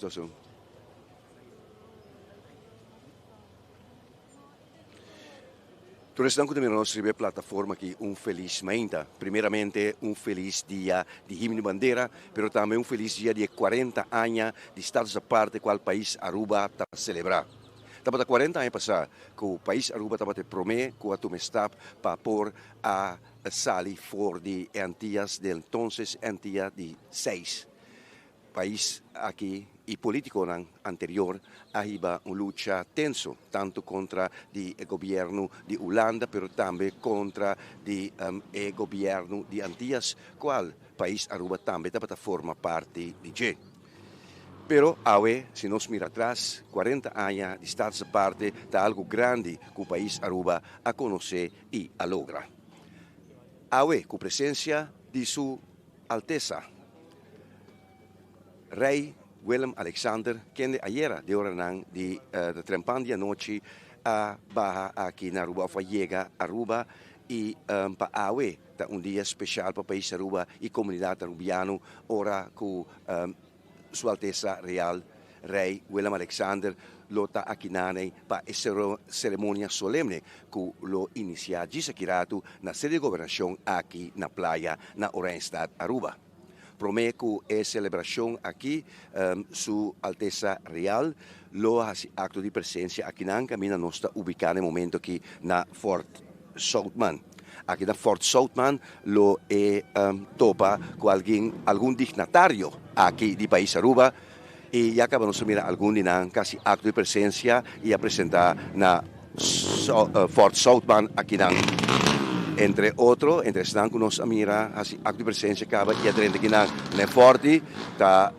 Situacion. Tur esnan cu ta mira nos riba e plataforma aki un feliz mainta. Primeramente un feliz dia di Himno y Bandera, pero tambe un feliz dia di e cuarenta aña di Status Aparte cual pais Aruba ta celebra. Tabata cuarenta aña pasa cu pais Aruba tabata e prome cu a tuma e stap pa por a sali for di e Antillas del entonces Antilla di seis. Pais aki y politiconan anterior a hiba un lucha tenso tanto contra di e gobierno di Hulanda pero tambe contra di e gobierno di Antillas cual pais Aruba tambe tabata forma parti di dje. Pero awe si nos mira atras cuarenta aña di Status Aparte ta algo grandi cu pais Aruba a conoce y a logra. Awe cu presencia di su Altesa Rei Willem Alexander kende ayera den oranan di trempan di anochi a baha aki na Aruba of a yega Aruba y pa awe ta un dia special pa pais Aruba y comunidad Arubiano ora cu Su Altesa Real Rei Willem Alexander lo ta aki naney pa e ceremonia solemne cu lo inicia djis aki ratu na sede di gobernacion aki na Playa na Oranjestad, Aruba. Prome cu e celebracion aki Su Altesa Real lo haci acto di presencia akinan caminda nos ta ubica na e momento aki na Fort Zoutman. Aki na Fort Zoutman lo e topa cu algin, algun dignatario aki di pais Aruba y ya caba nos a mira algun di nan casi acto di presencia y a presenta na Fort Zoutman akinan. Entre otro, entre esnan cu nos a mira haci acto di presencia caba y a drenta akinan na e forti ta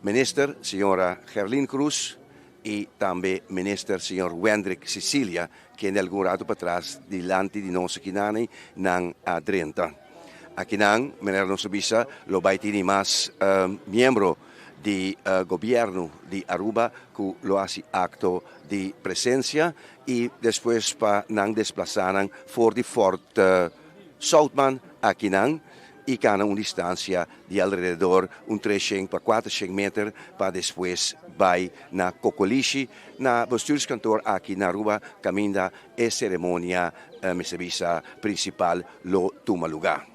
Minister señora Gerlin Cruz, y tambe Minister señor Wendrick Cecilia, kende algun rato patras dilanti di nos akinani nan a drenta. Akinan, manera nos a bisa, lo bay tini mas miembro di gobierno di Aruba cu lo haci acto di presencia y despues pa nan desplaza nan for di Fort Zoutman akinan y cana un distancia di alrededor un treshen pa cuatershen meter pa despues bay na Cocolishi na bestuurskantoor aki na Aruba caminda e ceremonia mester bisa principal lo tuma luga.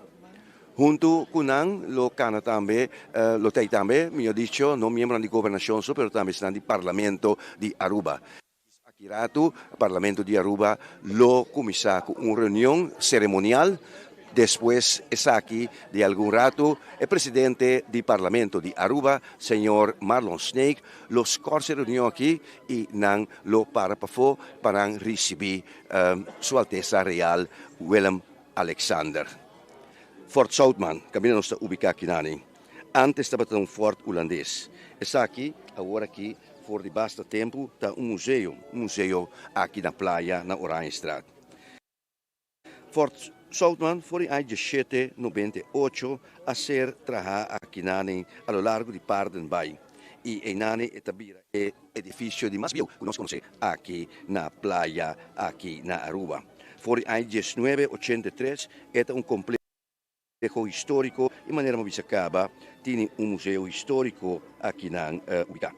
Hunto cu nan lo cana tambe lo tey tambe mijo dicho no miembronan di gobernacion so pero tambe esnan di parlamento di Aruba. Aki ratu, Parlamento di Aruba lo cuminsa cu un reunion ceremonial. Despues esaki di algun ratu, e presidente di Parlamento di Aruba, señor Marlon Sneek, lo scors e reunion aki y nan lo para pafo pa nan ricibi Su Altesa Real Willem Alexander. Fort Zoutman, caminda nos ta ubica akinani, antes tabata un fort Hulandes. Esaki awor aki For di basta tempu ta un museo, un museo aki na playa na Oranjestraat. Fort Zoutman for di aña dieshete nobenta i ocho a ser trahá akinani a lo largo di Paardenbaai i einani e ta bira e edifisio di mas bieu ku nos konosé aki na playa aki na Aruba. For di aña diesnuebe ochenta i tres e ta un kompleho. Compleho Historico y manera mi a bisa caba tini un museo historico aki nan ubica.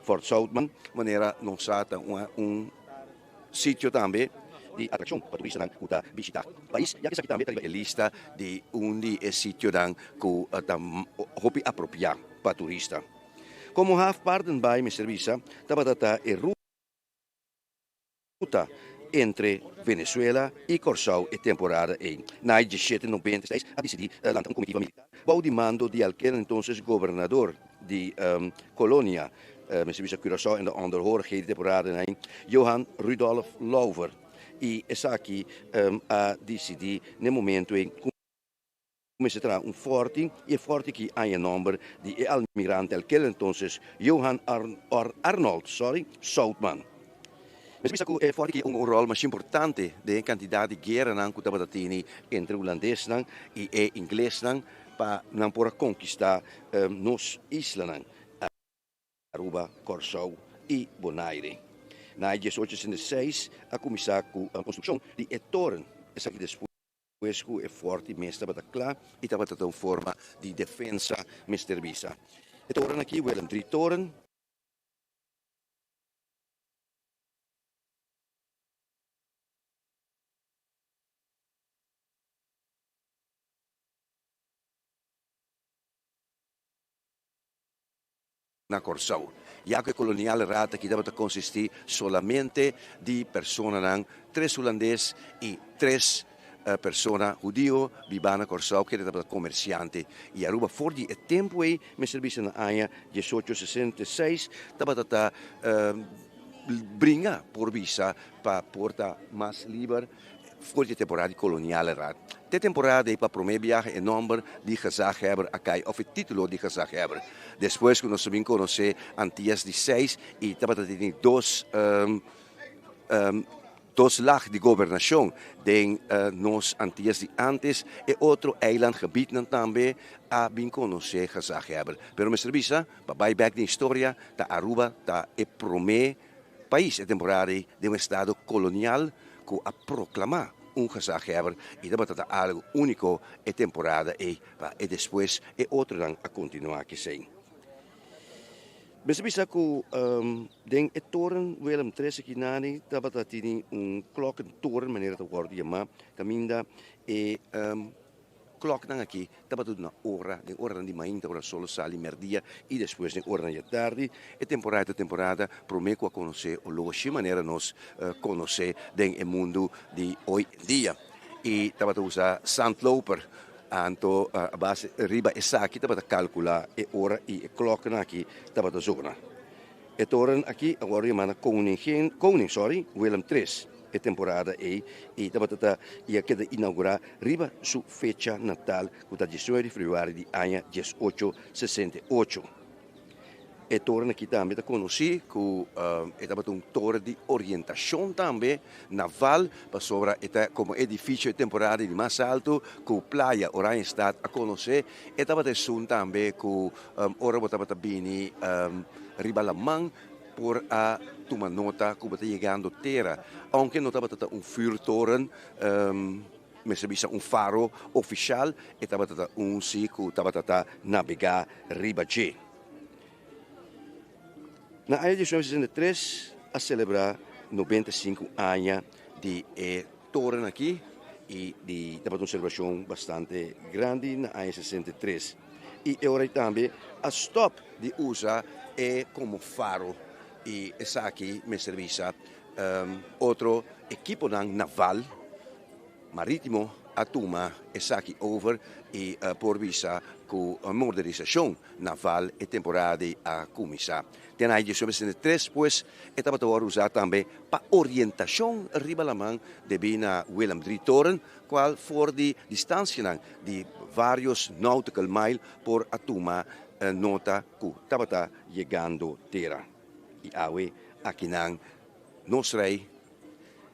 Fort Zoutman manera nos sa ta un sitio tambe di atraccion pa turistanan cu ta bishita pais ya cu esaki tambe ta riba e lista di un di e sitionan cu ta hopi apropia pa turista. Como Haaf Paardenbaai mester bisa tabata ta e ruta. Ruta entre Venezuela y Kòrsou e temporada ei. Na e diesshete noventa i seis a disidí lanta un comitiva militar bou di mando di alkel entonces gobernador di Colonia, mester bisa Curaçao en de onderhorigheden di temporada ei, Johan Rudolf Louver y esaki a disidí n'e momento ei ku Mester traha un forti y e forti ki aña nomber di e almirante alkel entonces Johan Arnold, sorry, Zoutman. Mester bisa cu e forti ki un rol masha importante den e cantidad di gueranan cu tabata tini entre Hulandesnan y e Inglesnan pa nan por a conquista nos islanan, Aruba, Corsou y Bonaire. Na e 1866 a cuminsa cu construccion di e toren, esaki despues. Despues ku e fòrti mes tabata kla i tabata ta un forma di defensa, mester bisa. E toren aki, Willem III Toren, na Kòrsou, ya ku e kolonial raad aki tabata konsistí solamente di personanan, tres hulandes i tres persona hudio bibá na Kòrsou kende tabata komersiante. I Aruba for di e tempu ei, mester bisa na aña diesocho 66, tabata ta bringa por bisa pa por ta mas liber. For di e temporada di koloniale raad te temporada ei pa promé biaha e nòmber di gezaghebber a kai òf e título di gezaghebber. Despues ku nos a bin konosé Antias di seis i tabata tene dos dos lag di gobernashon den nos Antias di ántes, e otro eilandgebiednan tambe a bin konosé gezaghebber. Pero mester bisa, pa bai bèk den historia, ta Aruba ta e promé Pais e temporada ei den un estado kolonial ku a proklamá un gezaghebber i tabata ta algu úniko e temporada ei pa e despues e otronan a kontinuá kesei. Mester bisa ku den e toren Willem III akinani tabata tini un klokkentoren manera ta wòrdu yamá kaminda e Kloknan aki tabata duna ora, den oranan di mainta ora sol a sali merdia i despues den oranan di atardi. E temporada ta temporada promé ku a konosé oloshi manera nos konosé den e mundu di oy en dia. I tabata usa sandloper, anto a base riba esaki tabata kalkulá e ora i e kloknan aki tabata zona. E toren aki a wòrdu yamá na Koningin, Koning, sorry, Willem tres. E temporada ei i tabata ta i a keda inaugurá riba su fecha natal ku ta 19 di febrüari di aña 1868. E toren aki tambe ta konosí ku e tabata un toren di orientashon tambe naval pasobra e ta komo edifisio e temporada di mas altu ku Playa Oranjestad a konosé. E tabata esun tambe ku ora bo tabata bini riba laman Por a tuma nota ku bo ta yegando tera, ounke no tabata ta un vuurtoren, mester bisa un faro ofishal, e tabata ta un si ku tabata ta nabegá riba dje. Na aña 1963 a selebrá 95 aña di e toren aki i di tabata un selebrashon bastante grandi na aña 63. I e ora ei tambe a stòp di usa e komo faro i esaki mester bisa otro ekiponan naval marítimo a tuma esaki over i por bisa ku modernisashon naval e temporada ei a kuminsá. Den aña 1963 pues e tabata wòrdu usá tambe pa orientashon riba laman debí na Willem III Toren cual for di distancianan di varios nautical mile por a tuma nota cu tabata yegando tera. Y awe akinan nos Rey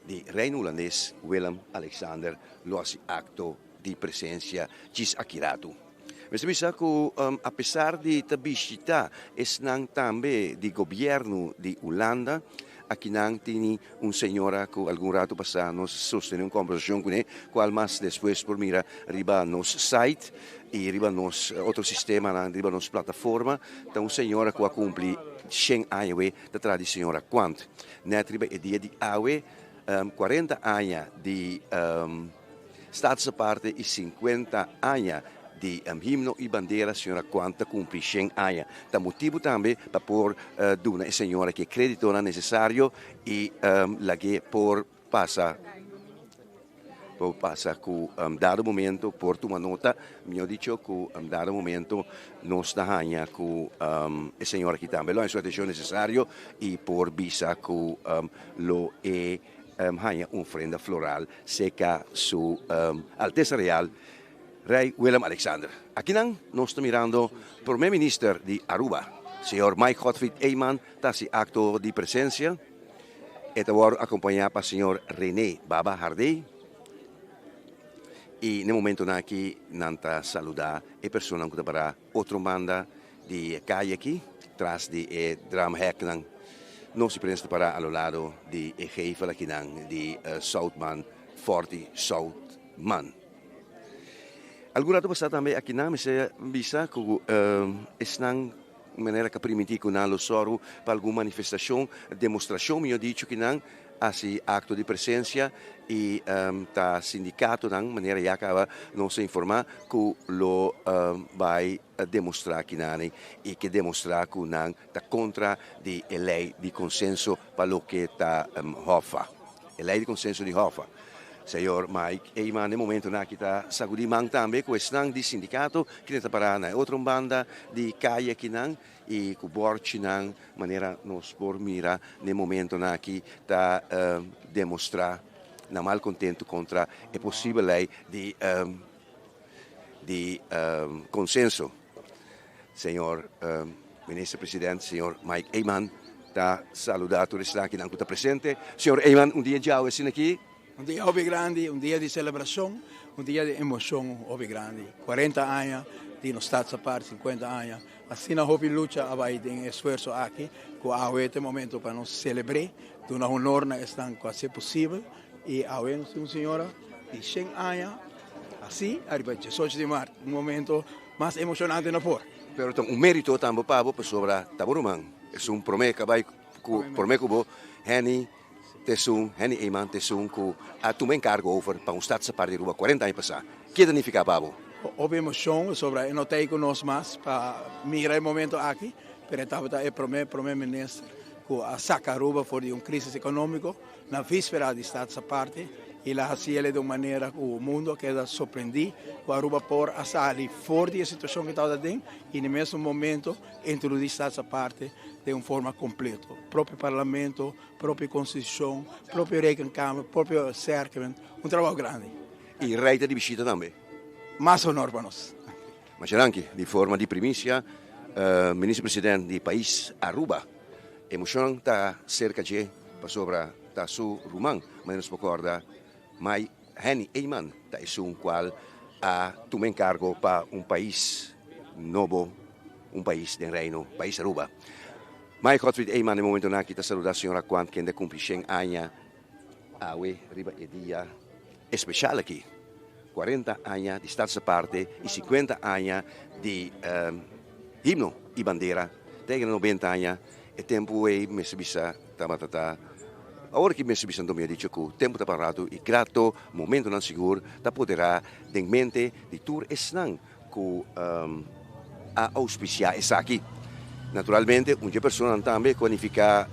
di Reino Hulandes Willem Alexander lo haci acto di presencia djis aki ratu. Mester bisa cu apesar di ta bishita esnan tambe di gobierno di Hulanda, akinan tini un señora cu algun rato pasa nos sostene un conversacion cune, cual mas despues por mira riba nos site y riba nos otro sistemanan, riba nos plataforma, ta un señora cu a cumpli shen aña awe, ta traha di señora Quant. Net riba e dia di awe, 40 aña di Status Aparte y 50 aña di himno y bandera, señora Quant ta cumpli shen aña. Ta motibu tambe pa por duna e señora ki e creditonan necesario y lag'é por pasa por pasa cu dado momento por tuma nota, mihor dicho cu dado momento nos ta haña cu e señora aki tambe lo haña su atencion necesario y por bisa cu lo e haña un ofrenda floral cerca su Alteza Real Rey Willem Alexander. Akinan nos ta mirando Prome Minister di Aruba, señor Mike Godfried Eman ta haci acto di presencia. E ta wòrdu akompañá pa señor Rene Baba Hardé i n'e momentonan aki nan ta saludá e personanan ku ta pará otro banda di e kaya aki, tras di e dramhèknan. Nos di prensa ta pará a lo lado di e gevel akinan di Zoutman, Forti Zoutman. Algun rato pasá tambe akinan mester bisa ku esnan manera ku a primintí ku nan lo sòru pa algun manifestashon, demostrashon mihó dicho ku nan hasi akto di presensia i ta sindikatonan manera ya kaba nos a informá ku lo bai demostrá kinan i ke demostrá ku nan ta kontra di e lei di konsenso pa loke ta Hoffa, e lei di konsenso di Hoffa. Señor Mike Eman den momentonan aki ta sagudí man tambe ku esnan di sindikato kende ta pará na e otro banda di kaya akinan i ku bòrchinan manera nos por mira den momentonan aki ta demostrá nan malkontentu kontra e posibel lei di di konsenso. Señor Minister President, señor Mike Eman ta saluda tur eslakinan ku ta presente. Señor Eman, un dia djawe asina aki. Un dia hopi grandi, un dia di selebrashon, un dia di emoshon hopi grandi. Kuarenta aña di nos Stadsapart, sinkuenta aña. Asina hopi lucha a bai den e esfuerso aki ku awe ta e momento pa nos selebr'é, duna honor na esnan ku a hasi posibel. I awe nos tin un señora di shen aña asi ariba diesocho di mart, un momento mas emoshonante no por. Pero ta un merito tambe pa bo pasobra ta bo ruman esun prome ka bai ku prome ku bo Henny ta esun Henny Eman ta esun ku a tuma enkargo over pa un stad apart di Aruba 40 aña pasa. Ke ta nifiká pa bo? Hopi emoshon pasobra e no ta ei ku nos mas pa mira e momento aki pero e tabata e prome prome minister ku a saka Aruba for di un krisis ekonómiko. Na víspera di Staats Aparte y la haci el'e di un manera cu mundo a keda sorprendi cu Aruba por a sali for di e situacion cu tabata den y na e mesun momento introduci Staats Aparte den un forma completo. Propio Parlamento, propio Constitucion, propio Rekenkamer, propio Serkement, un trabao grandi. Y Rey ta di bishita tambe. Mas honor pa nos. Masha danki. Di forma di primicia, Minister President di pais Aruba. Emocion ta cerca dje pasobra ta su ruman, manera nos por corda Mai Henny Eman ta esun cual a tuma encargo pa un pais nobo, un pais den Reino, pais Aruba. Mai Godfried Eman den momentonan aki ta saluda señora Quant kende a cumpli shen aña awe riba e dia especial aki, 40 aña di Status Aparte y 50 aña di himno y bandera. Te na 90 aña e tempu ei mester bisa tabata ta awor aki mester bisa anto mi a dicho ku tempu ta parado i grato momentonan sigur ta poderá den mente di tur esnan ku a ouspisiá esaki. Naturalmente un dje personanan tambe ku a nifiká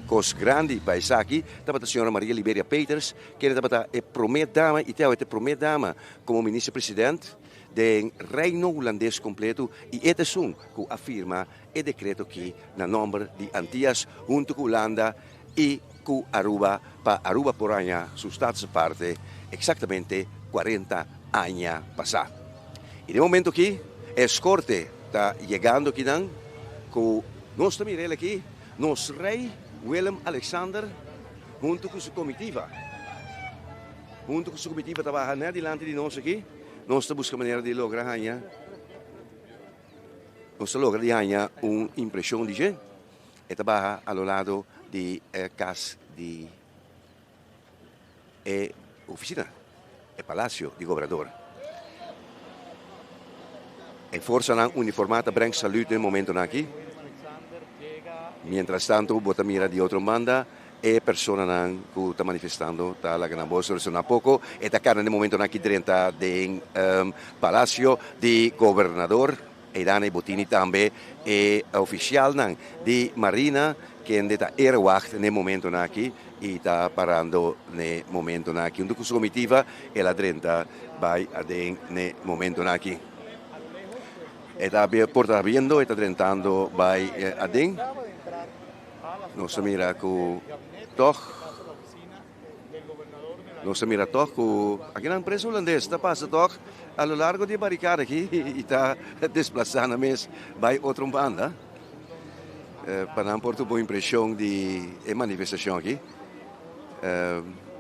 kos grandi pa esaki tabata señora Maria Liberia Peters kende tabata e promé dama i te awe ta e promé dama komo minister president den Reino Hulandes kompleto i e ta esun ku a firma e dekreto aki na nòmber di Antias huntu ku Hulanda i ku Aruba pa Aruba por haña su status aparte eksaktamente 40 aña pasá. I den momento aki e eskorte ta yegando akinan ku nos ta mira el aki, nos Rei Willem Alexander huntu ku su komitiva. Huntu ku su komitiva ta baha nèt dilanti di nos aki. Nos ta buska manera di logra haña Nos ta logra di haña un impreshon di dje. E ta baha a lo lado di e kas di e ofisina, e palasio di gobernador. E forsanan uniformá ta breng salüt den momentonan aki. Mientras tanto bo ta mira di otro banda E personanan ku ta manifestando ta laga nan bos resoná poko. E ta kana den momentonan ki drenta den Palacio di Gobernador. Eidan e botini tambe e ofisialnan di Marina kende ta erwacht n'e momentonan aki i ta parando n'e momentonan aki. Huntu ku su komitiva el a drenta bai aden n'e momentonan aki. E ta por ta biendo e ta drentando bai aden. Nos ta mira ku tòg nos ta mira tòg ku akinan prensa hulandes ta pasa tòg a lo largo di e barikada aki i ta desplasá nan mes bai otro banda pa nan por tuba un impreshon di e manifestashon aki.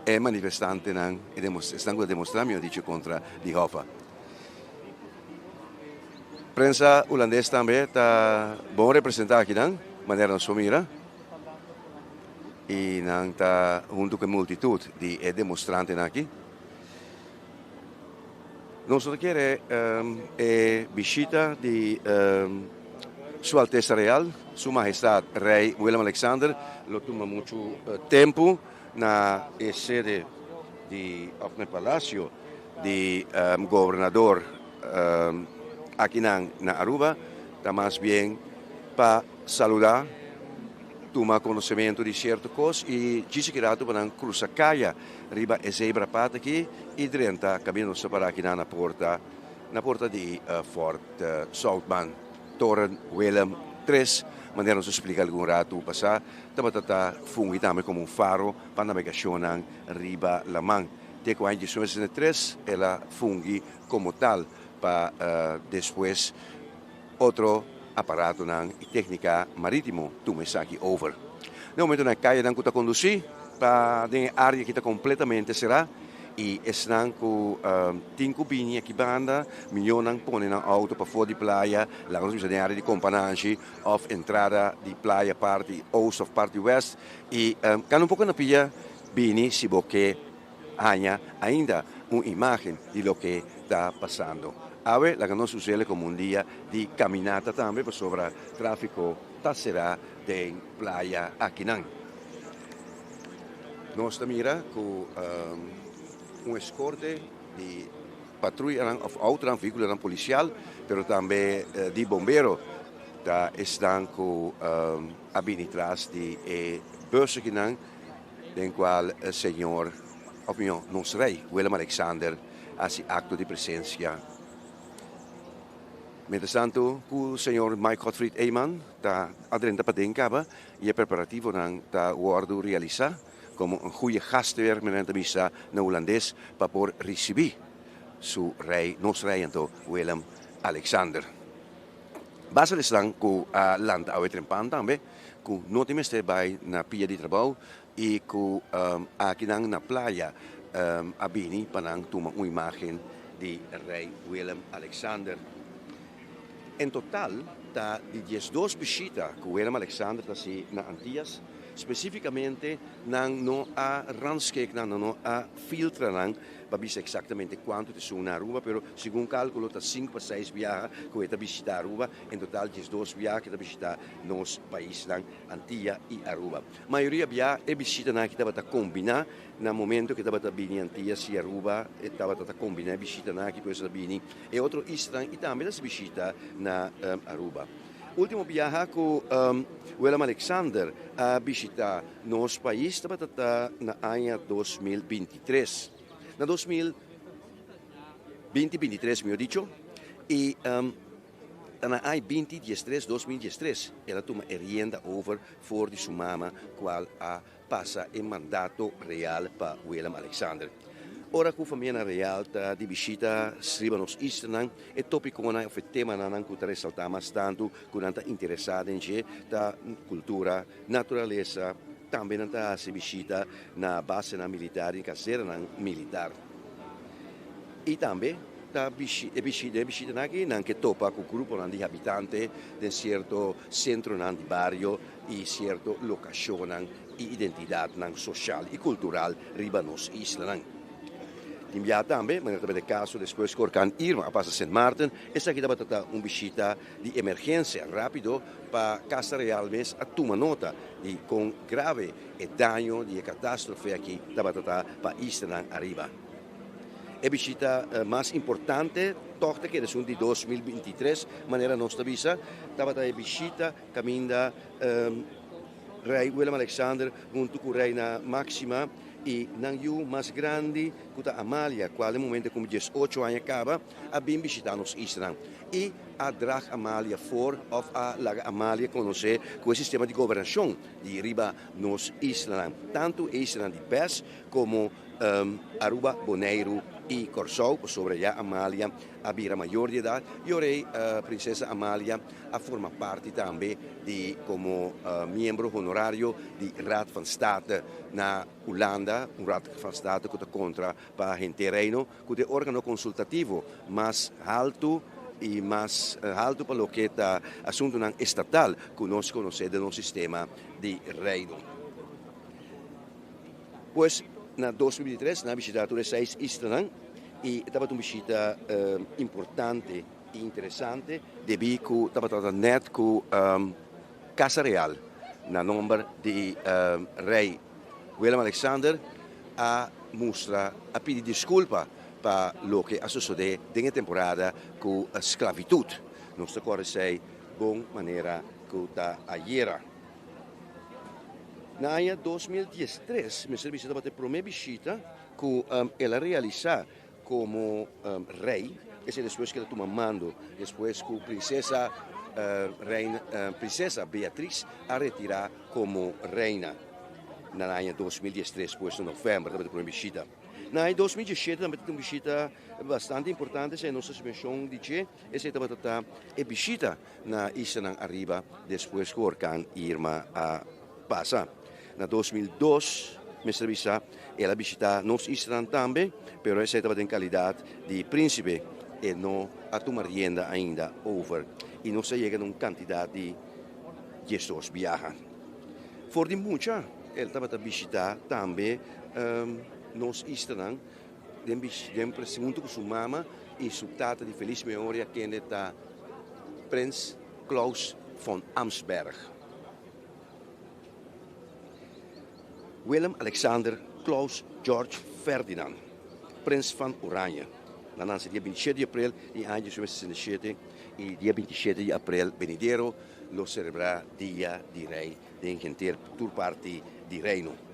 E manifestantenan, esnan ku ta demostrá mihó dicho kontra di Hoffa. Prensa hulandes tambe ta bon representá akinan, manera nos por mira, i nan ta huntu ku e multitut di e demostrantenan aki. Nos no ta kere e bishita di Su Altesa Real, Su Mahestad Rey Willem Alexander lo tuma muchu tempu na e sede di of na e palacio di gobernador akinan na Aruba. Ta mas bien pa saluda, tuma conocemento di cierto cos y djis aki rato pa nan cruza caya riba e zebrapad aki y drenta caminda nos ta para akinan na porta na porta di Fort Zoutman, Toren Willem Tres, manera nos a splica algun rato pasa, tabata ta fungi tambe como un faro pa navegacionnan riba laman. Te cu aña 1963 el a fungi como tal pa despues otro aparatonan y tecnica maritimo tuma esaki over. Den momentonan e cayanan cu ta conduci pa den e area aki ta completamente cera y esnan cu tin cu bini aki banda miyonan pone nan auto pafo di playa, laga nos bisa den area di Compananshi of entrada di playa parti oost of parti west y cana un poco na pia bini si bo ke haña ainda un imagen di loke ta pasando. Awe laga nos us'el komo un dia di kaminata tambe pasobra tráfiko ta será den playa akinan. Nos ta mira ku un eskorte di patruyanan òf outonan, vehíkulonan polisial, pero tambe di bombero ta esnan ku a bini tras di e bus akinan. Den cual Señor, of mijo, nos Rey Willem Alexander haci acto di presencia. Mientras tanto cu Señor Mike Godfried Eman ta a drenta paden caba y e preparativonan ta wordo realisa como un goeie gastweer, men nan ta bisa na Hulandes, pa por ricibi su Rey, nos Rey anto, Willem Alexander. Basta di esnan cu a lanta awe trempan tambe, cu no tin mester bay na pia di trabou y cu akinan na playa a bini pa nan tuma un imagen di Rey Willem Alexander. En total ta di 12 bishita cu Willem Alexander ta haci na Antillas, specificamente nan no a rangschik nan, nan no a filtra nan, Pa bisa exactamente cuanto ta esun na Aruba, pero segun calculo ta cinco pa seis biaha cu e ta bishita Aruba, en total 12 biaha cu e ta bishita nos paisnan Antia y Aruba. Mayoria bia e bishitanan aki tabata combina na momento cu e tabata bini Antias y Aruba, e tabata ta combina e bishitanan aki cu e ta bini e otro islanan y tambe ta haci bishita na Aruba. Ultimo biaha cu Willem Alexander a bishita nos pais tabata ta na aña 2023. Na 2023 mihor dicho, y ta na aña 2013, 2013, el a tuma e rienda over for di su mama cual a pasa e mandato real pa Willem Alexander. Ora ku famianan real ta di bishita riba nos islanan, e topikonan òf e temanan ku ta resaltá mas tantu ku nan ta interesá den dje ta kultura, naturalesa, tambe nan ta hasi bishita na basenan militar i kaseranan militar. I tambe ta e bishita e bishitanan aki nan ke topa ku gruponan di habitante den sierto sentronan di bario i sierto lokashonnan i identidatnan soshal i kultural riba nos islanan. Tin bia tambe, manera tabata e kaso despues ku orkan Irma a pasa Sint Maarten, esaki tabata ta un bishita di emergensia rápido pa Casa Real mes a tuma nota di kon grave e daño di e katastrofe aki tabata ta pa islanan ariba. E bishita mas importante tòg ta keda esun di 2023, manera nos ta bisa, tabata e bishita kaminda Rei Willem Alexander huntu ku Reina Máxima i nan yu mas grandi ku ta Amalia, kual e momento ku 18 aña kaba, a bin bishitá nos islanan i a drag Amalia for òf a laga Amalia konosé ku e sistema di gobernashon di riba nos islanan, tantu e islanan di bes komo Aruba, Boneiru i Kòrsou, pasobra ya Amalia a bira mayor di edat i ora ei Prinsesa Amalia a forma parti tambe di komo miembro honorario di Raad van State na Hulanda, un Raad van State ku ta kontra pa henter Reino, ku ta e organo konsultativo mas haltu i mas haltu pa loke ta asuntunan estatal ku nos konosé den nos sistema di Reino. Pues na 2023 nan a bishita tur e seis islanan. I e tabata un bishita importante i interesante debí ku tabata nèt ku Casa Real na nomber di Rei Willem Alexander a mustra a pidi diskulpa pa loke a sosodé den e temporada ku sklabitut. Nos ta kòrda esei bon manera ku ta ayera. Na aña 2013 mester bisa tabata e promé bishita ku el a realisá komo rei, esei despues ku el a tuma mando despues ku prinsesa reina prinsesa Beatrix a retirá komo reina na aña 2013, pues na novèmber tabata e promé bishita. Na aña 2017 tambe tabata un bishita bastante importante, esei nos a menshon di dje, esei tabata ta e bishita na islanan ariba despues ku orkan Irma a pasa. Na 2002, mester bisa, el a bishita nos islanan tambe, pero esei tabata den kalidat di prínsipe, e no a tuma rienda ainda over i nos a yega na un kantidat di 12 biaha. For di mucha el tabata bishita tambe nos islanan den den huntu ku su mama i su tata di felis memoria kende ta Prins Claus von Amsberg. Willem Alexander Claus George Ferdinand, Prins van Oranje, a nanse dia 27 di april di aña 1967 i dia 27 di april benidero lo selebrá Dia di Rei den henter tur parti di Reino.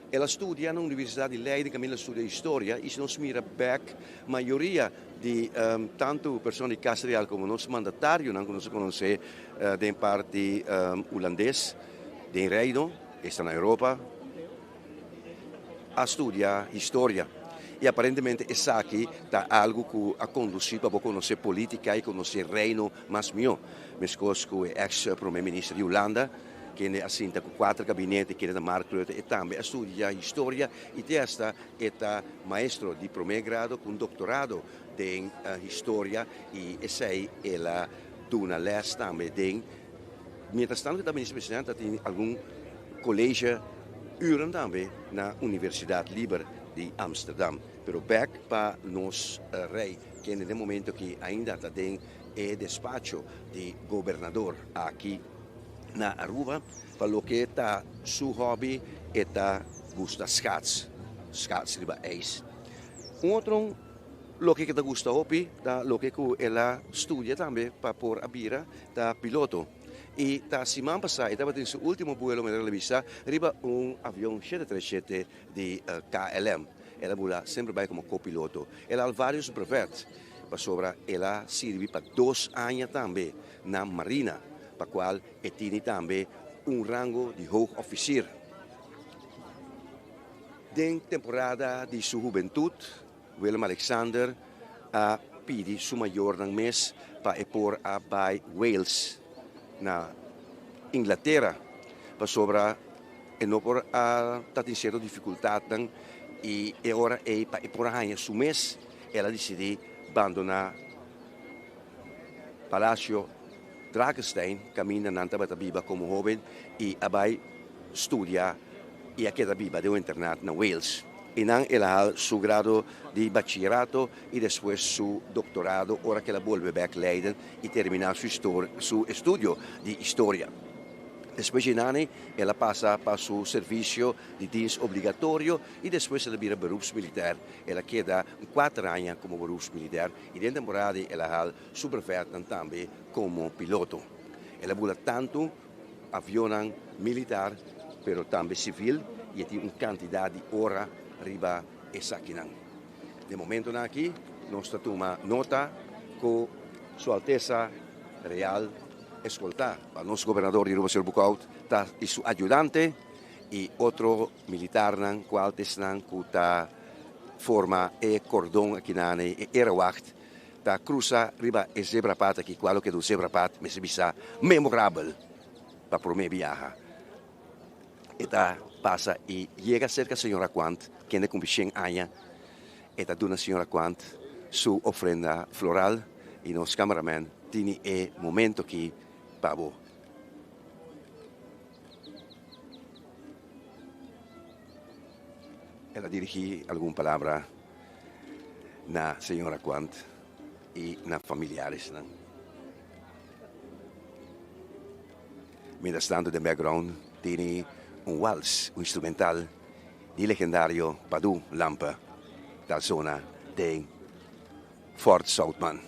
El a studia na Universidat di Leiden kaminda el a studia historia i si nos mira bèk mayoria di tantu persona di Kas Real komo nos mandatarionan ku nos a konosé den parti hulandes den Reino, esta na Europa, a studia historia i aparentemente esaki ta algu ku a kondusí pa bo konosé polítika i konosé Reino mas mihó, meskos ku e eks prome minister di Hulanda. Kende a sinta ku kuater gabinete, kende ta Mark Rutte, e tambe a studia historia i te hasta e ta maestro di promé grado ku un doktorado den historia i esei el a duna lès tambe den mientras tanto ku ta minister presidente ta tin algun kolege uren tambe na Universidat Liber di Amsterdam. Pero bèk pa nos rei kende den momento aki ainda ta den e despacho di gobernador aki na Aruba pa loke ta su hobby e ta gusta schaats, schaats riba ijs. Un otro loke ke ta gusta hopi ta loke ku el a studia tambe pa por a bira ta piloto y ta siman pasa e tabatin su ultimo buelo manera el a bisa riba un avion 737 di KLM. El a bula semper bai komo kopiloto. El a al varios brevet pasobra el a sirbi pa dos aña tambe na Marina, pa cual e tini tambe un rango di hoog officier. Den temporada di su hubentud, Willem Alexander a pidi su mayornan mes pa e por a bai Wales na Inglatera, pasobra e no por a ta tin cierto dificultadnan y e ora ey pa e por a haña su mes, el a dicidi bandona Palacio Drakenstein kaminda nan tabata biba komo hóben i a bai studia i a keda biba den un internat na Wales. Einan el a hal su grado di bachillerato i despues su doktorado ora ku el a bolbe bèk Leiden i terminá su su estudio di historia. Despues di einan el a pasa pa su servisio di dins obligatorio i despues el a bira beroepsmilitair. El a keda un kuater aña komo beroepsmilitair. I den temporada ei el a hal su brevetnan tambe komo piloto. El a bula tantu avionnan militar pero tambe sivil i e tin un kantidat di ora riba esakinan. Den momentonan aki nos ta tuma nota ku Su Altesa Real eskoltá pa nos gobernador di Aruba señor Boekhoudt ta i su ayudante i otro militarnan kual ta esnan ku ta forma e kordon akinan e erewacht ta krusa riba e zebrapad aki kual lo keda un zebrapad mester bisa memorabel pa prome biaha e ta pasa i yega serka señora Quant kende kumpli shen aña e ta duna señora Quant su ofrenda floral i nos cameraman tini e momento aki pa bo. El a dirigí algun palabra na señora Quant y na familiaresnan. Mientras tanto den background tini un wals, un instrumental di legendario Padu Lampe ta zona den Fort Zoutman.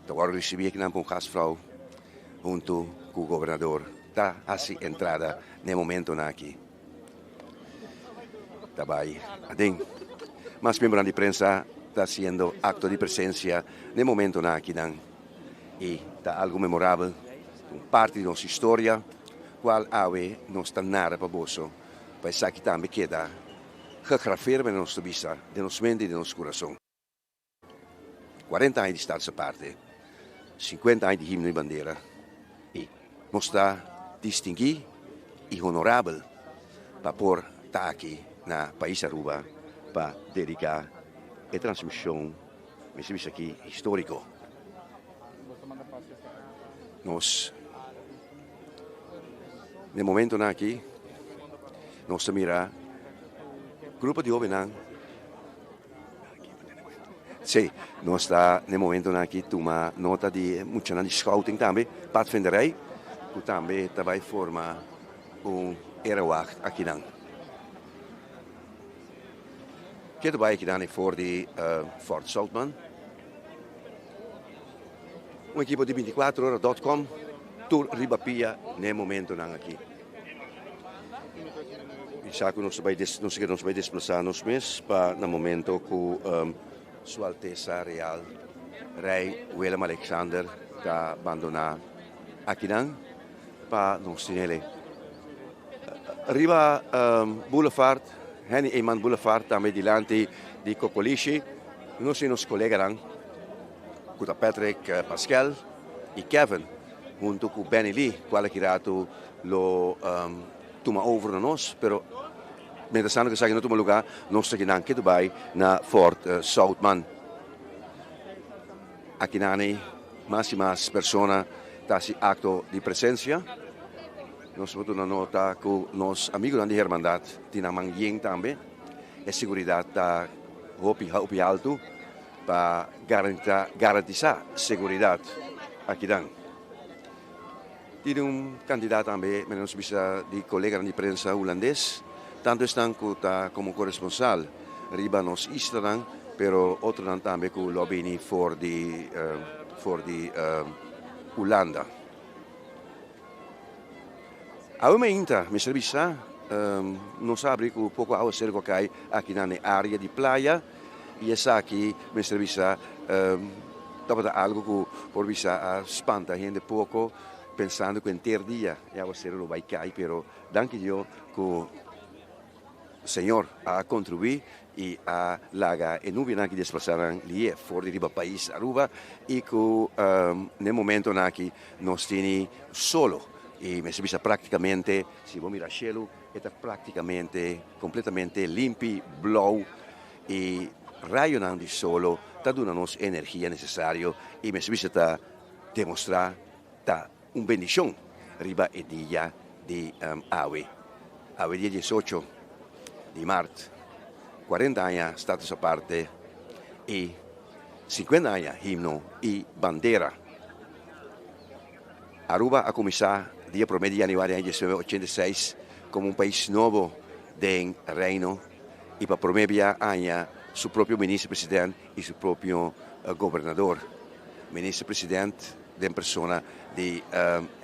Ta wòrdu risibí akinan pa un gastvrouw huntu ku gobernador ta hasi entrada na e momentonan aki. Ta bai aden. Mas miembronan di prensa ta hasiendo akto di presensia na e momentonan akinan i ta algu memorabel, un parti di nos historia kual awe nos ta nara pa boso pa esaki tambe keda gegraveer na nos bista, den nos mente i den nos kurason. 40 aña di Status Aparte, 50 aña di Himno i Bandera i nos ta distinguí i honorabel pa por ta aki na pais Aruba pa dediká e transmishon, mester bisa aki, históriko. Nos den momentonan aki nos ta mira grupo di hobennan. Sí, nos ta den momentonan aki tuma nota di e muchanan di scouting tambe, padvinderij, ku tambe ta bai forma un erewacht akinan. Ke ta bai akinan e for di Fort Zoutman. Un ekipo di 24 ora dot com tur riba pia n'e momentonan aki. Mi sa ku nos ta bai nos ke nos bai desplasa nos mes pa na momento ku Su Altesa Real Rei Willem Alexander ta bandona akinan pa nos tinele riba Boulevard Henny Eman Boulevard tambe dilanti di Kokolishi nos tin nos koleganan ku ta Patrick Paskel i Kevin huntu ku Benny Lee kual aki ratu lo tuma over na nos pero mientras tanto ku esaki no tuma luga nos ta kinan ke bai na Fort Zoutman. Akinan ei mas i mas persona ta hasi akto di presensia. Nos por tuma nota ku nos amigunan di hermandad tin nan man yen tambe. E seguridat ta hopi hopi altu. Pa garantisa seguridad akinan. Tin un cantidad tambe, mene nos bisa, di coleganan di prensa hulandes, tanto esnan cu ta como coresponsal riba nos islanan, pero otronan tambe cu lo bini for di for di Hulanda. Awe mainta mester bisa nos a abri ku poko awaseru ku a kai akinan den área di playa i esaki mester bisa tabata algu ku por bisa a spanta hende poko pensando ku henter dia e awaseru lo bai kai pero danki Dio ku Señor a contribui y a laga e nubianan aki desplasa nan lié for di riba pais Aruba y cu n'e momentonan aki nos tini solo y mester bisa practicamente si bo mira cielo e ta practicamente completamente limpi, blauw y rayonan di solo ta duna nos e energia necesario y mester bisa ta demostra ta Un bendicion riba e dia di awe. Awe dia 18 di mart, 40 aña Status Aparte y 50 aña Himno y Bandera. Aruba a cuminsa dia prome di januari aña 1986 como un pais nobo den Reino y pa prome bia aña su propio Minister President y su propio Gobernador. Minister President den persona di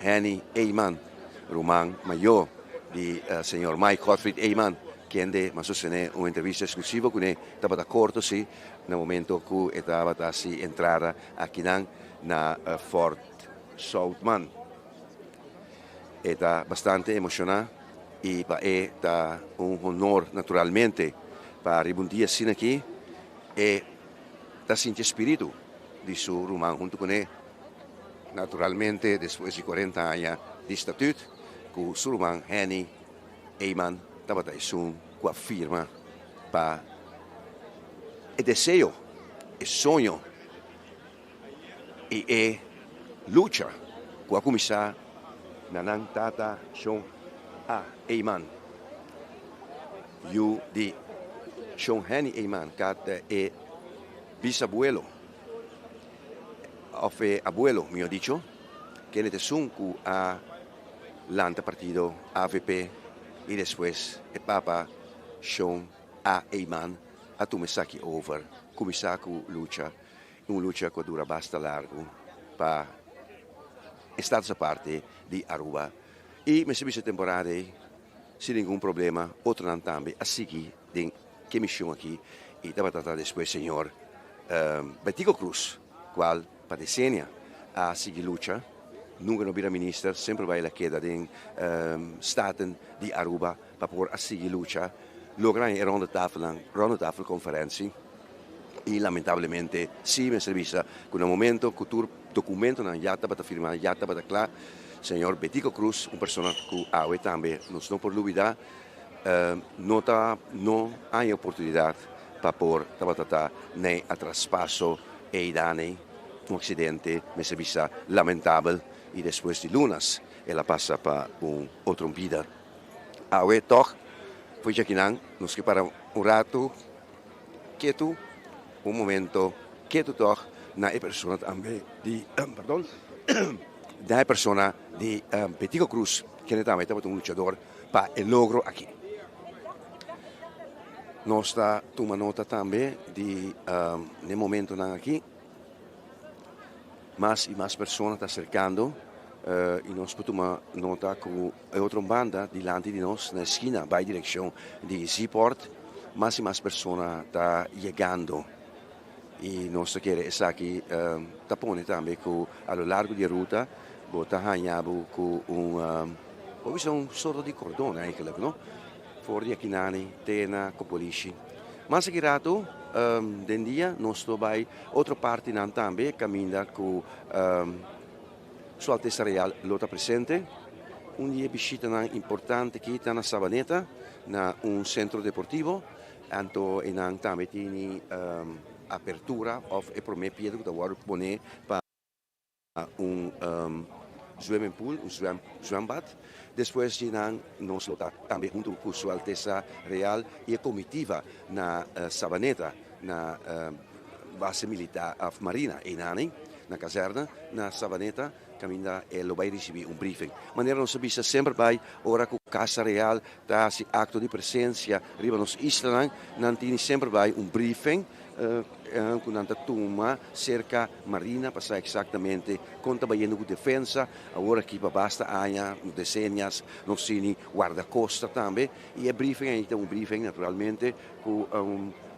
Henny Eman, ruman mayor di señor Mike Godfried Eman, kende mas sostené un entrevista exclusivo kuné. Tabata corto si na momento ku e tabata hasi entrada akinan na Fort Zoutman. E ta bastante emoshoná i pa e ta un honor naturalmente pa riba un dia asina aki e ta sinti e spiritu di su ruman huntu kuné. Naturalmente despues di 40 aña di statuut ku su ruman Henny Eman tabata esun ku a firma pa e deseo, e soño i e lucha ku a kuminsá na nan tata Shon A. Eman, yu di Shon Henny Eman, ka ta e. bisabuelo, of e abuelo, mihó dicho, kende ta esun ku a lanta partido avp i despues e papa Shon A. Eman a tuma esaki over, kuminsá ku lucha, un lucha ku a dura basta largu pa e status aparte di Aruba. I mester bisa e temporada ei sin ningun problema, otronan tambe a sigui den ke mision aki i tabata ta despues señor Betico Croes cual pa decenia a sigui lucha, nunca no bira minister, semper bai el a keda den Staten di Aruba pa por a sigui lucha, logra e ronde tafelnan, ronde tafel conferentie y lamentablemente si mester bisa cu na momento cu tur documentonan ya tabata firma, ya tabata cla, señor Betico Croes, un persona cu awe tambe nos no por lubida, No ta no haña oportunidat pa por tabata ta nei a traspaso eidanei, un aksidente mester bisa lamentabel i despues di lunas el a pasa pa un otro bida. Awe tòg for djakinan nos ke para un ratu ketu, un momento ketu tòg na e persona tambe di perdon na e persona di Betico Croes kende tambe tabata un luchador pa e logro aki. Nos ta tuma nota tambe di n'e momentonan aki mas y mas persona ta acercando y nos por tuma nota cu e otro banda dilanti di nos na esquina bay direccion di Zeaport mas y mas persona ta yegando y nos ta kere esaki ta pone tambe cu a lo largo di e ruta bo ta haña bo cu un bo bisa un sorto di cordon eigenlijk no for di akinani te na Copolishi. Mas aki rato den dia nos lo bay otro partinan tambe caminda cu Su Altesa Real lo ta presente. Un di e bishitanan importante aki ta na Sabaneta na un centro deportivo. Anto einan tambe tini apertura of e prome piedra ku ta wòrdu pone pa un swimming pool, un zwembad. Despues di nan nos lo ta tambe huntu ku Su Altesa Real i e komitiva na Sabaneta na base militar of marina einan na kazèrna na Sabaneta. Caminda e lo bay ricibi un briefing. Manera nos a bisa semper bay ora cu Casa Real ta haci acto di presencia riba nos islanan, nan tini semper bay un briefing cu nan ta tuma cerca Marina pa sa exactamente con ta bayendo cu defensa. Awor aki pa basta aña, decenias, nos tini guardacosta tambe y e briefing ayi ta un briefing naturalmente cu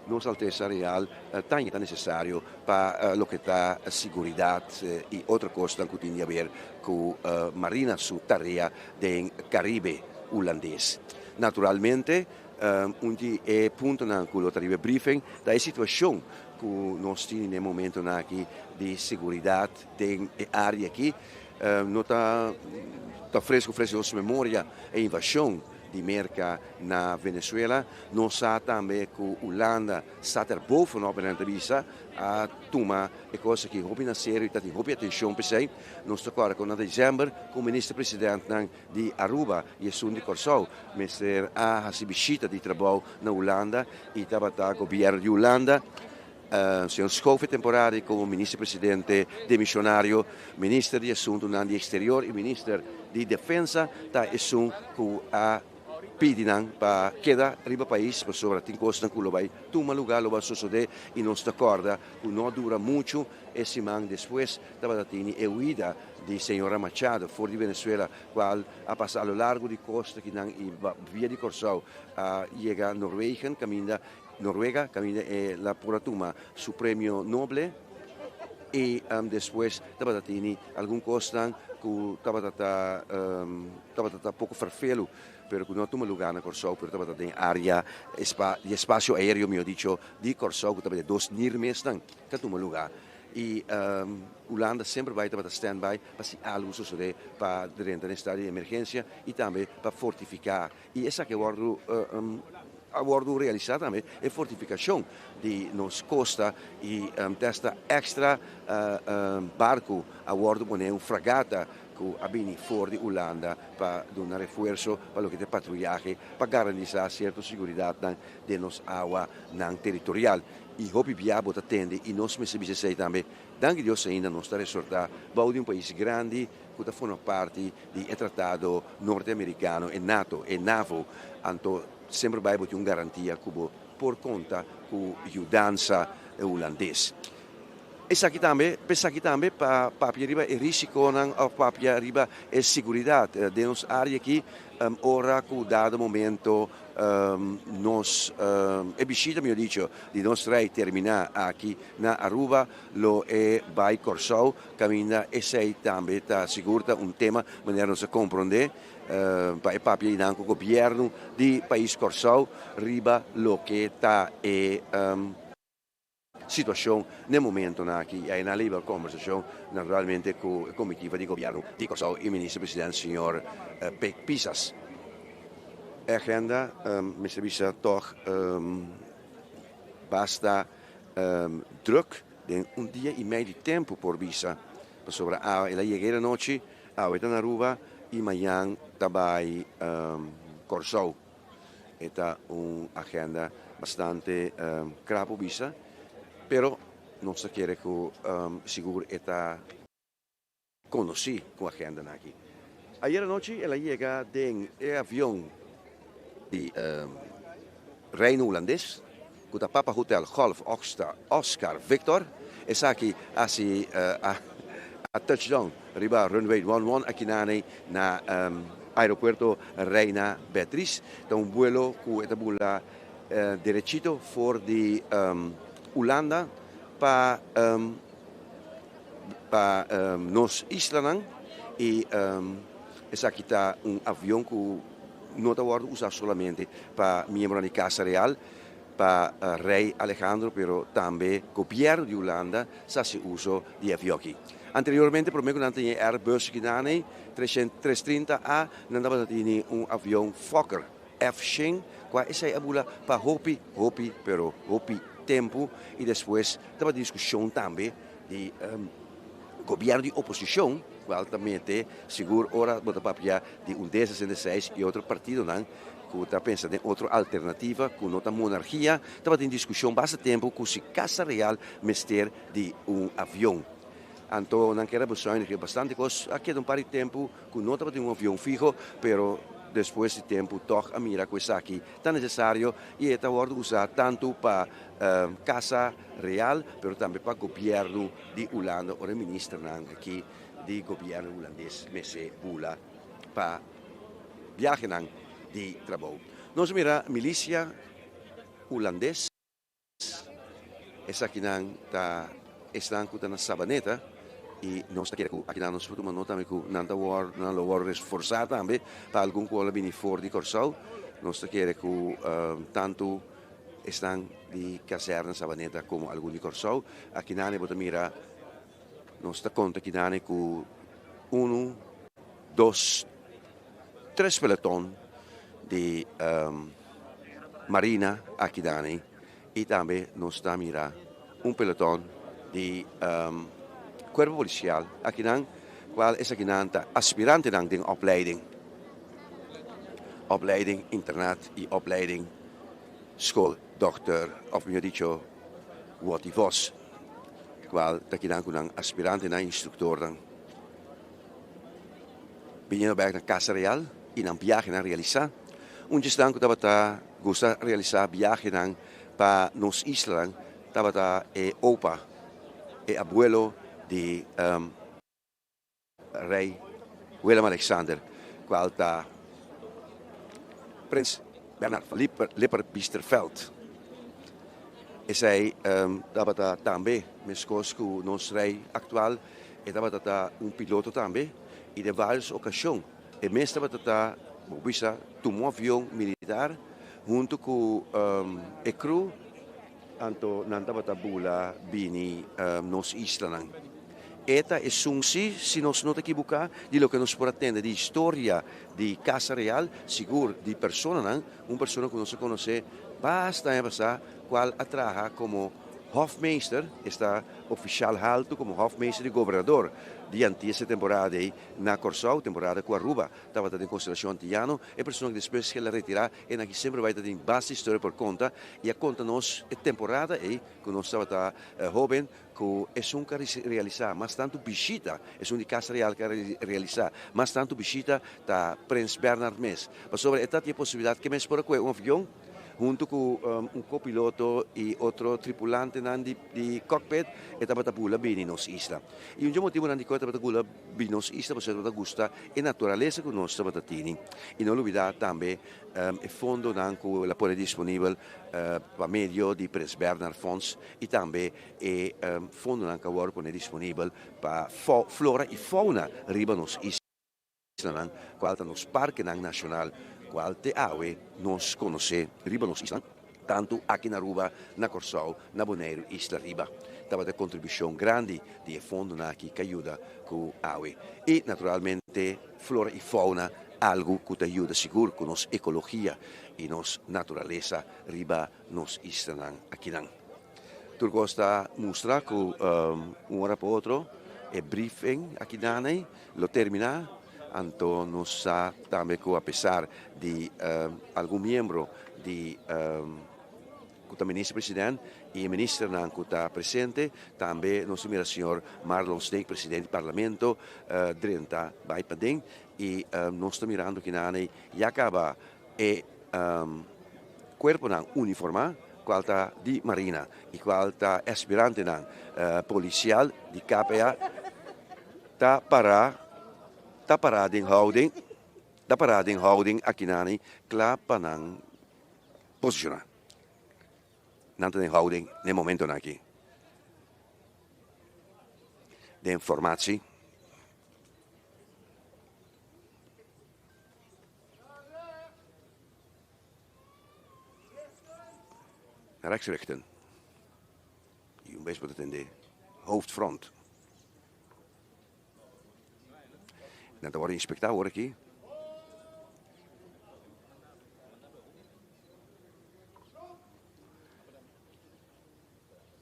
Nos Altesa Real ta ta necesario pa loke ta siguridad y otro cosnan cu tin di haber cu Marina su tarea den Caribe Hulandes. Naturalmente, un di e puntonan cu lo ta riba e briefing ta e situacion cu nos tin den e momentonan aki di siguridad den e area aki. No ta fresco fresco den nos memoria e invasion di Merka na Venezuela. Nos sa tambe ku Hulanda sa ter bovenop en nan ta bisa a tuma e kos aki hopi na serio i ta tin hopi atenshon p'esei. Nos ta kòrda ku na desèmber ku minister presidentnan di Aruba i esun di Kòrsou mester a hasi bishita di trabou na Hulanda i tabata gobièrnu di Hulanda Señor Schoof e temporada ei komo minister presidente demisionario, minister di asuntunan di eksterior i minister di defensa ta esun ku a pidi nan pa keda riba pais pasobra tin kosnan ku lo bai tuma lugá, lo bai sosodé i nos ta kòrda ku no a dura muchu e siman despues tabata tini e huida di señora Machado for di Venezuela kual a pasa a lo largo di kosta kinan i via di Kòrsou a yega Norwegen kaminda Noruega kaminda e la por a tuma su premio noble i despues tabata tini algun kosnan ku tabata ta tabata ta poko ferfelu pero ku no a tuma lugá na Kòrsou pero tabata den área di espasio aéreo mihó dicho di Kòrsou ku tabata e dos nirmesnan ta tuma lugá i Hulanda semper bai tabata stand by pa si algu sosodé pa drenta den estado di emergensia i tambe pa fortifiká i esaki a wòrdu A wòrdu realisá tambe e fortifikashon di nos kosta i testa èkstra barku a wòrdu pone un fragata ku a bini for di Hulanda pa duna refuerso pa loke ta e patruyahe pa garantisá sierto siguridatnan den nos awanan teritorial. I hopi bia bo ta tende i nos mester bisa esei tambe. Danki Dios ainda nos ta resortá bou di un pais grandi ku ta forma parti di e tratado norteamerikano, e nato, e NAVO. Anto semper bai bo tin un garantia ku bo por konta ku yudansa hulandes. Esaki tambe, p'esaki tambe pa papia riba e risikonan òf papia riba e siguridat den nos área aki ora ku dado momento nos e bishita mihor dicho di nos rei terminá aki na Aruba lo e bai Kòrsou kaminda esei tambe ta sigur ta un tema manera nos a komprondé pa e papia einan ku gobièrnu di pais Kòrsou riba loke ta e Situacion n'e momentonan aki y aynan liba conversacion naturalmente cu e comitiva di gobierno di Corsou y Minister President señor Pek Pisas. E agenda mester bisa tog basta druk den un dia y mei di tempo por bisa pasobra awe el a yega anochi, awe ta na Aruba y mañan ta bay Corsou. E ta un agenda bastante krapo bisa, pero nos ta kere ku sigur e ta konosí ku agendanan aki. Ayer anochi el a yega den e avion di Reino Hulandes ku ta Papa Hotel Golf Oscar Victor. Esaki hasi a touchdown riba runway 11 akinane na Aeropuerto Reina Beatriz. Ta un buelo ku e ta bula derechito for di Hulanda pa pa nos islanan i esaki ta un avion ku no ta wòrdu usá solamente pa miembronan di Casa Real, pa Rei Alejandro pero tambe gobièrnu di Hulanda sa hasi uso di e avion aki. Anteriormente promé ku nan tene e Airbus Ginane 330 A nan tabata tene un avion Fokker F-shen kua esei a bula pa hopi hopi pero hopi tempu i despues tabatin diskushon tambe di gobièrnu di oposishon kual ta mete sigur ora bo ta papia di un D 66 i otro partidonan ku ta pensa den otro alternativa ku no ta monargia, tabatin diskushon basta tempu ku si Casa Real mester di un avion. Anto nan kere bezuinigje bastante kos. A keda un par di tempu ku no tabatin un avion fiho, pero despues di tempu tòg a mira ku esaki ta nesesario i e ta wòrdu usá tantu pa Casa Real pero tambe pa gobièrnu di Hulanda ora e ministernan aki di gobièrnu hulandes mester bula pa biahenan di trabou. Nos mira milisia hulandes. Esakinan ta esnan ku ta na Sabaneta i nos ta kere ku akinan nos por tuma nota tambe ku nan ta wòrdu, nan lo wòrdu reforsá tambe pa algun ku a bini for di Kòrsou. Nos ta kere ku tantu esnan di kazèrna Sabaneta komo algun di Kòrsou. Akinan bo ta mira nos ta konta akinan ku unu, dos, tres peloton di marina akinan. I tambe nos ta mira un peloton di cuerpo policial akinan, cual esakinan ta aspirantenan den opleiding, opleiding internat y opleiding school dokter of mihor dicho Watty Vos, cual ta kinan cu nan aspirantenan instructornan biniendo bek na Casa Real y nan biahenan realisa. Un djesnan cu tabata gusta realisa biahenan pa nos islanan tabata e opa, e abuelo di Rey Willem Alexander, cual ta Prins Bernhard van Lipper Biesterveld. Esey tabata tambe, mescos cu nos Rey actual, e tabata ta un piloto tambe y den varios ocasion E mes tabata ta, bo bisa, tuma un avion militar huntu ku e crew, anto nan tabata bula bini nos islanan. E ta esun si, si nos no ta ekibuká, di loke nos por a tende di historia di Casa Real, sigur di personanan, un persona ku nos a konosé basta aña pasá, kual a traha komo. Hofmeester, esta ofisial haltu komo hofmeester di gobernador di antes e temporada ei na Kòrsou, temporada ku Aruba tabata den konstelashon antiano. E persona ku despues el a retirá e na aki semper bai ta tin basta historia por konta i a konta nos e temporada ei ku nos tabata hóben ku esun ku a realisá mas tantu bishita, esun di Kas Real ku a realisá mas tantu bishita ta Prins Bernhard mes. Pasobra e ta tin e posibilidat ke mes por a kohe un avion Huntu ku un kopiloto i otro tripulantenan di cockpit e tabata bula bini nos isla. I un dje motibunan dikon e tabata bula bini nos isla pasobra e tabata gusta e naturalesa ku nos tabata tini. I no lubida tambe e fondonan ku el a pone disponibel pa medio di Prins Bernhard Fonds i tambe e fondonan ku a wòrdu pone disponibel pa flora i fauna riba nos isla. Islanan, cual ta nos parkenan nacional, cual te awe nos conoce riba nos isla, tanto aki na Aruba, na Corsou, na Boneiru, Isla Riba. Tabata e contribucion grandi di e fondonan aki ca yuda cu awe. Y naturalmente flora y fauna, algo cu ta yuda sigur cu nos ecologia y nos naturalesa riba nos islanan akinan. Tur cos ta mustra cu un ora pa otro e briefing akinan ey lo termina, anto nos sa tambe cu apesar di algun miembro di cu ta minister president y e ministernan cu ta presente, tambe nos ta mira señor Marlon Sneek president di parlamento drenta bay paden y nos ta mirando kinan ey ya caba e cuerponan uniforma cual ta di Marina y cual ta aspirantenan policial di KPA ta para ta para den houding ta para den houding akinani cla pa nan posiciona. Nan ta den houding den momentonan aki. Den formatie. Rechts richten. Y un bes bo ta tende hoofdfront. Nan ta wòrdu inspektá awor aki.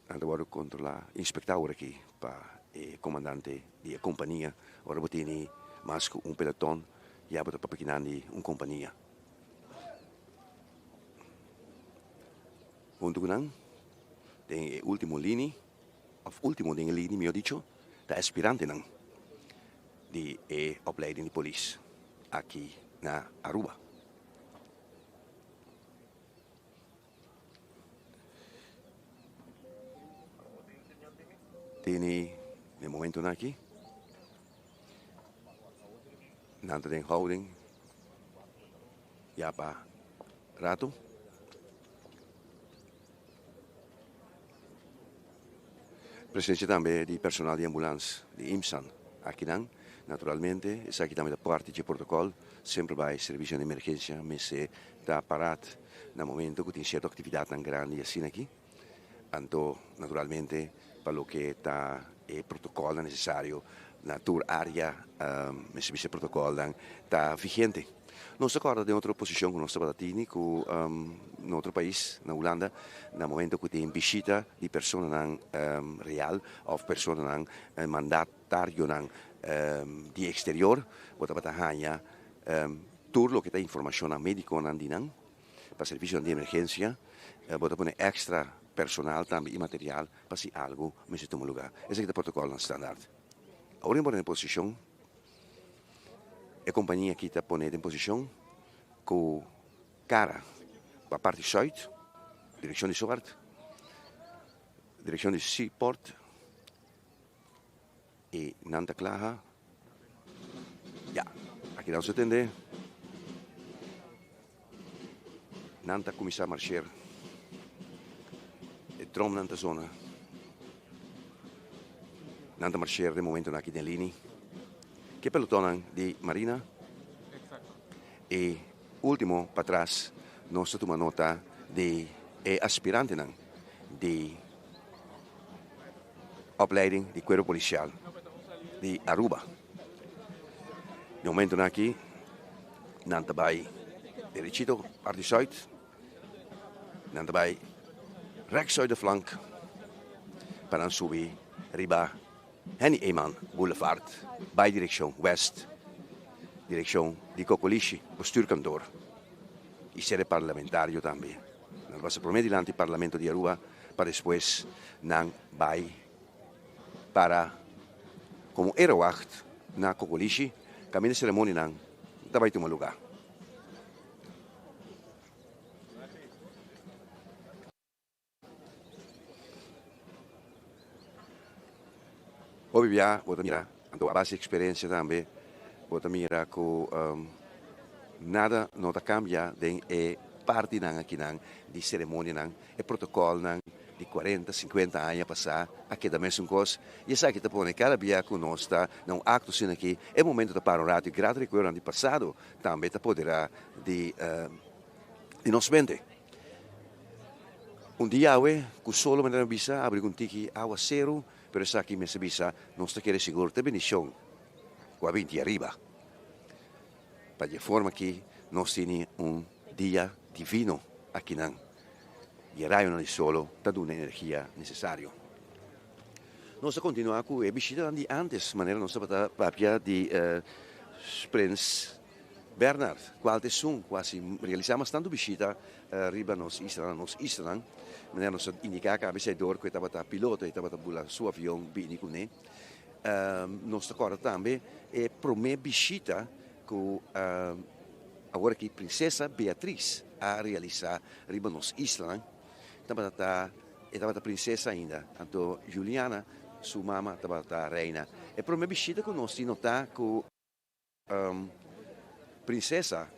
Nan ta wòrdu kontrolá, inspektá awor aki pa e komandante di e kompania. Ora bo tene mas ku un peloton, ya bo ta papia kinan di un kompania. Huntu ku nan, den e último lini, òf último den e lini mihó dicho, ta aspirantenan di e opleiding di polis aki na Aruba. Tene den momentonan aki nan ta den houding ya pa rato. Presencia tambe di personal di ambulans di IMSAN akinan. Naturalmente esaki tambe ta parti dje protocol. Semper bai servicio di emergencia mester ta parat na momento cu tin cierto actividadnan grandi asina aki. Anto naturalmente pa loke ta e protocolnan necesario na tur area mester bisa e protocolnan ta vigente. Nos ta corda den otro posicion cu nos tabata tini cu na otro pais, na Hulanda, na momento cu tin bishita di personanan real of personanan mandatarionan di exterior, bo tabata haña tur loke ta informacionnan mediconan di nan pa servicionan di emergencia, bo ta pone extra personal tambe y material pa si algo mester tuma lugar. Esaki ta protocolnan standaard. Awor bo ta den posicion. E kompania aki ta pone den posishon ku kara pa parti sùit, direkshon di Swart, direkshon di Seaport i nan ta klaha. Ya, aki nan su tende. Nan ta kuminsá marsher. E dròmnan ta zona. Nan ta marsher den momentonan aki den lini. Ke pelotonnan di Marina. E último patras nos ta tuma nota di e aspirantenan di opleiding di Kuerpo Polisial di Aruba. Den momentonan aki nan ta bai derechito parti zuid, nan ta bai rechts uit de flank. pa nan subi riba Henny Eman Boulevard bai direkshon west, direkshon di Kokolishi, bestuurkantoor y sede parlamentario tambe. Nan pasa prome dilanti Parlamento di Aruba pa despues nan bai para komo erewacht na Kokolishi kaminda seremonianan ta bai tuma luga. Hopi bia bo ta mira, anto a base di experiencia tambe, bo ta mira cu nada no ta cambia den e partinan akinan di ceremonianan, e protocolnan di cuarenta, cincuenta aña pasa a keda mesun cos. Y esaki ta pone cada bia cu nos ta na un acto asina aki, e momento ta para un rato y grato recuerdonan di pasado tambe ta podera di nos mente. Un dia awe ku solo manera mi bisa abri ku un tiki awa seru, pero esaki mester bisa nos ta kere sigur ta bendishon ku a binti ariba. Pa di e forma aki nos tini un dia divino akinan i e rayonan di solo ta duna e energia nesesario. Nos ta kontinuá ku e bishitanan di ántes manera nos tabata papia di Prins Bernard, cual ta esun cu a si realisa mas tanto bishita riba nos islanan, nos islanan, manera nos a indica caba esey door cu e tabata piloto, e tabata bula su avion bini cune. Nos ta corda tambe e prome bishita cu awor aki Princesa Beatriz a realisa riba nos islanan, tabata ta, e tabata princesa ainda, anto Juliana su mama tabata reina. E prome bishita cu nos tin nota cu. Prinsesa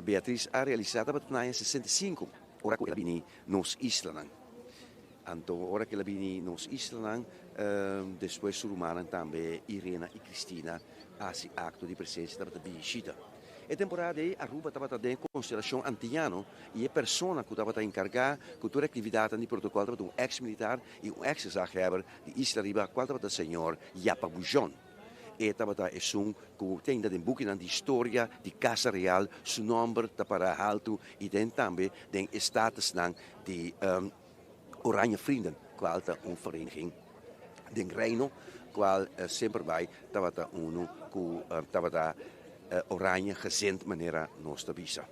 Beatriz a realisá tabata na aña 65 ora ku el a bini nos islanan. Anto ora ku el a bini nos islanan despues su rumannan tambe Irena i Cristina a hasi akto di presensia tabata bishita. E temporada ei Aruba tabata den konstelashon Antiyano i e persona ku tabata enkargá ku tur e aktividatnan di protokòl tabata un eks militar i un eks gezaghebber di Isla Riba kual tabata señor Yapa Bujon. E tabata esun ku te ainda den bukinan di historia di Casa Real su nòmber ta pará haltu i den tambe den e statusnan di Oranje Vrienden, kual ta un vereniging den Reino kual semper bai tabata unu ku tabata oranje gezind manera nos ta bisa.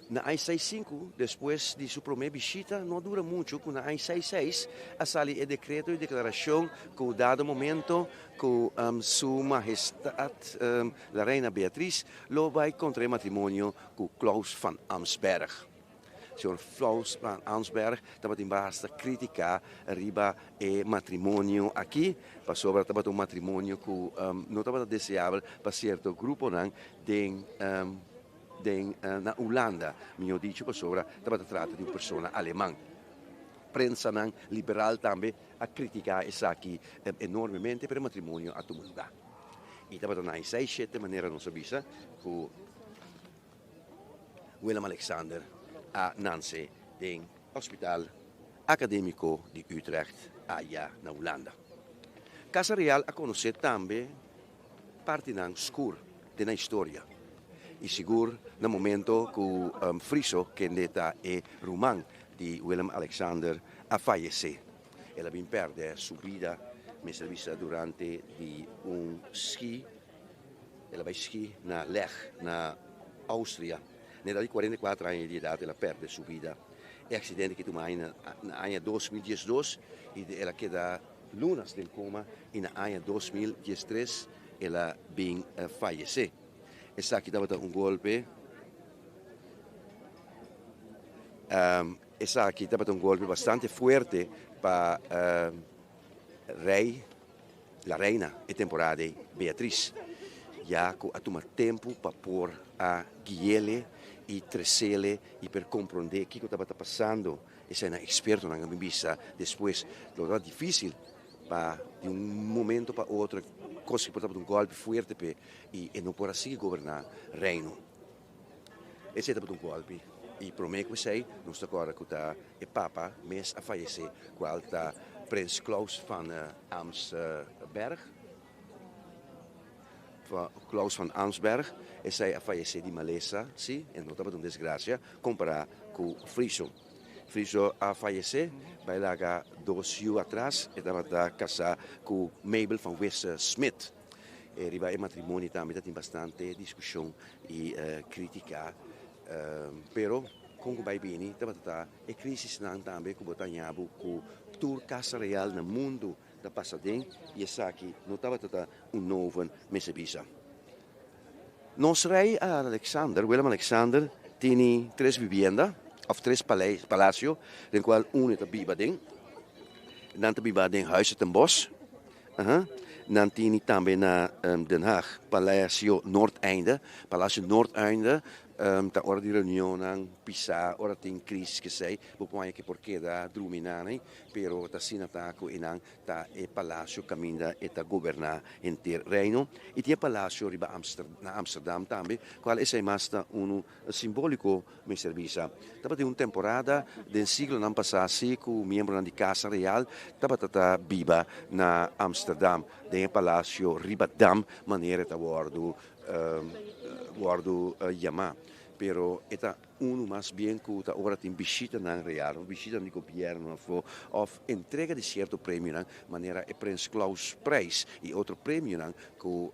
Na aña seis sinku, despues di su promé bishita, no a dura muchu ku na aña seis seis a sali e dekreto i deklarashon ku dado momento ku Su Mahestat la Reina Beatriz lo bai kontraé matrimonio ku Claus van Amsberg. Señor Claus van Amsberg tabatin basta krítika riba e matrimonio aki, pasobra tabata un matrimonio ku no tabata deseabel pa sierto gruponan den den na Hulanda, mihó dicho pasobra tabata trata di un persona aleman. Prensanan liberal tambe a kritiká esaki enormemente, pero e matrimonio a tuma lugá. I tabata na e seis shete manera nos a bisa ku Willem Alexander a nanse den Hospital Akadémiko di Utrecht aya na Hulanda. Casa Real a konosé tambe partinan skur den nan historia y sigur na momento cu Friso, kende ta e ruman di Willem Alexander, a fayece. El a bin perde su bida, mester bisa, durante di un ski, el a bay ski na Lech, na Austria. Na edad di 44 aña di edad el a perde su bida. E accidente ki tuma na aña 2012 y el a keda Lunas den coma y na aña 2013 el a bin fayece. Esaki tabata un golpe Esaki tabata un golpe bastante fuerte pa rey, la reina e temporada ei, Beatriz, ya cu a tuma tempo pa por a guiele y trecele y per comprende kico tabata pasando. Esei nan ekspertonan a bin bisa despues. Lo tabata difísil pa di un momento pa otro kos ki por tabata un gòlpi fuerte p'e i e no por a sigui goberná reino. Esei tabata un gòlpi i promé ku esei nos ta kòrda ku ta e papa mes a fayesé kual ta Prins Claus van Amsberg. Claus van Amsberg, esei a fayesé di malesa, sí, e no tabata un desgrasia kompará ku Friso. Friso a fayesé, bai laga dos yu atras. E tabata kasá ku Mabel van Wisse Smit. E riba e matrimonio tambe tatin bastante diskushon i krítika. Pero kon ku bai bini tabata ta e krisisnan tambe ku bo ta haña bo ku tur kasa real na mundu ta pasa den i esaki no tabata ta un noven mester bisa. Nos rei Alexander, Willem Alexander, tini tres bibienda of tres palacio den cual uno ta biba den. Nan ta biba den Huize ten Bosch. Nan tini tambe na Den Haag Palacio Noordeinde. Palacio Noordeinde ta ora di reunionnan pisa, ora tin crisis kesey, bo por haña ke por keda drumi nan, pero ta asina ta cu enan Ta e palacio caminda e ta goberna henter Reino y tin e palacio riba na Amsterdam tambe, cual esey mas ta unu simbolico mester bisa. Tabatin un temporada den siglonan pasa si cu miembronan di Casa Real tabata ta biba na Amsterdam den e palacio riba dam manera e ta wordo wordo yama. Pero e ta Unu mas bien ku ta ora tin bishitanan real òf bishitanan di gobièrnu afó òf entrega di sierto premionan manera e Prins Claus Prijs i otro premionan ku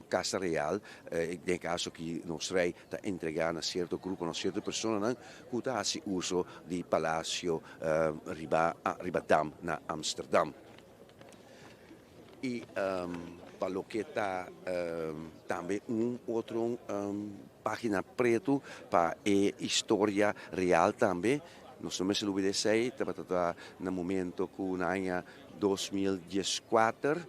Casa Real, den e kaso aki nos Rei, ta entregá na sierto gruponan òf sierto personanan ku ta hasi uso di Palacio riba riba Dam na Amsterdam. I pa loke ta tambe un otro pagina pretu pa e historia real tambe. Nos no mester lubida esei, tabata ta na momento ku na aña 2014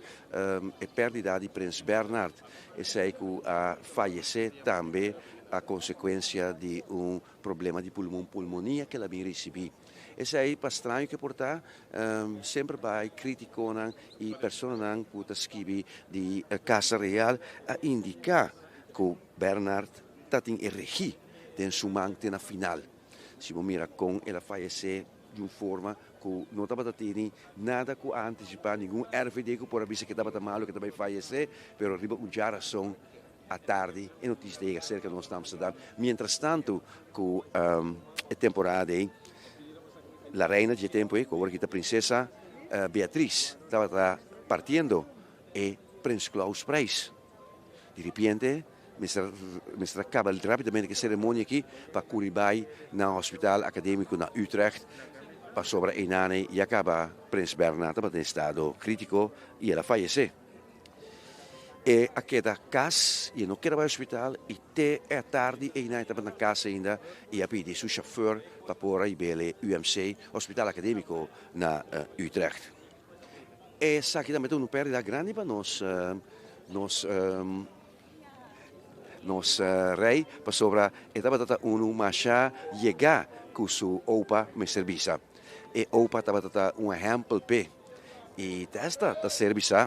e pèrdida di Prins Bernhard, esei ku a fayesé tambe a konsekuensia di un problema di pulmon, pulmonia, ku el a bin risibí. Esei pa straño ke por ta, semper bai krítikonan i personanan ku ta skibi di Casa Real a indiká ku Bernard ta tin e regí den su man te na final. Si bo mira kon el a fayesé di un forma ku no tabata tini nada ku a antisipá, ningun RVD ku por a bisa ke tabata malu ke ta bai fayesé, pero riba un djarason Atardi e notisia ta yega serka nos na Amsterdam. Mientras tanto ku e temporada ei, la reina dje tempu ei, ku awor aki ta prinsesa Beatriz, tabata partiendo e Prins Claus Prijs. Di ripiente mester mester a kaba rapidamente ku e seremonia aki pa kuri bai na hospital akademiko na Utrecht, pasobra einan ei ya kaba Prins Bernhard tabata den estado kritiko i el a fayesé. E a keda kas i e no keda bai hospital i te e atardi einan e tabata na kas ainda i a pidi su shofèr pa por a hib'el e UMC, Hospital Akademiko na Utrecht. Esaki tambe ta un pèrdida grandi pa nos nos nos rei pasobra e tabata ta unu masha yegá ku su opa mester bisa. E opa tabata ta un ehèmpel p'e. I testa ta ser bisá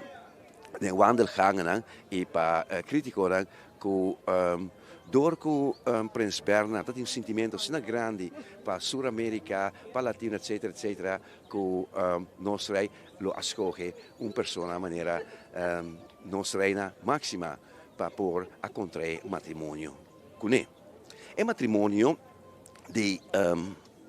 den wandelgangennan i pa krítikonan ku dor ku Prins Bernhard ta tin un sintimentu asina grandi pa Sur Amerika, pa Latino etsetera etsetera ku nos rei lo a skohe un persona manera nos reina Máxima pa por a kontraé matrimonio kuné. E matrimonio di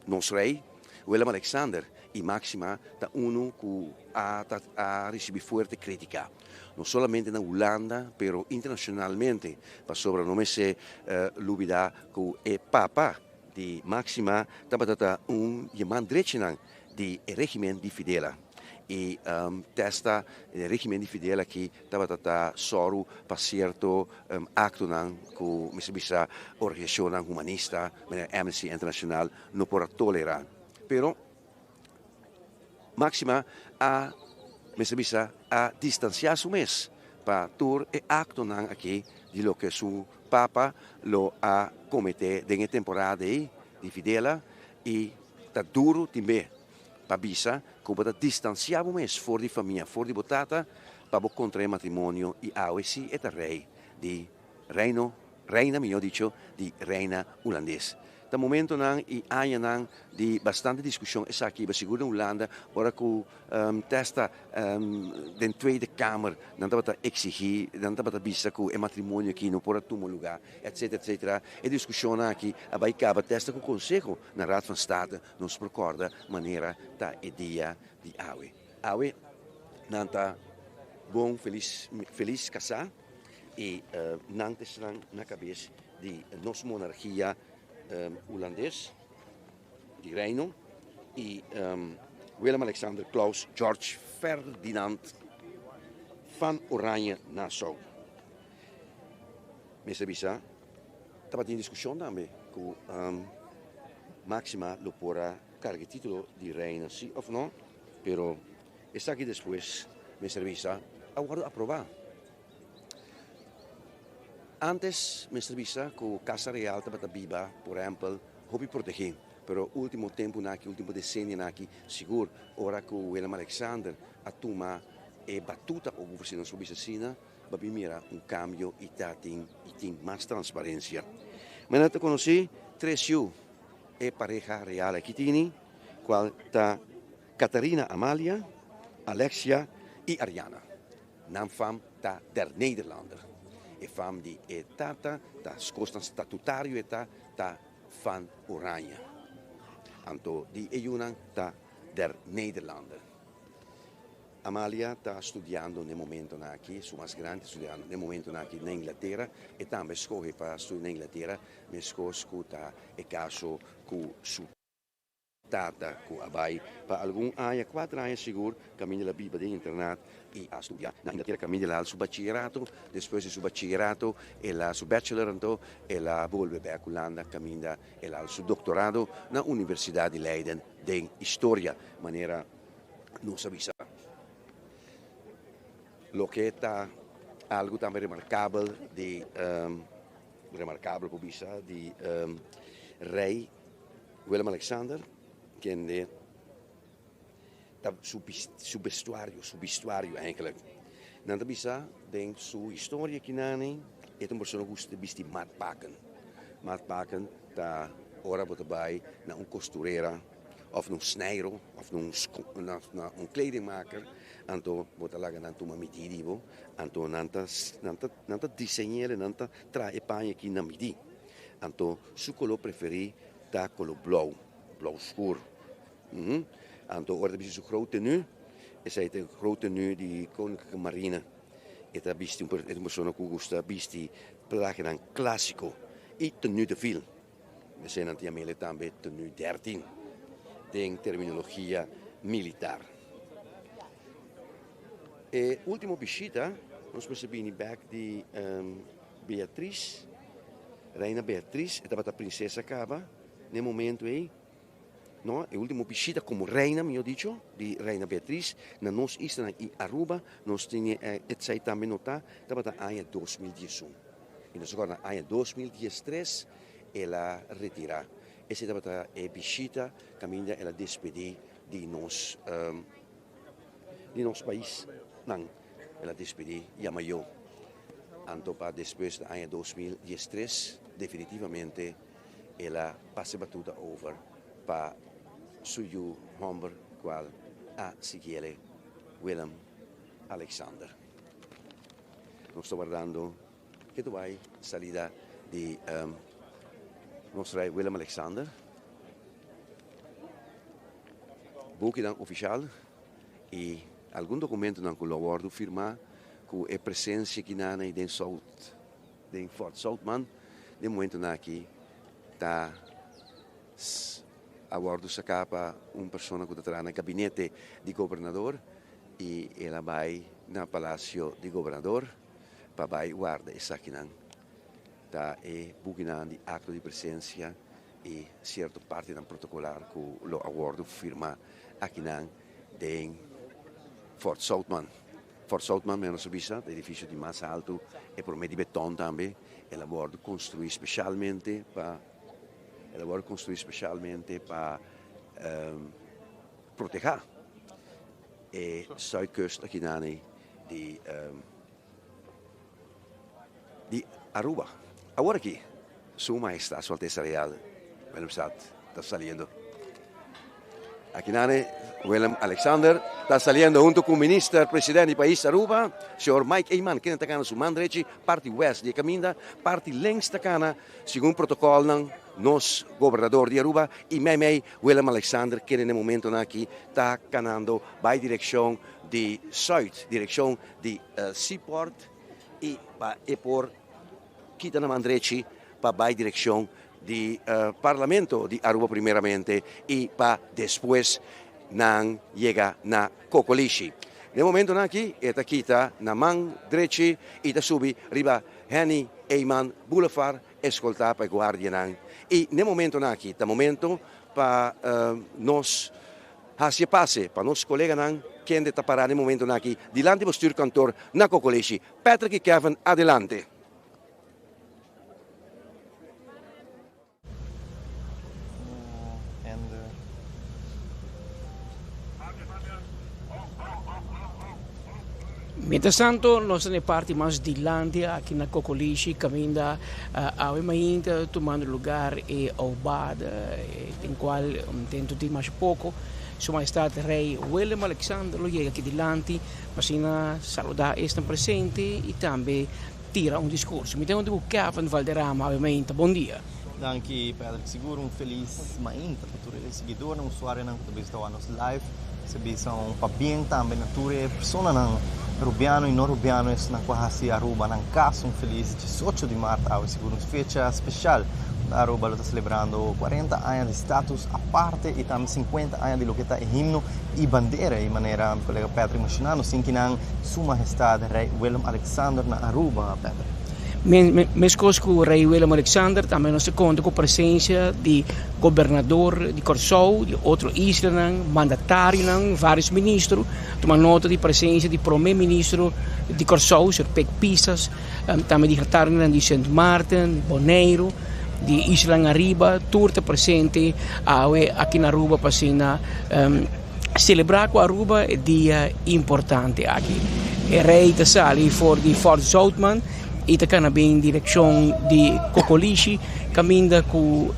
nos rei Willem Alexander i Máxima ta unu ku a ta a risibí fuerte krítika, no solamente na Hulanda pero internashonalmente, pasobra no mester lubidá ku e papa di Máxima tabata ta un di e man drechinan di e régimen di Fidela i testa e régimen di Fidela aki tabata ta sòru pa sierto aktonan ku mester bisa organisashonnan humanista manera Amnesty International no por a tolerá. Pero Máxima a mester bisa a distansiá su mes pa tur e aktonan aki di loke su papa lo a kometé den e temporada ei di Fidela i ta duru tin be pa bisa ku bo ta distansiá bo mes for di famia, for di bo tata pa bo kontraé matrimonio i awe si e ta rei di reino, reina mihó dicho, di reina hulandes. Ta momentonan y añanan di bastante discusion esaki, ba sigur den Hulanda, ora cu testa den Tweede Kamer nan tabata exigi, nan tabata bisa cu e matrimonio aki no por a tuma lugar, etc. Etc. E discusionnan aki a bay caba testa cu Conseho na Raad van State, nos por corda manera ta e dia di awe. Awe nan ta bon felis, felis casá y nan ta esnan na cabes di nos monarchia Hulandes, di Reino, y Willem Alexander Claus George Ferdinand van Oranje Nassau. Mester bisa, tabatin discusion tambe cu Maxima lo por a carga e titulo di reina si of no, pero esaki despues mester bisa a wordo aproba. Antes mester bisa ku Casa Real tabata biba, por ehempel, hopi protegí, pero ultimo tempunan aki, ultimo desenionan aki, sigur ora ku Willem Alexander a tuma e batuta over, si nos por bisa asina, bo a bin mira un kambio i ta tin i tin mas transparensia. Manera ta konosí, tres yu e pareha real aki tini, kual ta Catharina Amalia, Alexia i Ariana. Nan fam ta der Nederlander. E fam di e tata ta skosnan statutario e ta ta van Oranje. Anto di e yunan ta der Nederlander. Amalia ta studiando n'e momentonan aki, su mas grandi ta studiando n'e momentonan aki na Inglatera. E tambe skohe pa studia na Inglatera meskos ku ta e kaso ku su. Tata ku a bai pa algun aña, kuater aña sigur, kaminda el a biba den internat i a studia na Inglatera kaminda el a hal su bachillerato. Despues di su bachillerato el a su bachelor anto el a bolbe bek Hulanda kaminda el a hal su doktorado na Universidat di Leiden den historia, manera nos a bisa. Loke ta algu tambe remarkabel di remarkabel por bisa di Rei Willem Alexander kende ta su su bestuario, su bistuario eigenlijk. Nan ta bisa den su historia kinani e ta un persona ku gusta bisti matpaken. Matpaken ta ora bo ta bai na un kosturera òf na un snijro òf na un na un kledingmaker anto bo ta laga nan tuma midí di bo anto nan ta nan ta nan ta diseñ'é nan ta traha e paña aki na midí. Anto su koló preferí ta koló blou, blou skur. Anto ora ta bisti su groot tenú, esei ta e groot tenú di Koninklijke Marine. E ta bisti un e ta un persona ku gusta bisti plakenan klásiko i tenú de vil. Esei nan ta yam'el tambe tenú dertien den terminologia militar. E último bishita nos mester bini bèk di Beatriz, Reina Beatriz, e tabata prinsesa kaba n'e momento ei, no, e ultimo bishita komo reina, mihor dicho, di Reina Beatriz na nos islanan i Aruba, nos tene esei tambe notá, tabata aña 2011. I nos a kòrda na aña 2013 el a retirá. Esei tabata e bishita kaminda el a despedí di nos, di nos paisnan. El a despedí Yamayó. Anto pa despues na aña 2013 definitivamente el a pasa e batuta over pa su yu hòmber kual a siguiele, Willem Alexander. Nos ta wardando ke ta bai salida di nos rei Willem Alexander. Bukinan ofishal. I algun dokumentonan ku lo wòrdu firmá ku e presensia kinan ei den Sout, den Fort Zoutman, den momentonan aki ta a wòrdu saká pa un persona ku ta traha na gabinete di gobernador i el a bai na palasio di gobernador pa bai warda esakinan. Ta e bukinan di akto di presensia i sierto partinan protokolar ku lo a wòrdu firmá akinan den Fort Zoutman. Fort Zoutman, mi a nos a bisa, ta edifisio di mas haltu, e promé di beton tambe. El a wòrdu konstruí speshalmente pa el a wòrdu konstruí speshalmente pa protehá e zuidkust akinan ei di di Aruba. Awor aki, Su Mahestad Su Alteza Real. Willemstad ta saliendo. Aki nan Willem Alexander ta saliendo hunto cu Minister President di pais Aruba, señor Mike Eman, kende ta cana su man drechi parti west di e caminda, parti links ta cana segun protocolnan nos Gobernador di Aruba y meimei Willem Alexander kende na e momentonan aki ta canando bay direccion di zuid, direccion di Seaport y pa e por kita na man drechi pa bay direccion di Parlamento di Aruba primeramente y pa despues nan yega na Cocolishi. Den momentonan aki e ta kita na man drechi y ta subi riba Henny Eman Boulevard escolta pa e guardianan y den momentonan aki ta momento pa nos haci e pase pa nos coleganan kende ta para den momentonan aki dilanti bestuurkantoor na Cocolishi. Patrick y Kevin adelante. Mientras tanto nos ta na e parti mas dilanti aki na Cocolishi caminda awe mainta tumando lugar e aubada den cual dentro di mas poco Su Majestad Rey Willem Alexander lo yega aki dilanti pa asina saluda esnan presente y tambe tira un discurso. Mi ta hunto cu Kevin Valderrama awe mainta. Bon dia. Danki Patrick. Sigur un felis mainta pa tur e siguidornan, usuarionan cu ta bisa ta wak nos live. Nos a bisa un pabien tambe na tur e personanan Rubiano y no Rubiano esnan cu a haci Aruba nan cas. Un felis diesocho di maart awe sigur un fecha special. Aruba lo ta celebrando cuarenta aña di status aparte y tambe cincuenta aña di loke ta e himno y bandera. Y manera mi colega Patrick menciona nos tin kinan Su Mahestad Rey Willem Alexander na Aruba, Patrick. Meskos ku Rey Willem Alexander tambe nos ta konta ku presensia di gobernador di Kòrsou, di otro islanan, mandatarionan, vários ministro. Tuma nota di presensia di prome ministro di Kòrsou, señor Pek Pisas, tambe dignatarionan di Sint Maarten, Boneiru, di islanan ariba, tur ta presente awe aki na Aruba pa asina Selebrá ku Aruba e dia importante aki. E rei ta sali for di Fort Zoutman i ta kana bin direkshon di Kokolishi kaminda ku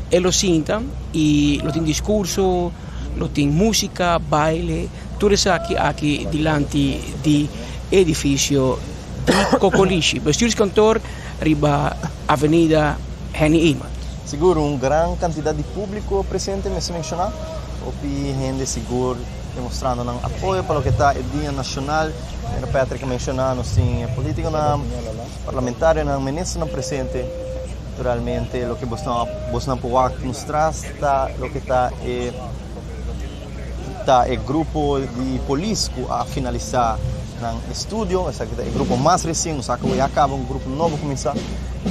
e lo sinta i lo tin diskurso, lo tin músika, baile, tur esaki aki dilanti di edifisio di Kokolishi. Bestuurskantoor riba Avenida Henny Eman. Sigur un gran kantidat di públiko presente mester menshoná. Hopi hende sigur demostrando nan apoyo pa loke ta e Dia Nashonal. Manera Patrick a menshoná nos tin e polítikonan, parlamentarionan, ministernan presente. Naturalmente loke bosnan por wak nos tras ta loke ta e ta e grupo di polis ku a finalisá nan estudio. Esaki ta e grupo mas resien. Nos a kaba ya kaba un grupo nobo kuminsá.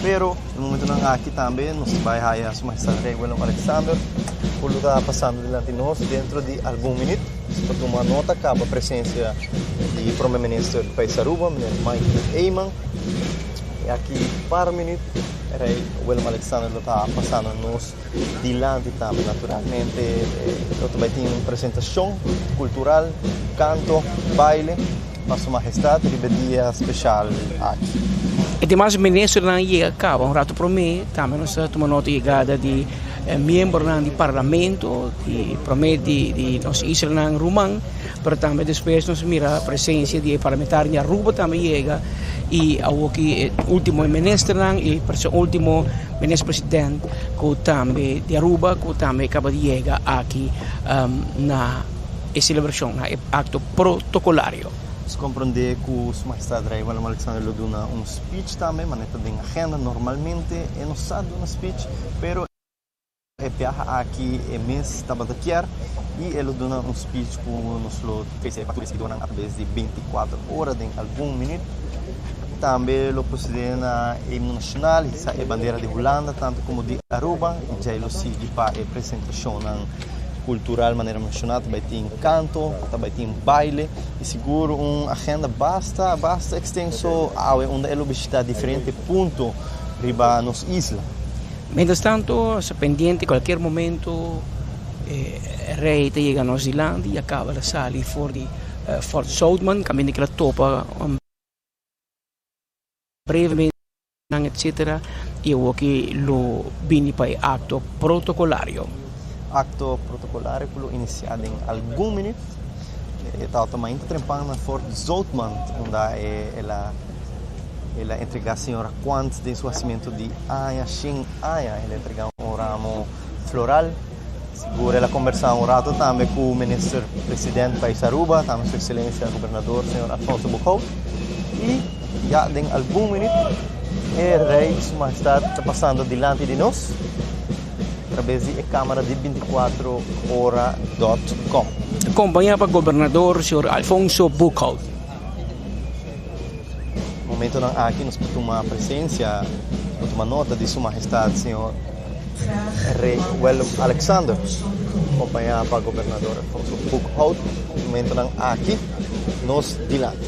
Pero e momentunan aki tambe nos ta bai haya Su Majestad Rey Willem Alexander ku lo ta pasando dilanti nos dentro di algun minüt. Nos ta tuma nota kaba presensia di Prome Minister di Pais Aruba, Meneer Mike Eman. I aki par minüt Rey Willem Alexander lo ta pasando nos dilanti tambe. Naturalmente lo ta bai tin un presentashon kultural, kanto, baile pa Su Mahestad riba e dia speshal aki. E demas ministernan yega kaba un rato prome, tambe nos ta tuma nota yegada di miembronan di parlamento di prome di nos islanan ruman, pero tambe despues nos mira presencia di e parlamentario di Aruba tambe yega y awoki e ultimo ministernan y ultimo minister president cu tambe di Aruba cu tambe caba di yega aki na e celebracion, na e acto protocolario. Nos comprende cu Su Majestad Rey Willem Alexander lo duna un speech tambe, manera ta den agenda. Normalmente e no sa duna speech, pero e biaha aki e mes tabata kier y e lo duna un speech cu nos lo trece pa tur e siguidornan atraves di 24 ora den algun minuut. Tambe lo procede na e himno nacional, hisa e bandera di Hulanda tanto como di Aruba y djey lo sigui pa e presentacionnan cultural manera menciona, ta bay tin canto, ta bay tin baile y sigur un agenda basta basta extenso awe unda e lo bishita diferente punto riba nos isla. Mientras tanto, sa pendiente cualkier momento e rey ta yega nos dilanti y a caba ta sali for di Fort Zoutman caminda kila topa brevemente etc. i awoki lo bini pa e akto protokolario. Akto protokolario ku lo inisiá den algun minüt. E tabata mainta trempan na Fort Zoutman unda el a el a entregá señora Quant den su hasimentu di aña shen aña. El a entregá un ramo floral. Sigur el a kombersá un rato tambe ku Minister President Pais Aruba, tambe Su Ekselencia Gobernador señor Alfonso Boekhoudt. I ya den algun minüt e Rey Su Mahestad ta pasando dilanti di nos trabes di e kamera di 24 ora dot com. Kompañá pa Gobernador señor Alfonso Boekhoudt. Momentonan aki nos por tuma presencia, nos por tuma nota di Su Mahestad Señor Rey Willem Alexander, acompaña pa Gobernador Alfonso Boekhoudt. Momentonan aki nos dilanti.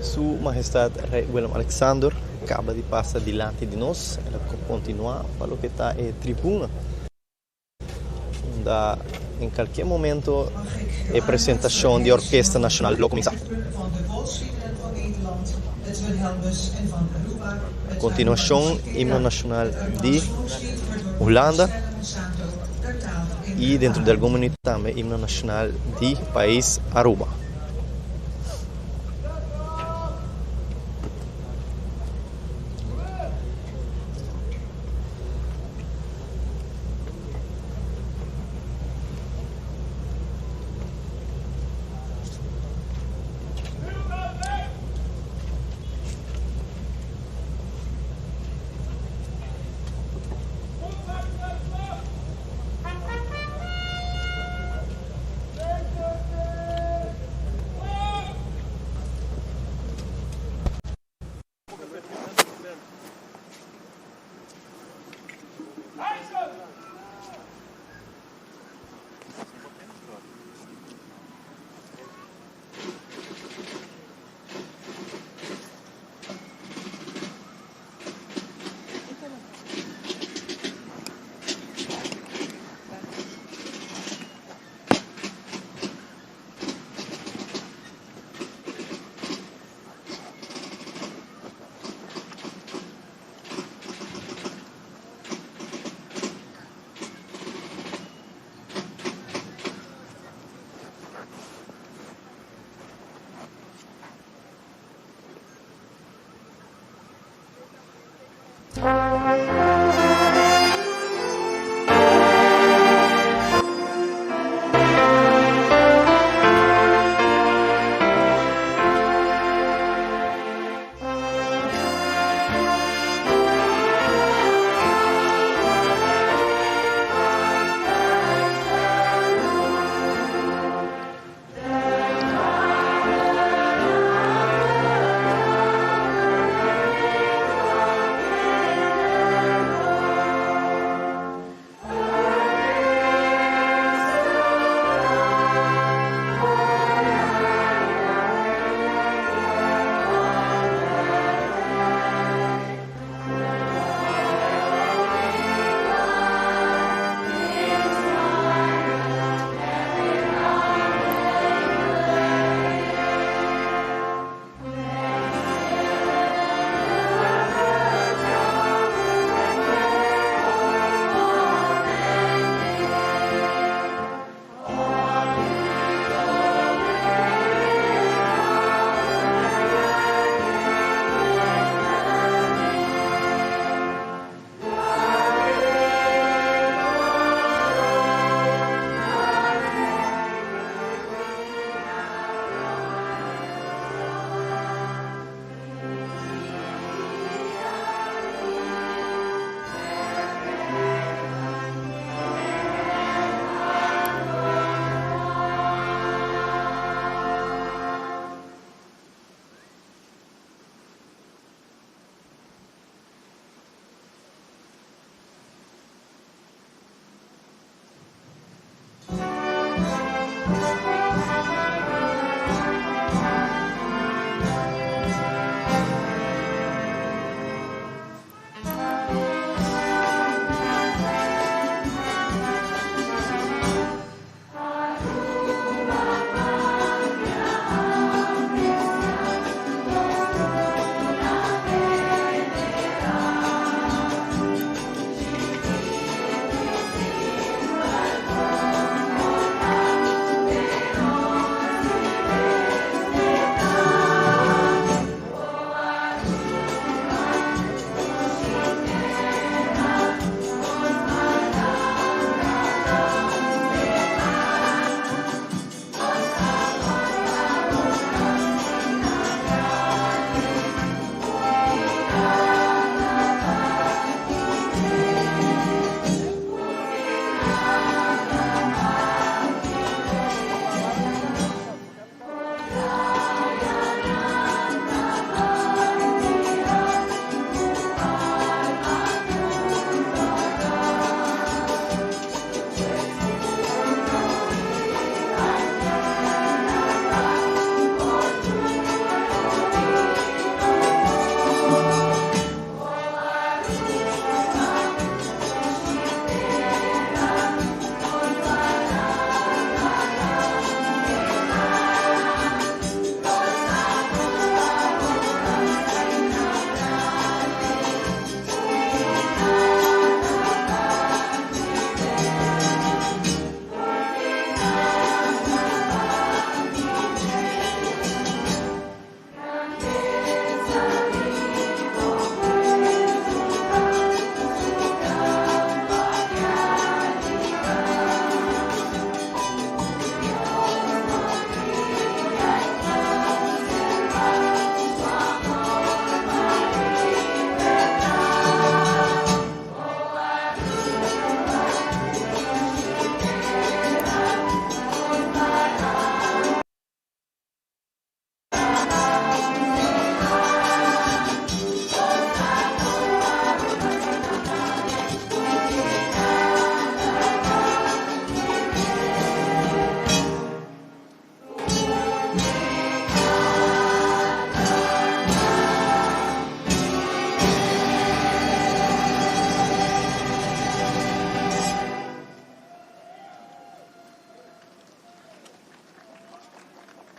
Su Mahestad Rey Willem Alexander caba di pasa dilanti di nos. El a continua pa loke ta e tribuna unda en cualkier momento e presentacion di Orkesta Nacional lo cuminsa. A continuacion Himno Nacional di Hulanda y dentro di algun minuto tambe Himno Nacional di pais Aruba.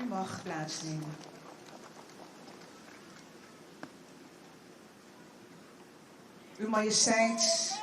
U mag plaatsnemen. Uw Majesteit.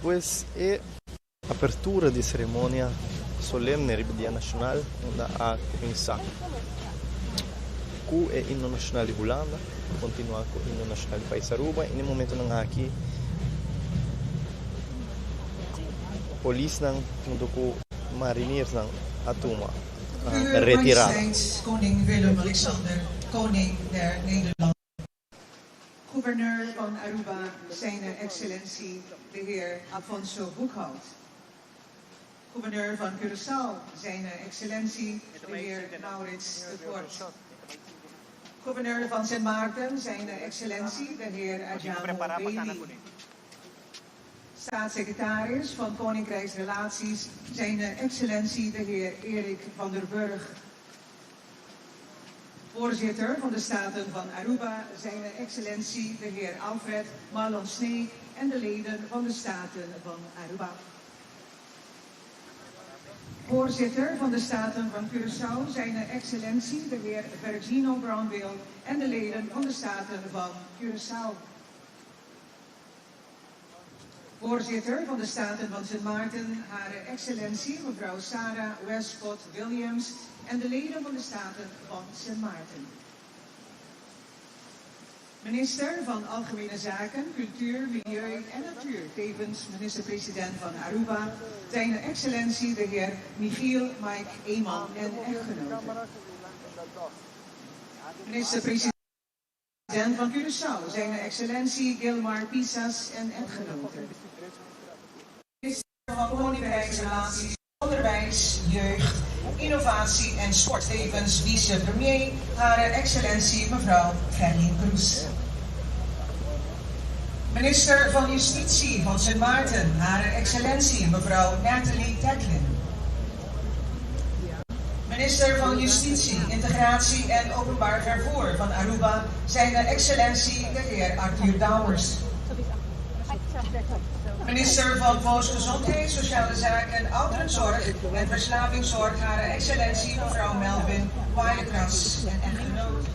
Pues e apertura di ceremonia solemne riba Dia Nacional unda a cuminsa cu e himno nacional di Hulanda, continua cu e himno nacional di pais Aruba y na e momentonan aki polisnan hunto cu mariniersnan a tuma Uwe retirada. Majesteit Koning Willem-Alexander, Koning der Nederlanden. Gouverneur van Aruba, Zijne Excellentie de heer Alfonso Boekhoudt. Gouverneur van Curaçao, Zijne Excellentie de heer Maurits de Kort. Gouverneur van Sint Maarten, Zijne Excellentie de heer Adjamo Bailey. Staatssecretaris van Koninkrijksrelaties, Zijne Excellentie de heer Erik van der Burg. Voorzitter van de Staten van Aruba, Zijne Excellentie de heer Alfred Marlon Sneek en de leden van de Staten van Aruba. Voorzitter van de Staten van Curaçao, Zijne Excellentie de heer Virgino Brownbill en de leden van de Staten van Curaçao. Voorzitter van de Staten van Sint Maarten, Hare Excellentie mevrouw Sarah Westcott Williams en de leden van de Staten van Sint Maarten. Minister van Algemene Zaken, Cultuur, Milieu en Natuur, tevens minister-president van Aruba, Zijne Excellentie de heer Michiel Mike Eman en echtgenote. Minister-president van Curaçao, Zijne Excellentie Gilmar Pisas en echtgenote. Minister van Koninkrijksrelaties, Onderwijs, Jeugd, Innovatie en Sport, tevens vicepremier, Hare Excellentie mevrouw Gerlien Kroes. Minister van Justitie van Sint Maarten, Hare Excellentie mevrouw Nathalie Taklin. Minister van Justitie, Integratie en Openbaar Vervoer van Aruba, Zijne Excellentie de heer Arthur Dowers. Minister van Volksgezondheid, Sociale Zaken, Ouderenzorg en Verslavingszorg, Hare Excellentie mevrouw Melvin Wildgras en echtgenoot.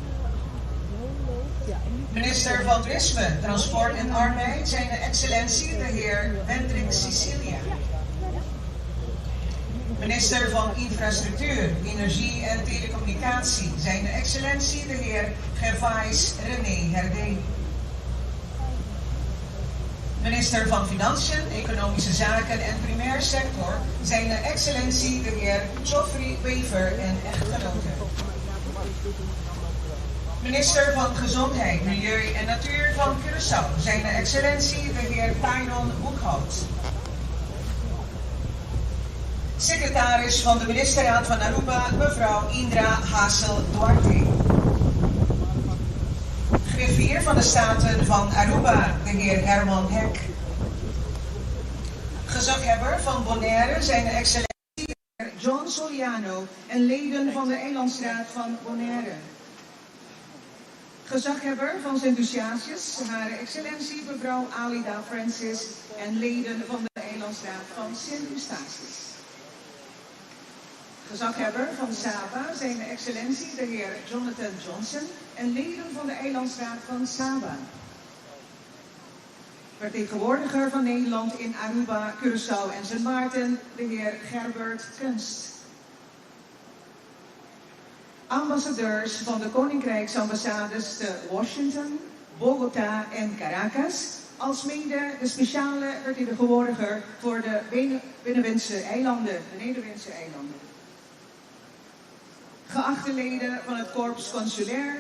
Minister van Toerisme, Transport en Arbeid, Zijne Excellentie de heer Wendrick Cicilia. Minister van Infrastructuur, Energie en Telecommunicatie, Zijne Excellentie de heer Gervais René Herdé. Minister van Financiën, Economische Zaken en Primair Sector, Zijne Excellentie de heer Geoffrey Wever en echtgenote. Minister van Gezondheid, Milieu en Natuur van Curaçao, Zijne Excellentie de heer Tyrone Boekhout. Secretaris van de Ministerraad van Aruba, mevrouw Indra Hassel Duarte. Griffier van de Staten van Aruba, de heer Herman Hek. Gezaghebber van Bonaire, zijn excellentie de heer John Soliano en leden van de Eilandsraad van Bonaire. Gezaghebber van Sint Eustatius, Hare Excellentie mevrouw Alida Francis en leden van de Eilandsraad van Sint Eustatius. Gezaghebber van Saba, zijn excellentie de heer Jonathan Johnson en leden van de Eilandsraad van Saba. Vertegenwoordiger van Nederland in Aruba, Curaçao en Sint Maarten, de heer Gerbert Kunst. Ambassadeurs van de Koninkrijksambassades te Washington, Bogota en Caracas, alsmede de speciale vertegenwoordiger voor de Binnenwindse eilanden, de Nederwindse eilanden. Geachte leden van het Korps Consulair,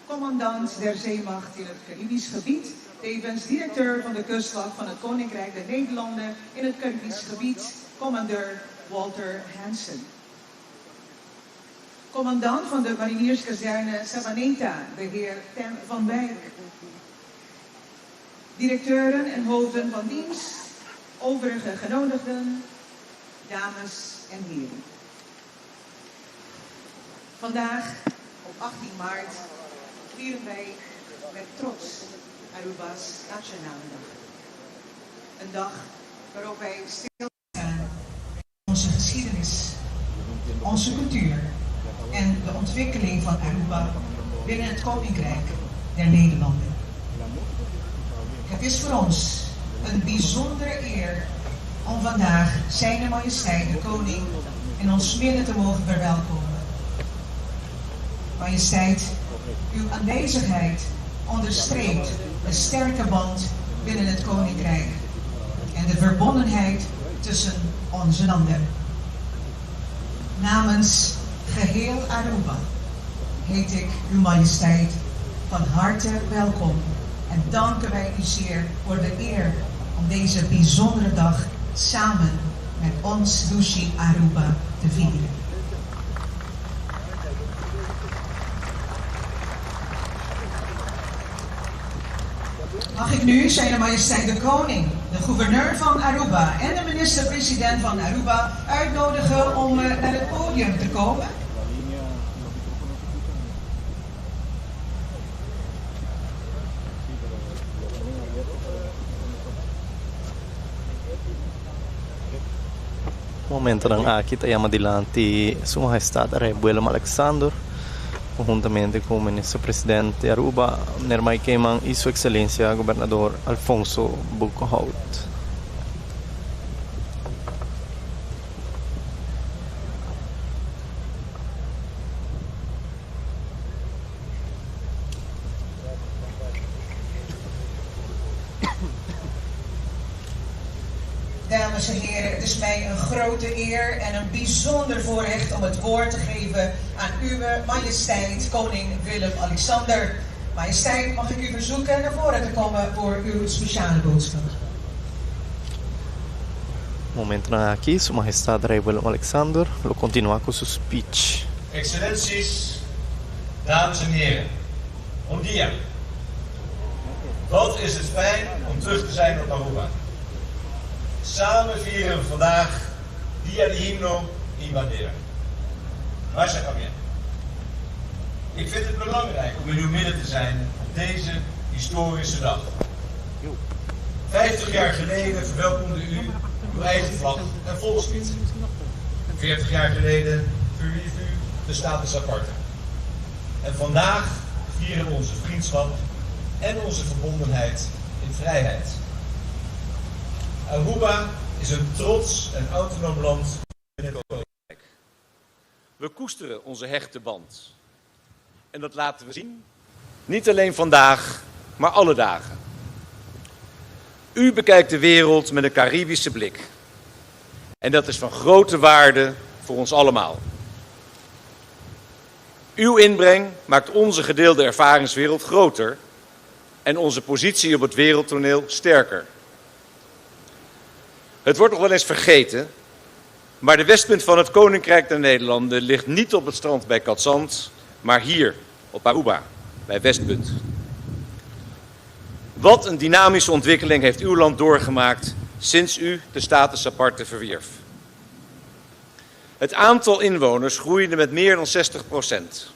commandant der Zeemacht in het Caribisch gebied, tevens directeur van de kustwacht van het Koninkrijk der Nederlanden in het Caribisch gebied, commandeur Walter Hansen. Commandant van de marinierskazerne Savaneta, de heer Tem van Wijk. Directeuren en hoofden van dienst, overige genodigden, dames en heren. Vandaag, op 18 maart, vieren wij met trots Aruba's Nationale Dag. Een dag waarop wij stilstaan bij onze geschiedenis, onze cultuur en de ontwikkeling van Aruba binnen het Koninkrijk der Nederlanden. Het is voor ons een bijzondere eer om vandaag Zijne Majesteit de Koning in ons midden te mogen verwelkomen. Majesteit, uw aanwezigheid onderstreept de sterke band binnen het Koninkrijk en de verbondenheid tussen onze landen. Namens geheel Aruba heet ik Uw Majesteit van harte welkom en danken wij u zeer voor de eer om deze bijzondere dag samen met ons Dushi Aruba te vieren. Mag ik nu Zijne Majesteit de Koning, de gouverneur van Aruba en de minister-president van Aruba uitnodigen om eh, naar het podium te komen? Momentonan aki ta yama dilanti Su Mahestad Rey Willem Alexander conhuntamente cu Minister President di Aruba, Meneer Mike Eman y Su Excelencia Gobernador Alfonso Boekhoudt. Dames en heren, het is mij een grote eer en een bijzonder voorrecht om het woord te geven aan Uwe Majesteit Koning Willem-Alexander. Majesteit, mag ik u verzoeken naar voren te komen voor uw speciale boodschap. Momentonan aki, Su Mahestad Rey Willem-Alexander lo continua cu su speech. Excellenties, dames en heren, bon dia. Wat is het fijn om terug te zijn op Aruba. Samen vieren we vandaag Dia di Himno y Bandera. Masha pabien. Ik vind het belangrijk om in uw midden te zijn op deze historische dag. 50 jaar geleden verwelkomde u uw eigen vlag en volkslied. 40 jaar geleden verwierf u de status aparte. En vandaag vieren we onze vriendschap en onze verbondenheid in vrijheid. Aruba is een trots en autonoom land binnen het Koninkrijk. We koesteren onze hechte band. En dat laten we zien, niet alleen vandaag, maar alle dagen. U bekijkt de wereld met een Caribische blik. En dat is van grote waarde voor ons allemaal. Uw inbreng maakt onze gedeelde ervaringswereld groter en onze positie op het wereldtoneel sterker. Het wordt nog wel eens vergeten, maar de westpunt van het Koninkrijk der Nederlanden ligt niet op het strand bij Cadzand, maar hier op Aruba, bij Westpunt. Wat een dynamische ontwikkeling heeft uw land doorgemaakt sinds u de status aparte verwierf. Het aantal inwoners groeide met meer dan 60 procent.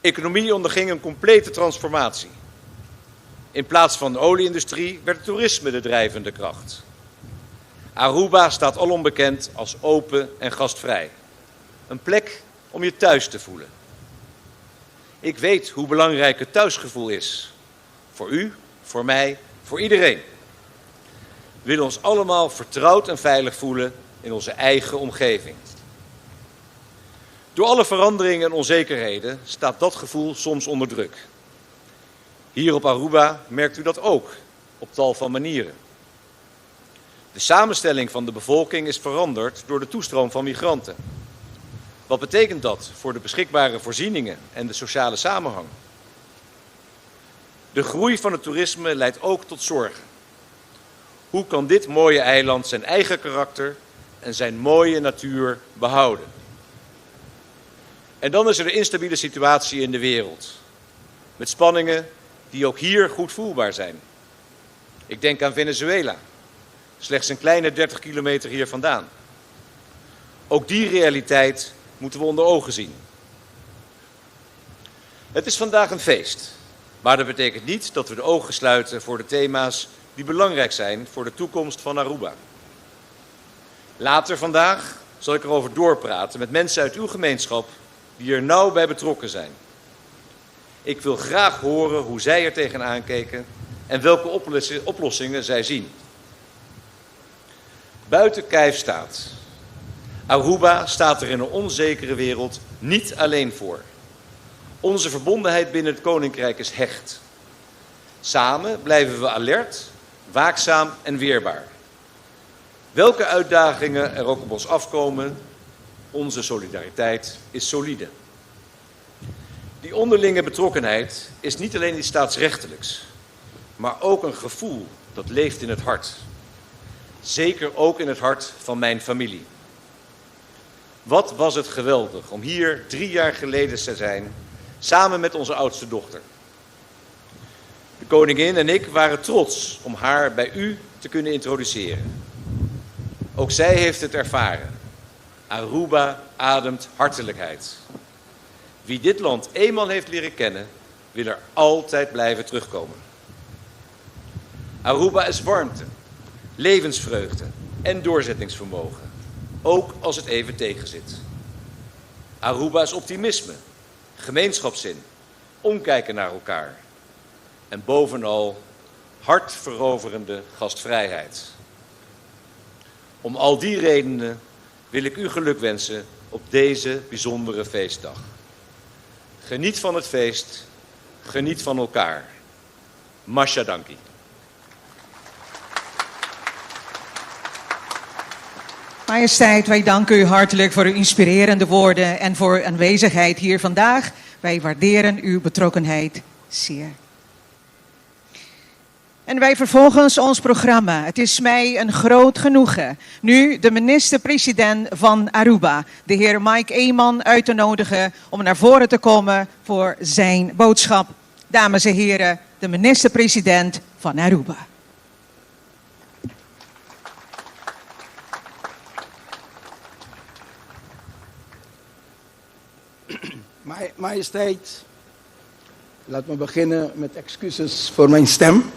De economie onderging een complete transformatie. In plaats van de olie-industrie werd het toerisme de drijvende kracht. Aruba staat alom bekend als open en gastvrij. Een plek om je thuis te voelen. Ik weet hoe belangrijk het thuisgevoel is. Voor u, voor mij, voor iedereen. We willen ons allemaal vertrouwd en veilig voelen in onze eigen omgeving. Door alle veranderingen en onzekerheden staat dat gevoel soms onder druk. Hier op Aruba merkt u dat ook, op tal van manieren. De samenstelling van de bevolking is veranderd door de toestroom van migranten. Wat betekent dat voor de beschikbare voorzieningen en de sociale samenhang? De groei van het toerisme leidt ook tot zorgen. Hoe kan dit mooie eiland zijn eigen karakter en zijn mooie natuur behouden? En dan is er de instabiele situatie in de wereld. Met spanningen die ook hier goed voelbaar zijn. Ik denk aan Venezuela, slechts een kleine 30 kilometer hier vandaan. Ook die realiteit moeten we onder ogen zien. Het is vandaag een feest, maar dat betekent niet dat we de ogen sluiten voor de thema's die belangrijk zijn voor de toekomst van Aruba. Later vandaag zal ik erover doorpraten met mensen uit uw gemeenschap die er nauw bij betrokken zijn. Ik wil graag horen hoe zij er tegenaan keken en welke oplossingen zij zien. Buiten kijf staat. Aruba staat er in een onzekere wereld niet alleen voor. Onze verbondenheid binnen het Koninkrijk is hecht. Samen blijven we alert, waakzaam en weerbaar. Welke uitdagingen er ook op ons afkomen, onze solidariteit is solide. Die onderlinge betrokkenheid is niet alleen iets staatsrechtelijks, maar ook een gevoel dat leeft in het hart. Zeker ook in het hart van mijn familie. Wat was het geweldig om hier 3 jaar geleden te zijn, samen met onze oudste dochter. De koningin en ik waren trots om haar bij u te kunnen introduceren. Ook zij heeft het ervaren. Aruba ademt hartelijkheid. Wie dit land eenmaal heeft leren kennen, wil er altijd blijven terugkomen. Aruba is warmte, levensvreugde en doorzettingsvermogen, ook als het even tegenzit. Aruba is optimisme, gemeenschapszin, omkijken naar elkaar en bovenal hartveroverende gastvrijheid. Om al die redenen wil ik u gelukwensen op deze bijzondere feestdag. Geniet van het feest, geniet van elkaar. Masha danki. Majesteit, wij danken u hartelijk voor uw inspirerende woorden en voor uw aanwezigheid hier vandaag. Wij waarderen uw betrokkenheid zeer. En wij vervolgens ons programma. Het is mij een groot genoegen nu de minister-president van Aruba, de heer Mike Eman, uit te nodigen om naar voren te komen voor zijn boodschap. Dames en heren, de minister-president van Aruba. Majesteit, laat me beginnen met excuses voor mijn stem.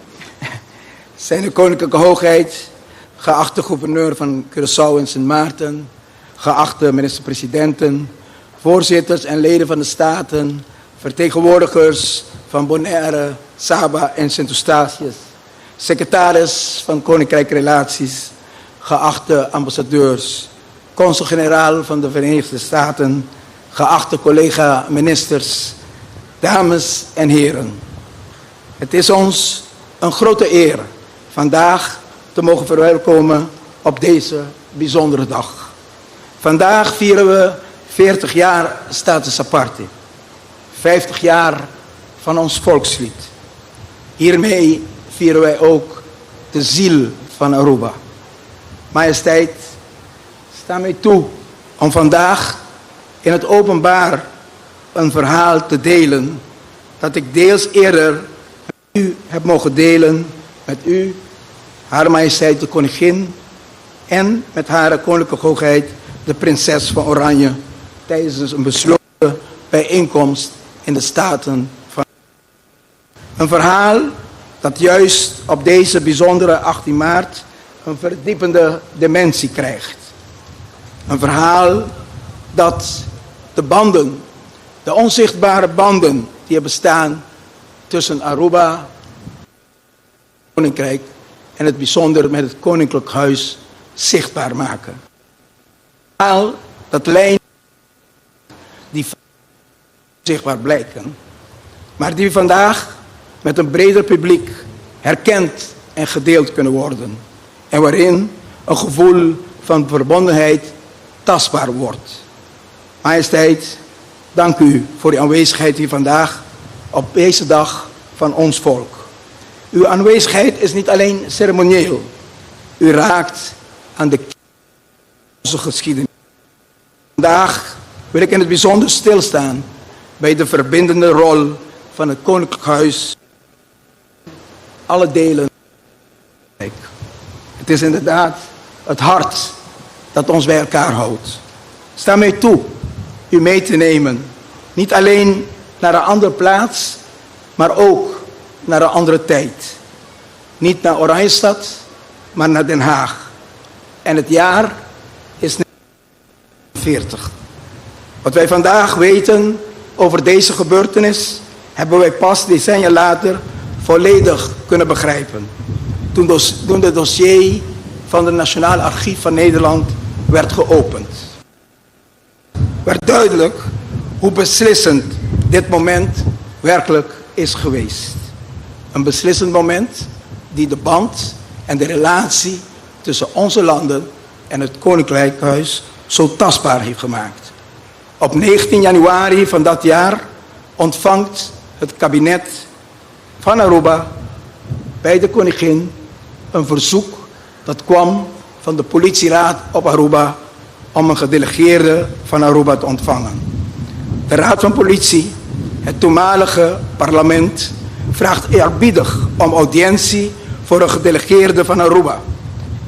Zijne Koninklijke Hoogheid, geachte gouverneur van Curaçao en Sint Maarten, geachte minister-presidenten, voorzitters en leden van de Staten, vertegenwoordigers van Bonaire, Saba en Sint Eustatius, secretaris van Koninkrijk Relaties, geachte ambassadeurs, consul-generaal van de Verenigde Staten, geachte collega-ministers, dames en heren. Het is ons een grote eer vandaag te mogen verwelkomen op deze bijzondere dag. Vandaag vieren we 40 jaar status aparte, 50 jaar van ons volkslied. Hiermee vieren wij ook de ziel van Aruba. Majesteit, sta mij toe om vandaag in het openbaar een verhaal te delen dat ik deels eerder met u heb mogen delen, met u, Hare Majesteit de Koningin en met Hare Koninklijke Hoogheid de Prinses van Oranje tijdens een besloten bijeenkomst in de Staten van. Een verhaal dat juist op deze bijzondere 18 maart een verdiepende dimensie krijgt. Een verhaal dat de banden, de onzichtbare banden die er bestaan tussen Aruba, Koninkrijk en het bijzonder met het Koninklijk Huis zichtbaar maken. Een verhaal dat lijn Die zichtbaar blijken, maar die vandaag met een breder publiek herkend en gedeeld kunnen worden. En waarin een gevoel van verbondenheid tastbaar wordt. Majesteit, dank u voor uw aanwezigheid hier vandaag op deze dag van ons volk. Uw aanwezigheid is niet alleen ceremonieel. U raakt aan de onze geschiedenis. Vandaag wil ik in het bijzonder stilstaan bij de verbindende rol van het Koninklijk Huis. Alle delen. Het is inderdaad het hart dat ons bij elkaar houdt. Sta mij toe u mee te nemen. Niet alleen naar een andere plaats, maar ook naar een andere tijd. Niet naar Oranjestad, maar naar Den Haag. En het jaar is 1940. Wat wij vandaag weten over deze gebeurtenis, hebben wij pas decennia later volledig kunnen begrijpen. Toen de dossier van het Nationaal Archief van Nederland werd geopend, werd duidelijk hoe beslissend dit moment werkelijk is geweest. Een beslissend moment die de band en de relatie tussen onze landen en het Koninklijk Huis zo tastbaar heeft gemaakt. Op 19 januari van dat jaar ontvangt het kabinet van Aruba bij de koningin een verzoek dat kwam van de politieraad op Aruba om een gedelegeerde van Aruba te ontvangen. De Raad van Politie, het toenmalige parlement, vraagt eerbiedig om audiëntie voor een gedelegeerde van Aruba.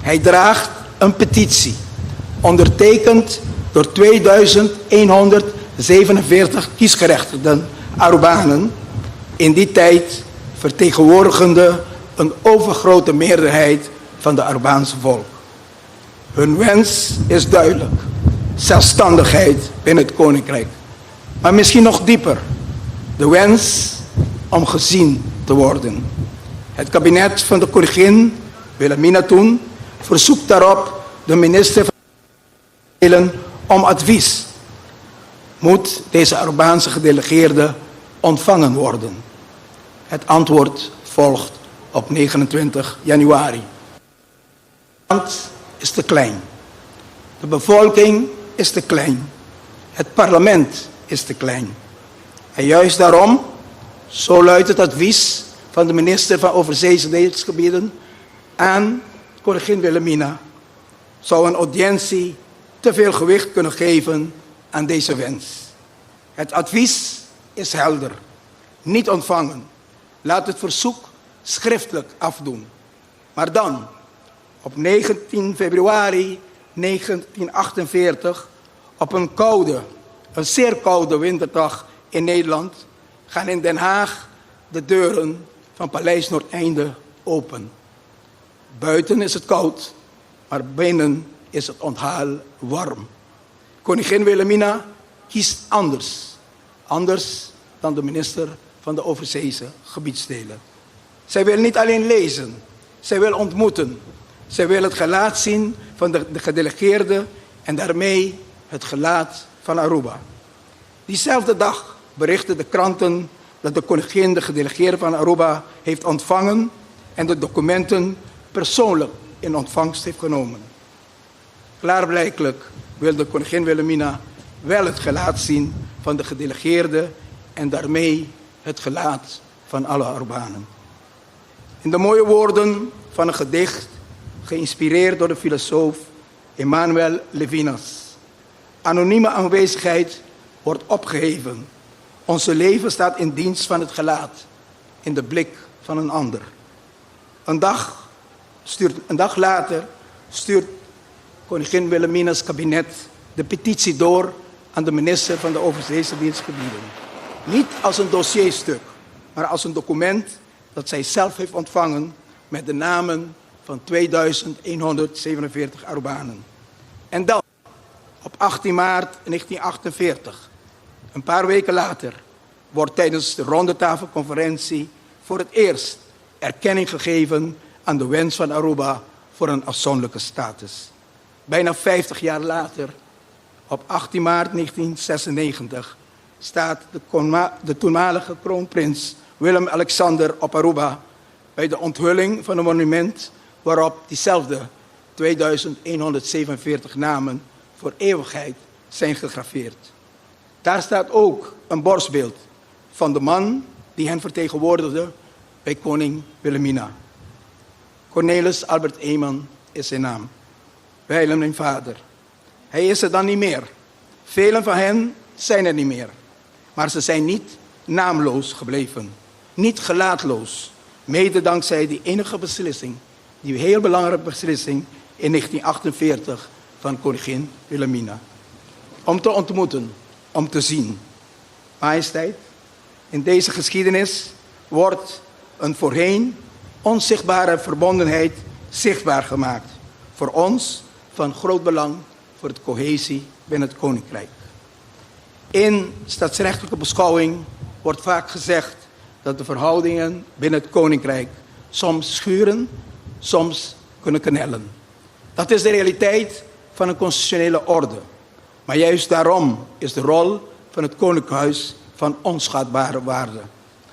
Hij draagt een petitie, ondertekend door 2147 kiesgerechtigden Arubanen, in die tijd vertegenwoordigende een overgrote meerderheid van de Arubaanse volk. Hun wens is duidelijk: zelfstandigheid binnen het koninkrijk. Maar misschien nog dieper, de wens om gezien te worden. Het kabinet van de koningin Wilhelmina toen verzoekt daarop de minister van om advies. Moet deze Arubaanse gedelegeerde ontvangen worden? Het antwoord volgt op 29 januari. Het land is te klein. De bevolking is te klein. Het parlement is te klein. En juist daarom, zo luidt het advies van de minister van Overzeese Deelsgebieden aan koningin Wilhelmina, zou een audiëntie te veel gewicht kunnen geven aan deze wens. Het advies is helder. Niet ontvangen. Laat het verzoek schriftelijk afdoen. Maar dan, op 19 februari 1948, op een koude, een zeer koude winterdag in Nederland, gaan in Den Haag de deuren van Paleis Noordeinde open. Buiten is het koud, maar binnen is het onthaal warm. Koningin Wilhelmina kiest anders. Anders dan de minister van de overzeese gebiedsdelen. Zij wil niet alleen lezen, zij wil ontmoeten. Zij wil het gelaat zien van de gedelegeerde en daarmee het gelaat van Aruba. Diezelfde dag berichten de kranten dat de koningin de gedelegeerde van Aruba heeft ontvangen en de documenten persoonlijk in ontvangst heeft genomen. Klaarblijkelijk wil de koningin Wilhelmina wel het gelaat zien van de gedelegeerde en daarmee het gelaat van alle Arubanen. In de mooie woorden van een gedicht, geïnspireerd door de filosoof Emmanuel Levinas. Anonieme aanwezigheid wordt opgeheven. Onze leven staat in dienst van het gelaat, in de blik van een ander. Een dag later stuurt koningin Wilhelmina's kabinet de petitie door aan de minister van de Overzeese Dienstgebieden. Niet als een dossierstuk, maar als een document dat zij zelf heeft ontvangen met de namen van 2147 Arubanen. En dan, op 18 maart 1948, een paar weken later, wordt tijdens de rondetafelconferentie voor het eerst erkenning gegeven aan de wens van Aruba voor een afzonderlijke status. Bijna 50 jaar later Op 18 maart 1996 staat de, de toenmalige kroonprins Willem-Alexander op Aruba bij de onthulling van een monument waarop diezelfde 2147 namen voor eeuwigheid zijn gegraveerd. Daar staat ook een borstbeeld van de man die hen vertegenwoordigde bij koning Wilhelmina. Cornelis Albert Eman is zijn naam. Wijlen mijn vader. Hij is er dan niet meer. Velen van hen zijn er niet meer. Maar ze zijn niet naamloos gebleven. Niet gelaatloos. Mede dankzij die enige beslissing, die heel belangrijke beslissing in 1948 van koningin Wilhelmina. Om te ontmoeten, om te zien. Majesteit, in deze geschiedenis wordt een voorheen onzichtbare verbondenheid zichtbaar gemaakt. Voor ons van groot belang voor het cohesie binnen het Koninkrijk. In staatsrechtelijke beschouwing wordt vaak gezegd dat de verhoudingen binnen het Koninkrijk soms schuren, soms kunnen knellen. Dat is de realiteit van een constitutionele orde. Maar juist daarom is de rol van het Koninkhuis van onschatbare waarde.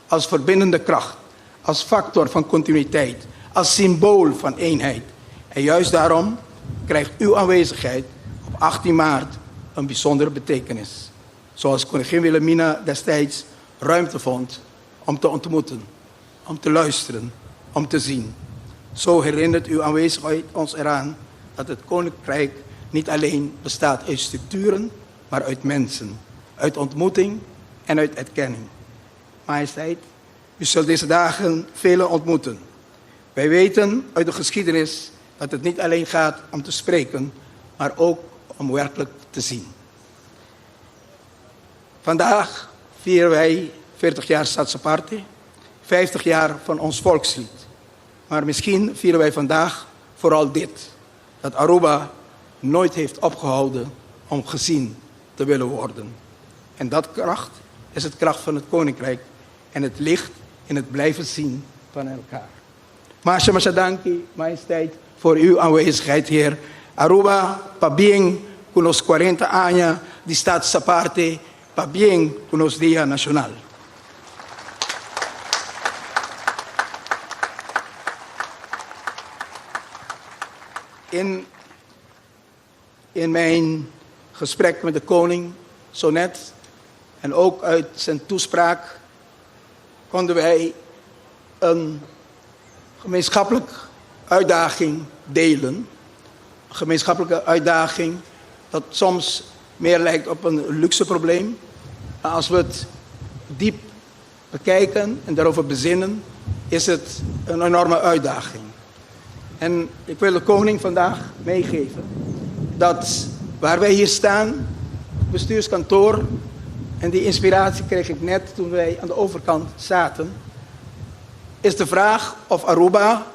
Als verbindende kracht, als factor van continuïteit, als symbool van eenheid. En juist daarom krijgt uw aanwezigheid op 18 maart een bijzondere betekenis. Zoals koningin Wilhelmina destijds ruimte vond om te ontmoeten, om te luisteren, om te zien. Zo herinnert uw aanwezigheid ons eraan dat het koninkrijk niet alleen bestaat uit structuren, maar uit mensen, uit ontmoeting en uit erkenning. Majesteit, u zult deze dagen velen ontmoeten. Wij weten uit de geschiedenis dat het niet alleen gaat om te spreken, maar ook om werkelijk te zien. Vandaag vieren wij 40 jaar Stadse 50 jaar van ons volkslied. Maar misschien vieren wij vandaag vooral dit: dat Aruba nooit heeft opgehouden om gezien te willen worden. En dat kracht is het kracht van het koninkrijk en het licht in het blijven zien van elkaar. Masha masha danki, majesteit, voor uw aanwezigheid hier. Aruba, pabien cu nos 40 aña di Status Aparte, pabien cu nos Dia Nacional. In, in mijn gesprek met de koning zo net en ook uit zijn toespraak konden wij een gemeenschappelijke uitdaging delen. Een gemeenschappelijke uitdaging dat soms meer lijkt op een luxe probleem. Maar als we het diep bekijken en daarover bezinnen, is het een enorme uitdaging. En ik wil de koning vandaag meegeven dat waar wij hier staan, bestuurskantoor, en die inspiratie kreeg ik net toen wij aan de overkant zaten, is de vraag of Aruba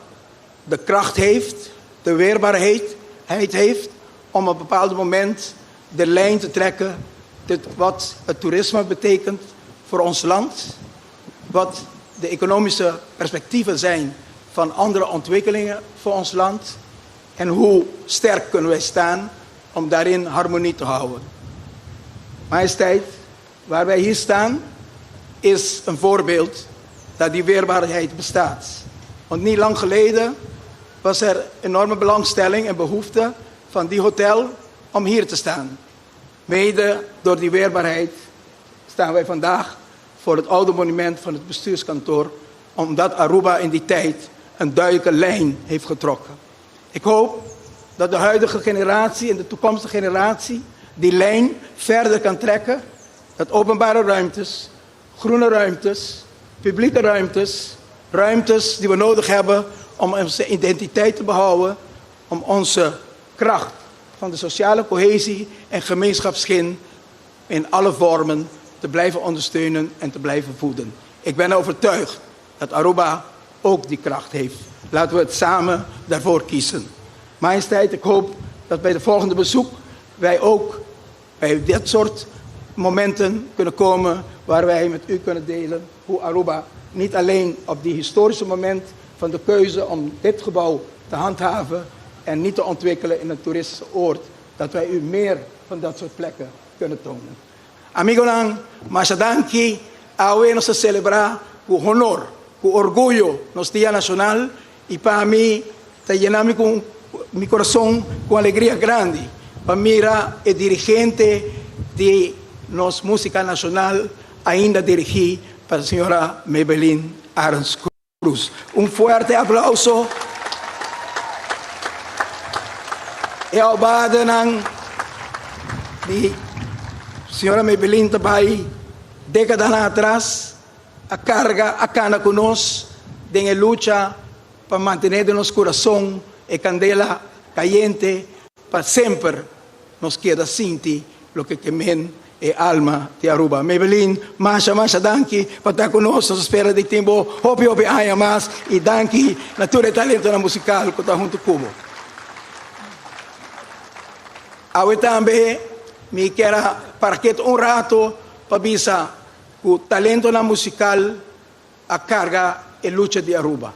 de kracht heeft, de weerbaarheid heeft om op een bepaald moment de lijn te trekken tot wat het toerisme betekent voor ons land, wat de economische perspectieven zijn van andere ontwikkelingen voor ons land en hoe sterk kunnen wij staan om daarin harmonie te houden. Majesteit, waar wij hier staan, is een voorbeeld dat die weerbaarheid bestaat. Want niet lang geleden was er enorme belangstelling en behoefte van die hotel om hier te staan. Mede door die weerbaarheid staan wij vandaag voor het oude monument van het bestuurskantoor, omdat Aruba in die tijd een duidelijke lijn heeft getrokken. Ik hoop dat de huidige generatie en de toekomstige generatie die lijn verder kan trekken. Dat openbare ruimtes, groene ruimtes, publieke ruimtes, ruimtes die we nodig hebben om onze identiteit te behouden, om onze kracht van de sociale cohesie en gemeenschapsgin in alle vormen te blijven ondersteunen en te blijven voeden. Ik ben overtuigd dat Aruba ook die kracht heeft. Laten we het samen daarvoor kiezen. Majesteit, ik hoop dat bij de volgende bezoek wij ook bij dit soort momenten kunnen komen waar wij met u kunnen delen hoe Aruba niet alleen op die historische moment van de keuze om dit gebouw te handhaven en niet te ontwikkelen in een toeristische oord, dat wij u meer van dat soort plekken kunnen tonen. Amigonan, masha danki. Awe nos ta celebra cu honor, cu orguyo nos Dia Nacional y pa mi ta yena mi cu mi corazon cu alegria grandi pa mira e dirigente di nos musica nacional ainda dirigi pa señora Maybelline Arends Cruz. Un fuerte aplauso. E aubadanan di señora Maybelline ta bay decadanan atras a carga, a cana cu nos den e lucha pa mantene den nos curason e candela cayente Pa semper nos keda sinti loke ke men e alma di Aruba. Maybelline, masha masha danki pa ta ku nos. Nos ta spera di tin bo hopi hopi aña mas i danki na tur e talentonan musikal ku ta huntu ku bo. Awe tambe mi kier a para ketu un rato pa bisa ku talentonan musikal a carga e lucha di Aruba.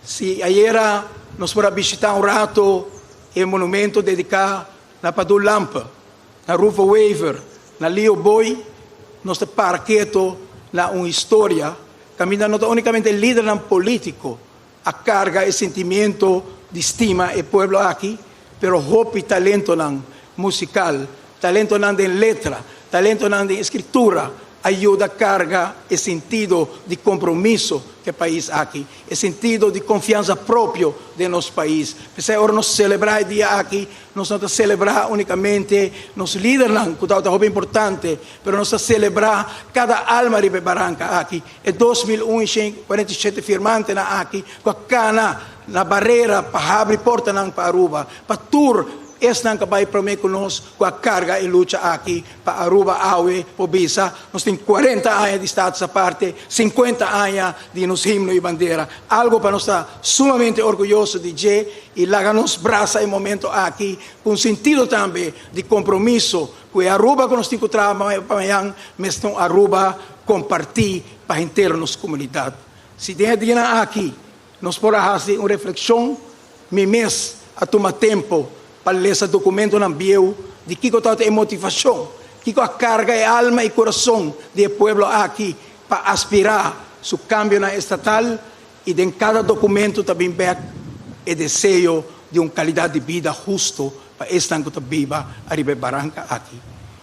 Si ayera nos por a bishita un rato e monumento dedica na Padú Lampe, na Rufo Wever, na Leo Boy, nos ta para keto na un historia caminda no ta unicamente lidernan politico a carga e sentimiento di stima e pueblo aki, pero hopi talentonan musical, talentonan den letra, talentonan den escritura a yuda carga e sentido di compromiso cu e pais aki, e sentido di confianza propio den nos pais. P'esei ora nos celebra e dia aki, nos no ta celebra unicamente nos lidernan, cu tabata hopi importante, pero nos ta celebra cada alma riba e baranca aki, e 2147 firmantenan aki cu a cana na barera pa habri portanan pa Aruba, pa tur esnan cu a bay prome cu nos cu a carga e lucha aki pa Aruba awe por bisa nos tin cuarenta aña di status aparte, cincuenta aña di nos himno y bandera, algo pa nos ta sumamente orguyoso di dje y laga nos brasa e momento aki cu un sentido tambe di compromiso cu e Aruba cu nos tin cu traha pa mañan mester un Aruba comparti pa henter nos comunidad. Si den e dianan aki nos por a haci un reflexion, mi mes a tuma tempo pa lesa documentonan bieu di kico tabata e motivacion, kico a carga e alma y curason di e pueblo aki pa aspira su cambionan estatal y den cada documento ta bin bek e deseo di un calidad di bida husto pa esnan cu ta biba ariba e baranca aki.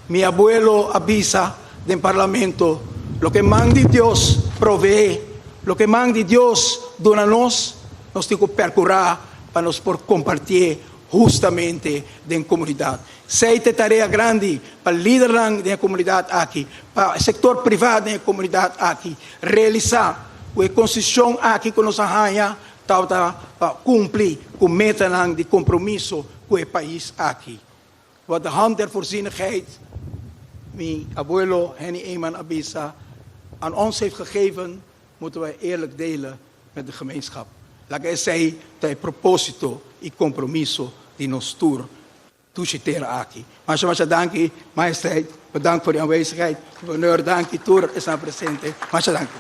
Mi abuelo a bisa den parlamento, Loke man di Dios provee, loke man di Dios duna nos, nos tin cu percura pa nos por compartié hustamente den comunidad. Esey ta e tarea grandi pa lidernan den e comunidad aki, pa e sector priva den e comunidad aki, realisa cu e constitucion aki cu nos a haña tabata pa cumpli cu metanan di compromiso cu e pais aki. Wat de hand der voorzienigheid, mi abuelo Henny Eman a bisa, aan ons heeft gegeven, moeten wij eerlijk delen met de gemeenschap. Laga esei ta e propósito i kompromiso di nos tur dushi tera aki. Masha masha danki, Majesteit, bedankt voor uw aanwezigheid. Gouverneur, danki, tur esnan presente, masha danki.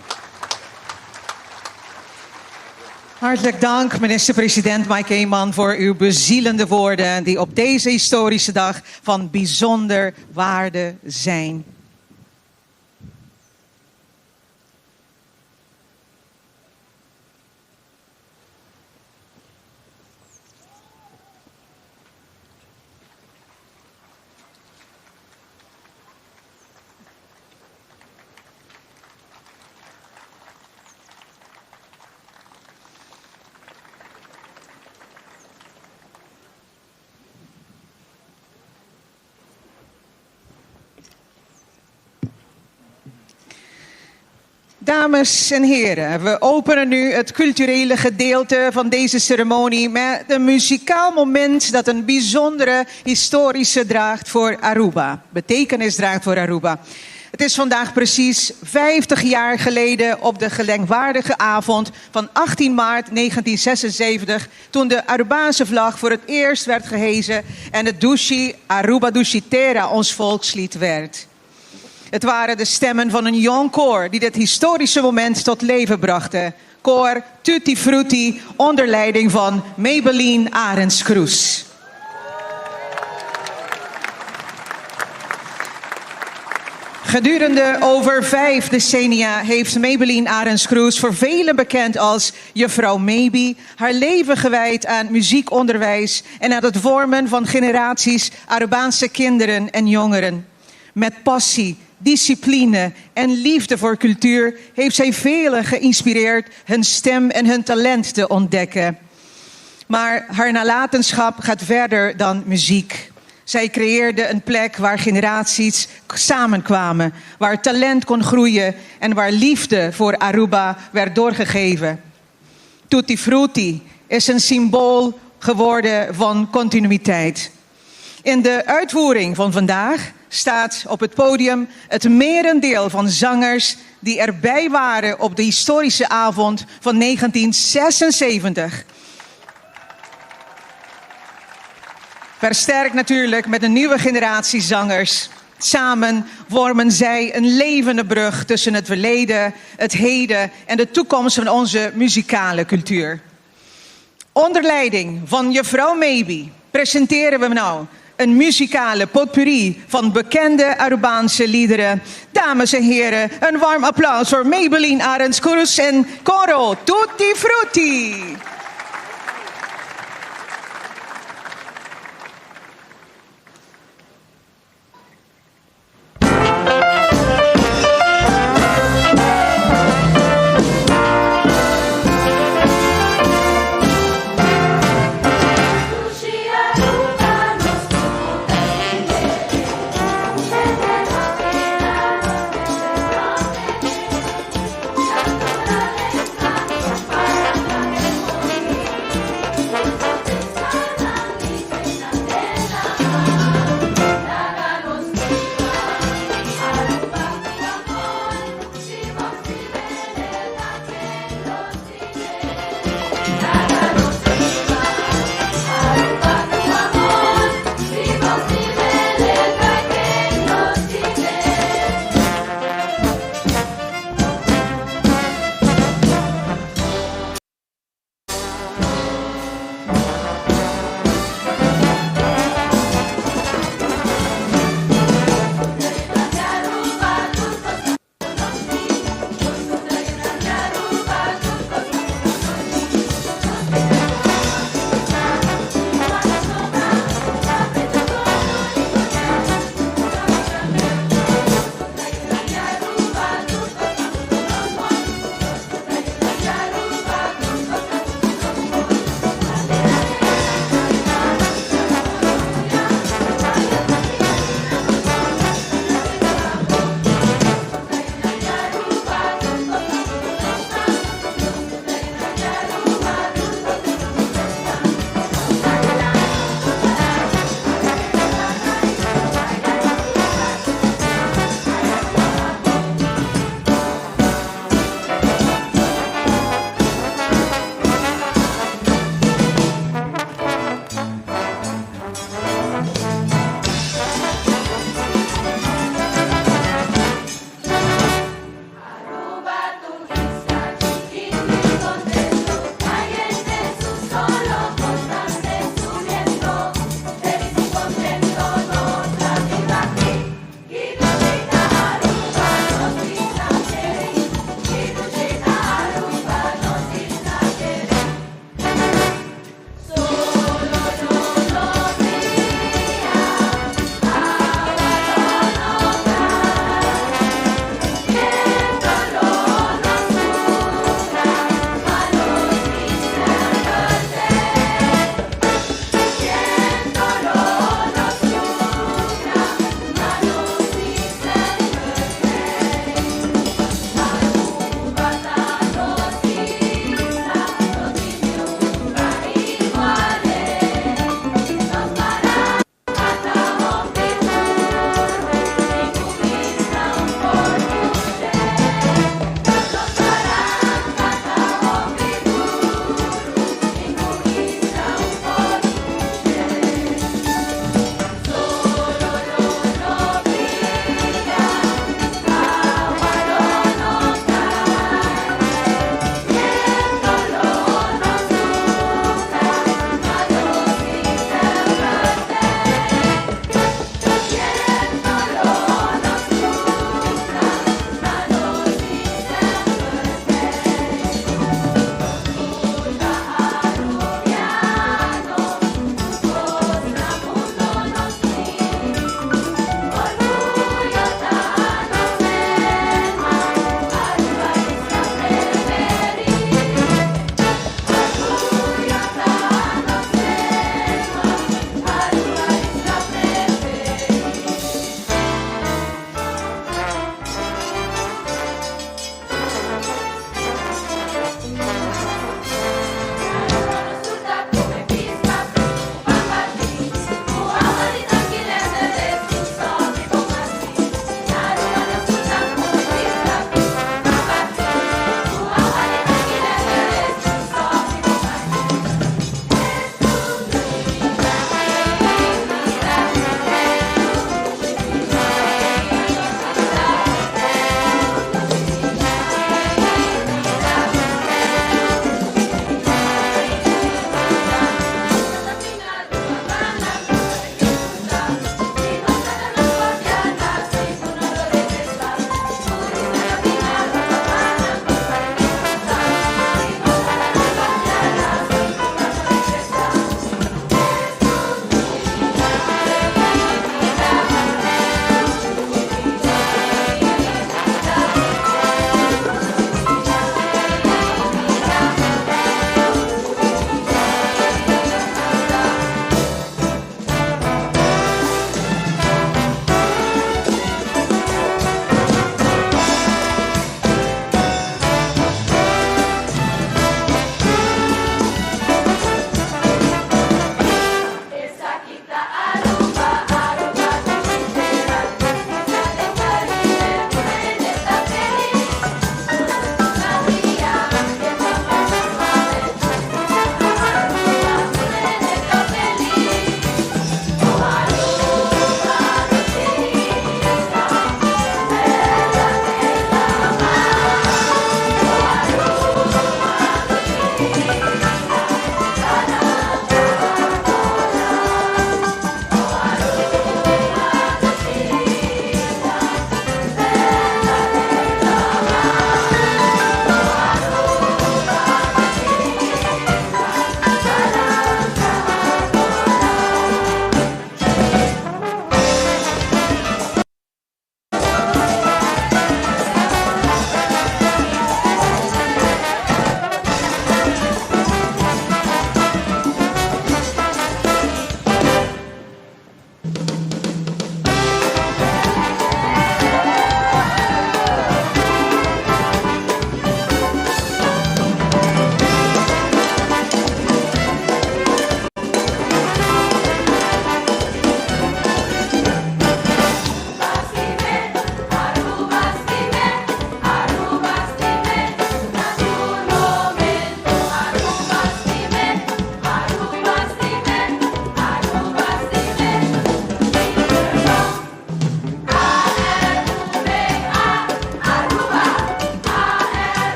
Hartelijk dank, minister-president Mike Eman, voor uw bezielende woorden die op deze historische dag van bijzonder waarde zijn. Dames en heren, we openen nu het culturele gedeelte van deze ceremonie met een muzikaal moment dat een bijzondere historische draagt voor Aruba, betekenis draagt voor Aruba. Het is vandaag precies 50 jaar geleden op de gedenkwaardige avond van 18 maart 1976, toen de Arubaanse vlag voor het eerst werd gehezen en het Dushi Aruba Dushi Tera ons volkslied werd. Het waren de stemmen van een jong koor die dit historische moment tot leven brachten. Koor Tutti Frutti onder leiding van Maybelline Arends Kroes. Gedurende over vijf decennia heeft Maybelline Arends Kroes, voor velen bekend als juffrouw Maybe, haar leven gewijd aan muziekonderwijs en aan het vormen van generaties Arubaanse kinderen en jongeren. Met passie, discipline en liefde voor cultuur heeft zij velen geïnspireerd hun stem en hun talent te ontdekken. Maar haar nalatenschap gaat verder dan muziek. Zij creëerde een plek waar generaties samenkwamen, waar talent kon groeien en waar liefde voor Aruba werd doorgegeven. Tutti Frutti is een symbool geworden van continuïteit. In de uitvoering van vandaag staat op het podium het merendeel van zangers die erbij waren op de historische avond van 1976. Versterkt natuurlijk met een nieuwe generatie zangers. Samen vormen zij een levende brug tussen het verleden, het heden en de toekomst van onze muzikale cultuur. Onder leiding van juffrouw Maybe presenteren we nou een muzikale potpourri van bekende Arubaanse liederen. Dames en heren, een warm applaus voor Maybelline Arends Kroes en Coro Tutti Frutti.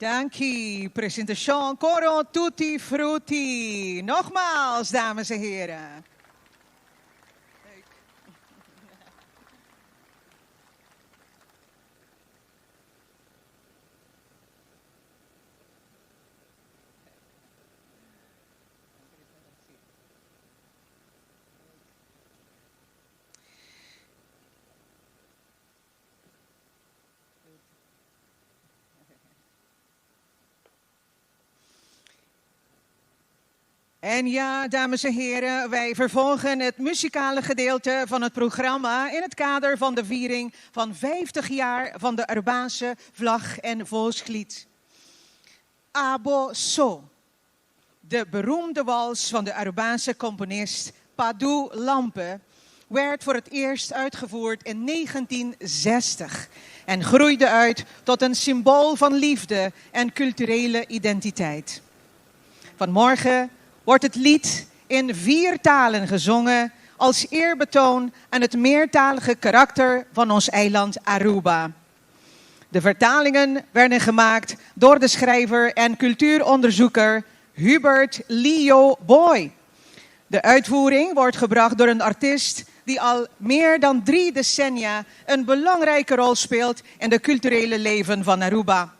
Danki. Presentacion Coro Tutti Frutti. Nogmaals, dames en heren. En ja, dames en heren, wij vervolgen het muzikale gedeelte van het programma in het kader van de viering van 50 jaar van de Arubaanse vlag en volkslied. Abo So, de beroemde wals van de Arubaanse componist Padu Lampe, werd voor het eerst uitgevoerd in 1960 en groeide uit tot een symbool van liefde en culturele identiteit. Vanmorgen wordt het lied in vier talen gezongen als eerbetoon aan het meertalige karakter van ons eiland Aruba. De vertalingen werden gemaakt door de schrijver en cultuuronderzoeker Hubert Leo Boy. De uitvoering wordt gebracht door een artiest die al meer dan drie decennia een belangrijke rol speelt in de culturele leven van Aruba.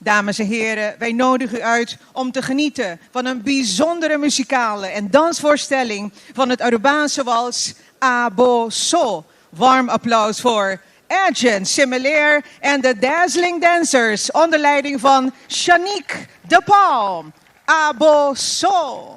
Dames en heren, wij nodigen u uit om te genieten van een bijzondere muzikale en dansvoorstelling van het Arubaanse wals Abo So. Warm applaus voor Agent Similair en de Dazzling Dancers onder leiding van Shanique de Palm. Abo So.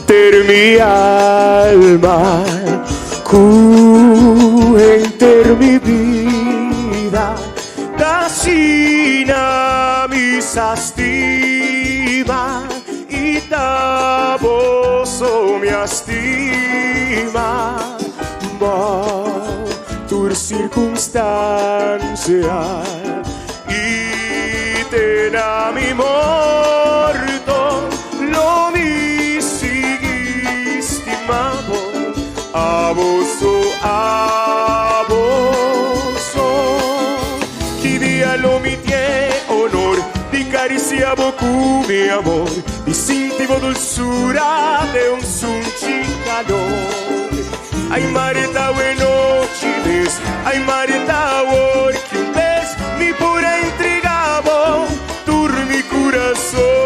Ter mi alma, ku enter mi bida, t'asina mi sa stima i ta bo so mi a stima. Bou tur circunstancia i te na mi morto lo mi sigui stima bo, abo so, abo so. Ki dia lo mi tie honor di caricia bo cu mi amor, di sinti bo dulzura de un sunchi calor. Ay mareta buenochi ves, ay mareta awor ki un bes mi por a entrega bo tur mi curason.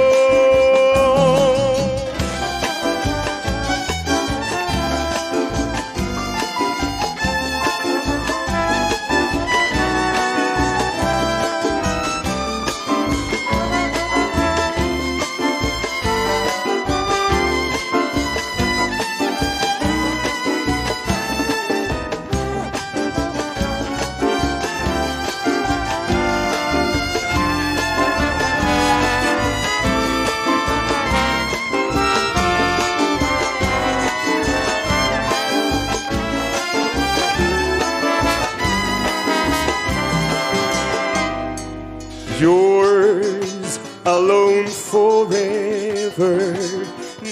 Yours alone forever,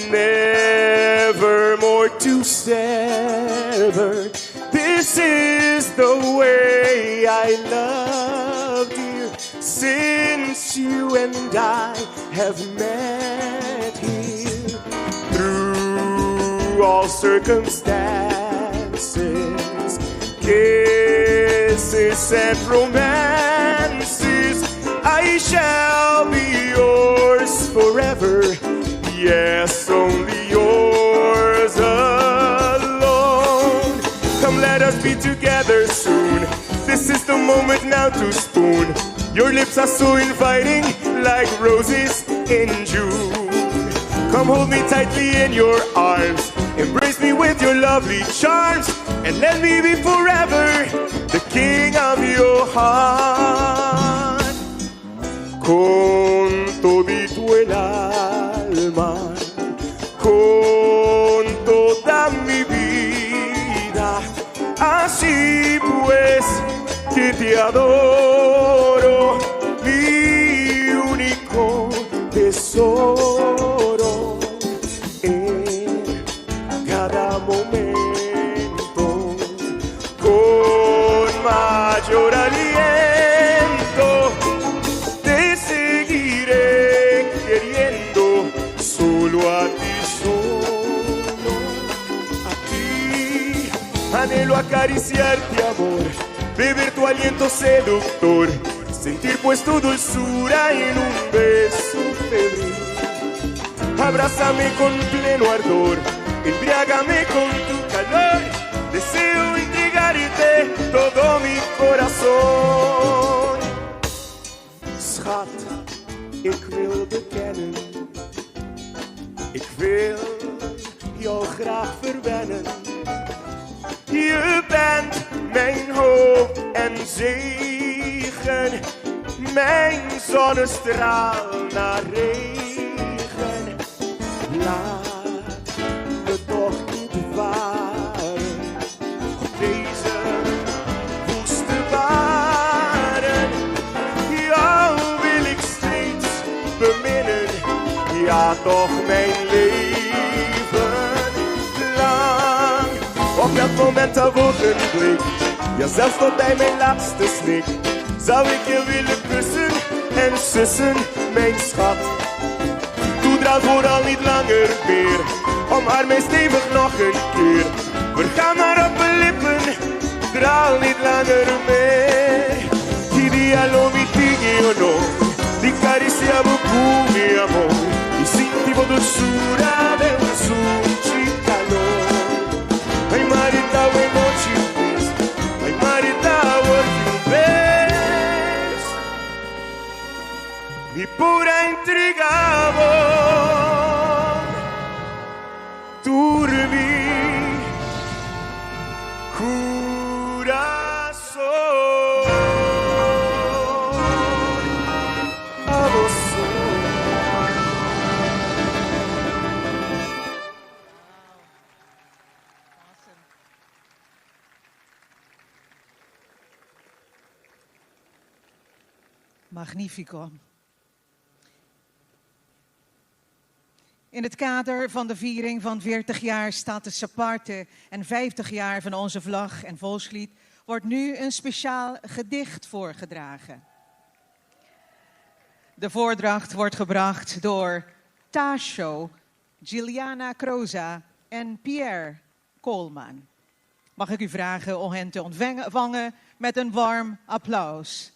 never more to sever. This is the way I love you since you and I have met here. Through all circumstances, kisses and romances, I shall be yours forever. Yes, only yours alone. Come, let us be together soon. This is the moment now to spoon. Your lips are so inviting, like roses in June. Come hold me tightly in your arms. Embrace me with your lovely charms. And let me be forever the king of your heart. Con todito el alma. Con toda mi vida. Así pues que te adoro, mi único tesoro. En cada momento, con mayor aliento, te seguiré queriendo solo a ti, solo a ti. Anhelo acariciarte, amor, beber tu aliento seductor, sentir pues tu dulzura en un beso febril. Abrázame con pleno ardor, embriágame con tu calor. Deseo entregarte todo mi corazón. Schat, ik wil bekennen, ik wil jou graag verwennen. Je bent mijn hoop en zegen, mijn zonnestraal na regen. Laat me toch niet varen op deze woeste baren. Jou wil ik steeds beminnen, ja toch mijn leven lang. Op dat moment dat ogenblik, ja zelfs tot bij mijn laatste snik, zou ik je willen kussen en sussen, mijn schat. Doe draal vooral niet langer meer, omarm mij stevig nog een keer. Verga maar op mijn lippen, draal niet langer meer. Ki dia lo mi tin e honor, di cariciá bo cu mi amor, y sinti bo dulzura den un sunchi calor. Ay marita awe nochi mes, ay marita awor ki un bes, mi por a entregá bo tur mi curason. Abo so. Magnifico. In het kader van de viering van 40 jaar Status Aparte en 50 jaar van onze vlag en volkslied wordt nu een speciaal gedicht voorgedragen. De voordracht wordt gebracht door Tasho, Giliana Kroza en Pierre Koolman. Mag ik u vragen om hen te ontvangen met een warm applaus?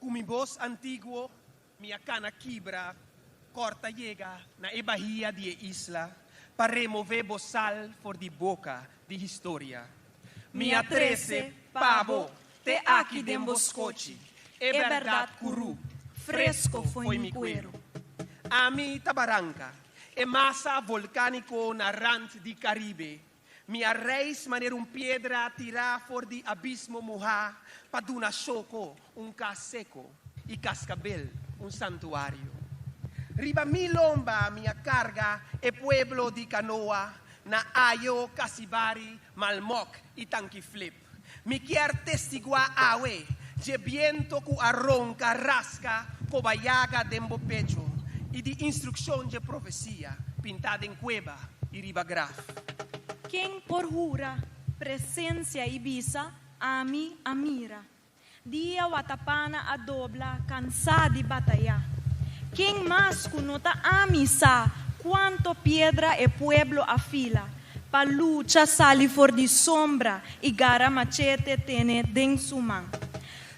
Ku mi bos antiguo mi a kana kibra kòrta yega na e bahia di e isla pa remové bo sal for di boka di historia. Mi a trese pa bo te aki den bo skochi e bèrdat kurú, fresko fo'i mi kueru. Ami ta baranka, e masa volkániko na rant di Karibe. Mi a reis manera un piedra tirá for di abismo muhá pa duna shoko un kas seko i kaskabel un santuario. Riba mi lomba mi a karga e pueblo di kanoa na Ayo, Kasibari, Malmok i Tankiflip. Mi kier testiguá awe dje biento ku a ronka raska kobayaga den bo pecho i di instrukshon dje profesia pintá den kueba i riba graf. Ken por hura presensia i bisa, Ami a mira. Dia watapana a dobla kansá di batayá. Ken mas ku no ta ami sa kuanto piedra e pueblo a fila pa lucha sali for di sombra i gara machete tene den su man.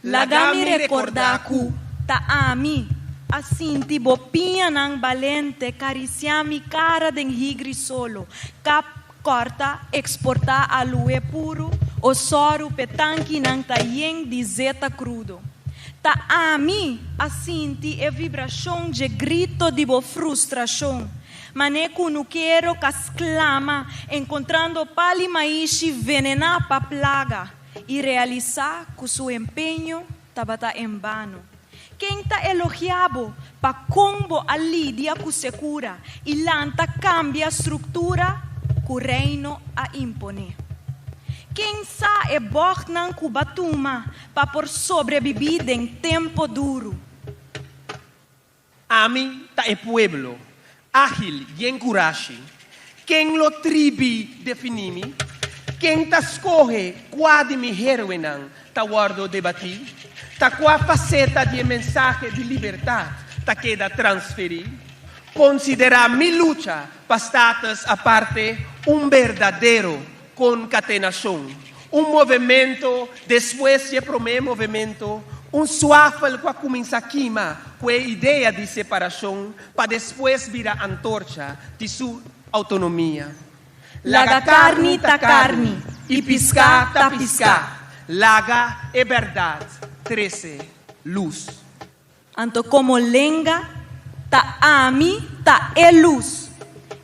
Laga mi rekordá ku ta ami. a sinti bo pianan balente karisiá mi kara den higri solo, kap, kòrta, eksportá aloe puru o sòru p'e tankinan ta yen di zeta krudo. Ta ami a sinti e vibrashon dje grito di bo frustrashon, mané kunukero ka sklama enkontrando pali maishi venená pa plaga i realisá ku su empeño tabata en bano. Ken ta elogiá bo pa kon bo a lidia ku sekura i lanta kambia struktura ku Reino a imponé? Ken sa e bògtnan ku b'a tuma pa por sobrebibí den tempo duru? Ami ta e pueblo, ágil yen kurashi. Ken lo tribi definí mi? Ken ta skohe kua di mi héroenan ta wòrdu debatí? Ta kua faseta di e mensahe di libertat ta keda transferí? Konsiderá mi lucha pa status aparte un berdadero konkatenashon, un movemento despues di e promé movemento, un swafel ku a kuminsá kima ku e idea di separashon pa despues bira antorcha di su outonomia. Laga karni ta karni i piská ta piská. Laga e bèrdat trese lus. Anto komo lenga, ta ami ta e lus,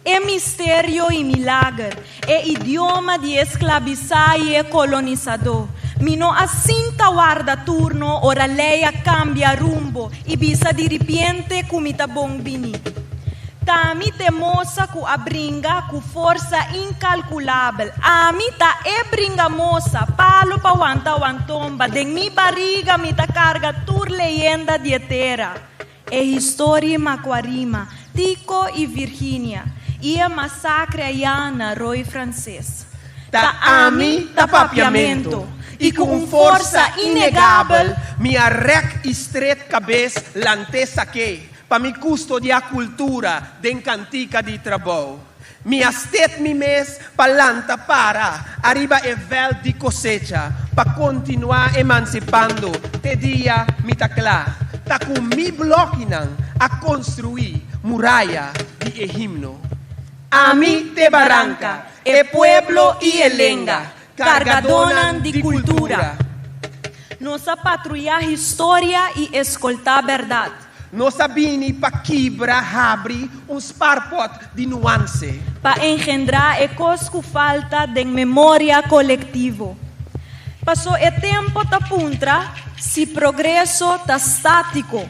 e misterio i milager, e idioma di e sklabisá i e kolonisadó. Mi no a sinta warda turno ora lei a kambia rumbo i bisa diripiente ku mi ta bon bini. Ta mi t'e mosa ku a bringa ku forsa inkalkulabel. Ami ta e bringamosa, palo pa wanta wantomba. Den mi bariga mi ta karga tur leyenda di e tera. E historia Macuarima, Tico i Virginia, i e masakre ayá na Rooi Frances. Ta ami ta papiamento, i ku un forsa inegabel mi a rèk i stret kabes lant'é saké. Pa mi kustodiá kultura den kantika di trabou. Mi a stet mi mes pa lanta para ariba e vèlt di kosecha pa kontinuá emansipando te dia mi ta kla. Ta ku mi blòkinan a konstruí muraya di e himno. Ami t'e baranka, e pueblo i e lenga, Kargadónan di kultura. Nos a patruyá historia i eskoltá bèrdat. Nos a bini pa kibra habri un sparpòt di nuanse. Pa engendrá e kos ku falta den memoria kolektivo. Pasó e tempo ta puntra si progreso ta státiko.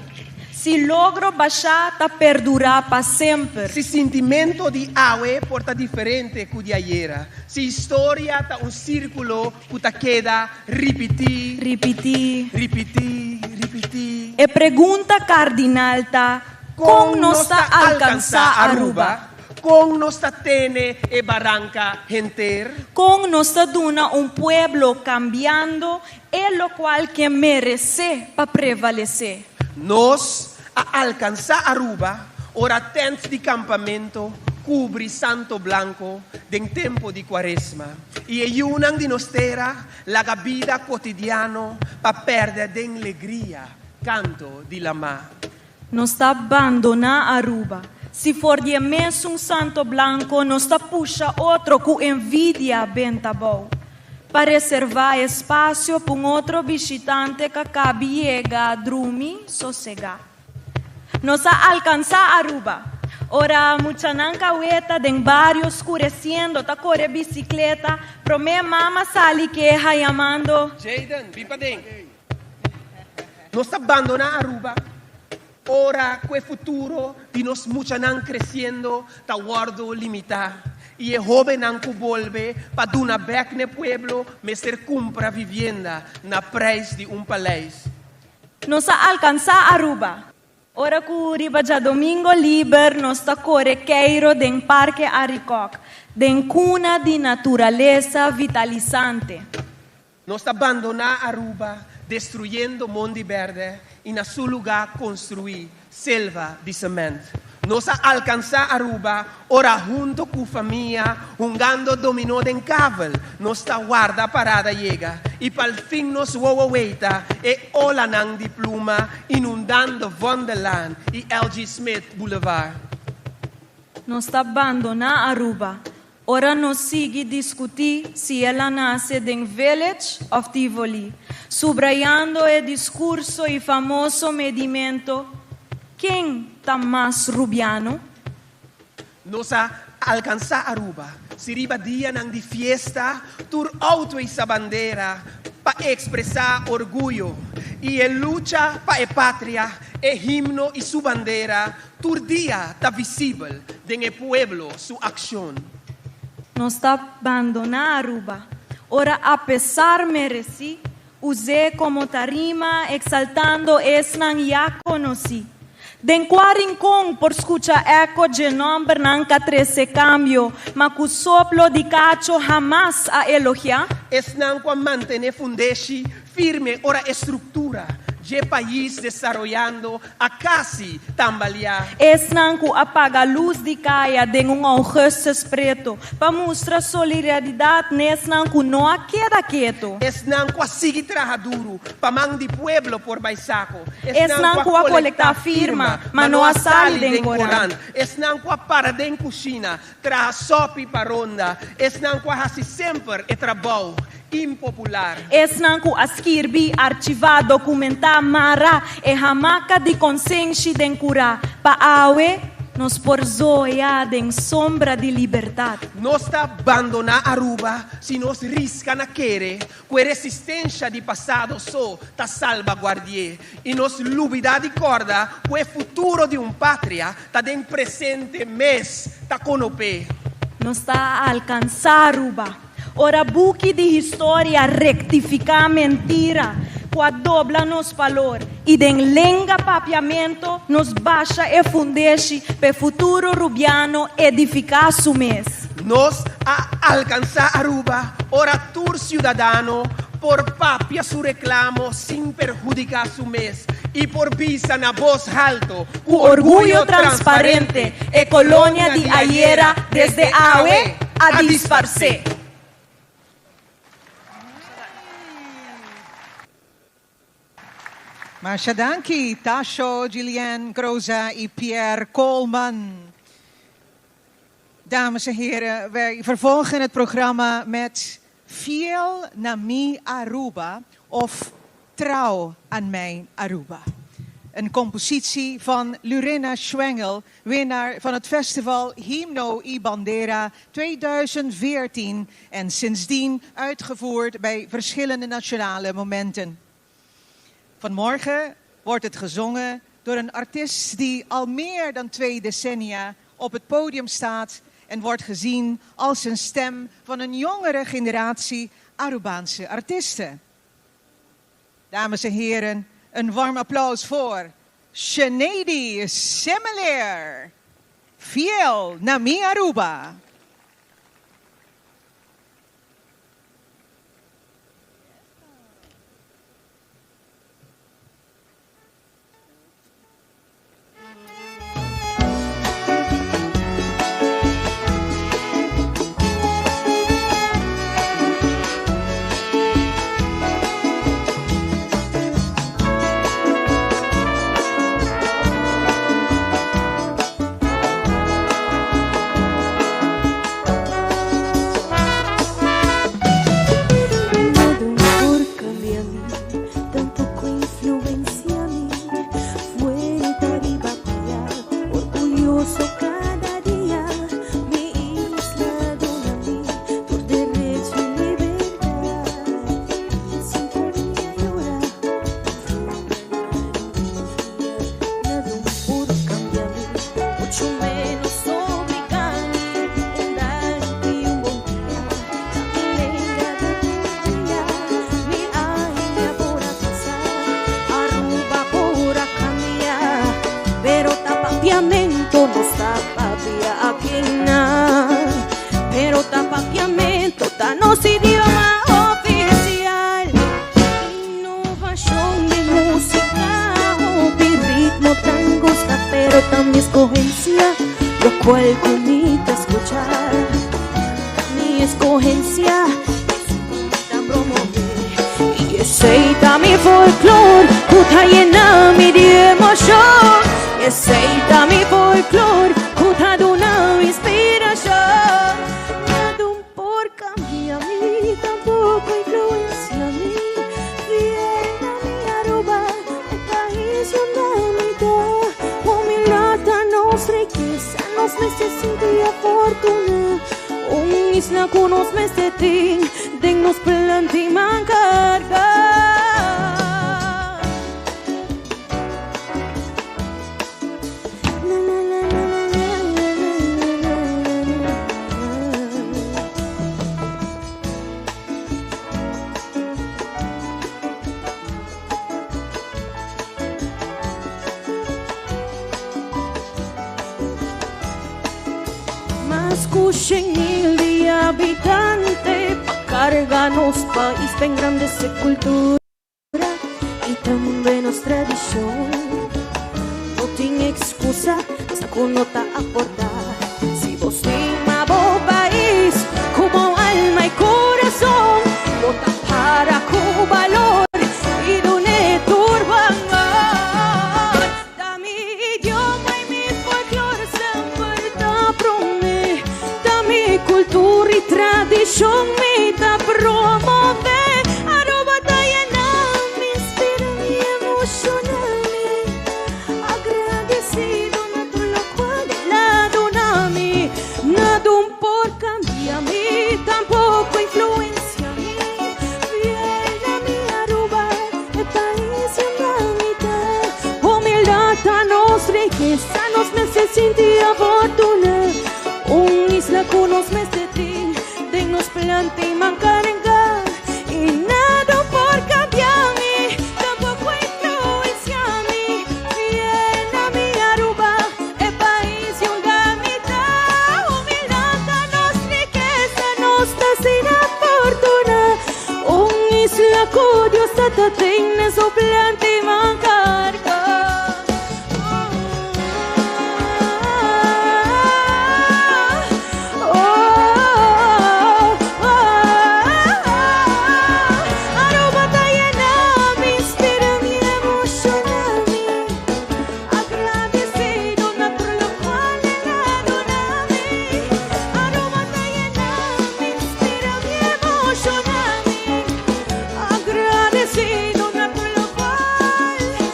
Si logro bashá ta perdurá pa semper. Si sintimento di awe por ta diferente ku di ayera. Si historia ta un sírkulo ku ta keda ripití. Ripití. Ripití, ripití. E pregunta kardinal ta, kon nos ta alkansá Aruba? Kon nos ta tene e baranka henter? Kon nos ta duna un pueblo kambiando E lokual ke meresé pa prevalesé. Nos a alkansá Aruba ora tènt di kampamento kubri Santo Blanco den tempo di Kuaresma i e yunan di nos tera laga bida kotidiano pa pèrdè den legria kanto di lamá. Nos ta bandoná Aruba. Si for di e mesun Santo Blanco nos ta pusha otro ku envidia benta bou. Pa reservá espasio p'un otro bishitante ka kabi yega drumi sosegá. Nos a alkansá Aruba. Ora muchanan kaweta den bario skuresiendo ta kore bisikleta, promé mama sali keha yamando. Jayden, bin paden. Nos ta bandoná Aruba ora ku e futuro di nos muchanan kresiendo ta wòrdu limitá i e hóbennan ku bolbe pa duna bèk n'e pueblo mester kumpra vivienda na preis di un paleis. Nos a alkansá Aruba. Ora ku riba djadomingo liber nos ta kore keiro den Parke Arikok, den kuna di naturalesa vitalisante. Nos ta bandoná Aruba destruyendo mondi bèrdè i na su lugá konstruí selva di semènt. Nos a alkansá Aruba ora hunto ku famia hungando dominó den kavel nos ta warda parada yega. I pal fin nos wowo weita e olanan di pluma inundando Vondellaan i LG. Smith Boulevard. Nos ta bandoná Aruba ora nos sigui diskutí si el a nase den Village òf Tivoli, subrayando e diskurso i famoso medimento, Ken ta mas rubiano? Nos a alkansá Aruba si riba dianan di fiesta tur outo hisa bandera pa ekspresá orguyo i e lucha pa e patria, e himno i su bandera tur dia ta visibel den e pueblo su akshon. Nos ta bandoná Aruba ora apesar meresí Us'é komo tarima eksaltando esnan ya konosí. Den kua rinkon por skucha eko dje nòmbernan ka trese kambio, ma ku soplo di kacho hamas a elogiá? Esnan ku a mantené fundeshi firme ora e struktura dje pais desaroyando a kasi tambaliá. Esnan ku a paga lus di kaya den un ougùstus preto pa mustra solidaridat n'esnan ku no a keda keto. Esnan ku a sigui traha duru pa man di pueblo por bai sako. Esnan ku a kolektá firma ma no a sali den korant. Esnan ku a para den kushina Traha sòpi pa ronda. Esnan ku a hasi semper e trabou impopular. Esnan ku a skirbi, archivá, dokumentá, mara e hamaka di konsenshi den kurá pa awe nos por zoya den sombra di libertat. Nos ta bandoná Aruba si nos riska na kere Ku e resistensha di pasado so ta salbaguardi'é i nos lubidá di kòrda ku e futuro di un patria ta den presente mes ta konop'é. Nos ta alkansá Aruba ora buki di historia rektifiká mentira ku a dobla nos palor i den lenga papiamento nos basha e fundeshi p'e futuro rubiano edifiká su mes. Nos a alkansá Aruba ora tur siudadano por papia su reklamo sin perhudiká su mes i por bisa na bos halto ku orguyo transparente e kolonia di ayera desde awe a disparsé. Masha danki, Tasho, Gillian Groza y Pierre Koolman. Dames en heren, wij vervolgen het programma met Fiel na mi Aruba of Trouw aan mijn Aruba. Een compositie van Lurena Schwengel, winnaar van het festival Himno y Bandera 2014 en sindsdien uitgevoerd bij verschillende nationale momenten. Vanmorgen wordt het gezongen door een artiest die al meer dan twee decennia op het podium staat en wordt gezien als een stem van een jongere generatie Arubaanse artiesten. Dames en heren, een warm applaus voor Shenedi Semeleer. Fiel Nami Aruba. Esei ta mi folklor ku ta yena mi di emoshon. Esei ta mi folklor ku ta duna mi inspirashon. Nada un por kambia mi, tampoko influensia mi. Fiel na mi Aruba, e pais unda mi ta. Humildad ta nos rikesa, nos mester sinti afortuná. Un isla ku nos mester tin den nos planti man karga. Mas ku 100.000 di habitante pa karga nos pais pa engrandece kultura i tambe nos tradishon. No tin ekskusa esta ku no ta aporta. Si bo stima bo pais ku bo alma i kurason, bo ta para ku balor i dun'é tur bo amor. Ta mi idioma i mi folklor semper ta promé. Ta mi kultura i tradishon mi ta promové. Aruba ta yena mi, inspira mi, emoshoná mi. Agradesido na tur lokual el a duna mi. Nada un por kambia mi, tampoko influensia mi. Fiel na mi Aruba, e pais unda mi ta. Humildad ta nos rikesa, nos mester sinti afortuná. Un isla ku nos mester tin den nos planta i mankarenga. I nada por kambia mi, tampoko influensia mi. Fiel na mi Aruba, e pais unda mi ta. Humildad ta nos rikesa, nos ta sin afortuná. Un isla ku Dios Tata tin den su planta i mankarga. Aruba ta yena mi, inspira mi, emociona mi. Agradecido na tur locual el a duna mi. Aruba ta yena mi, inspira mi, emociona mi. Agradecido na tur locual el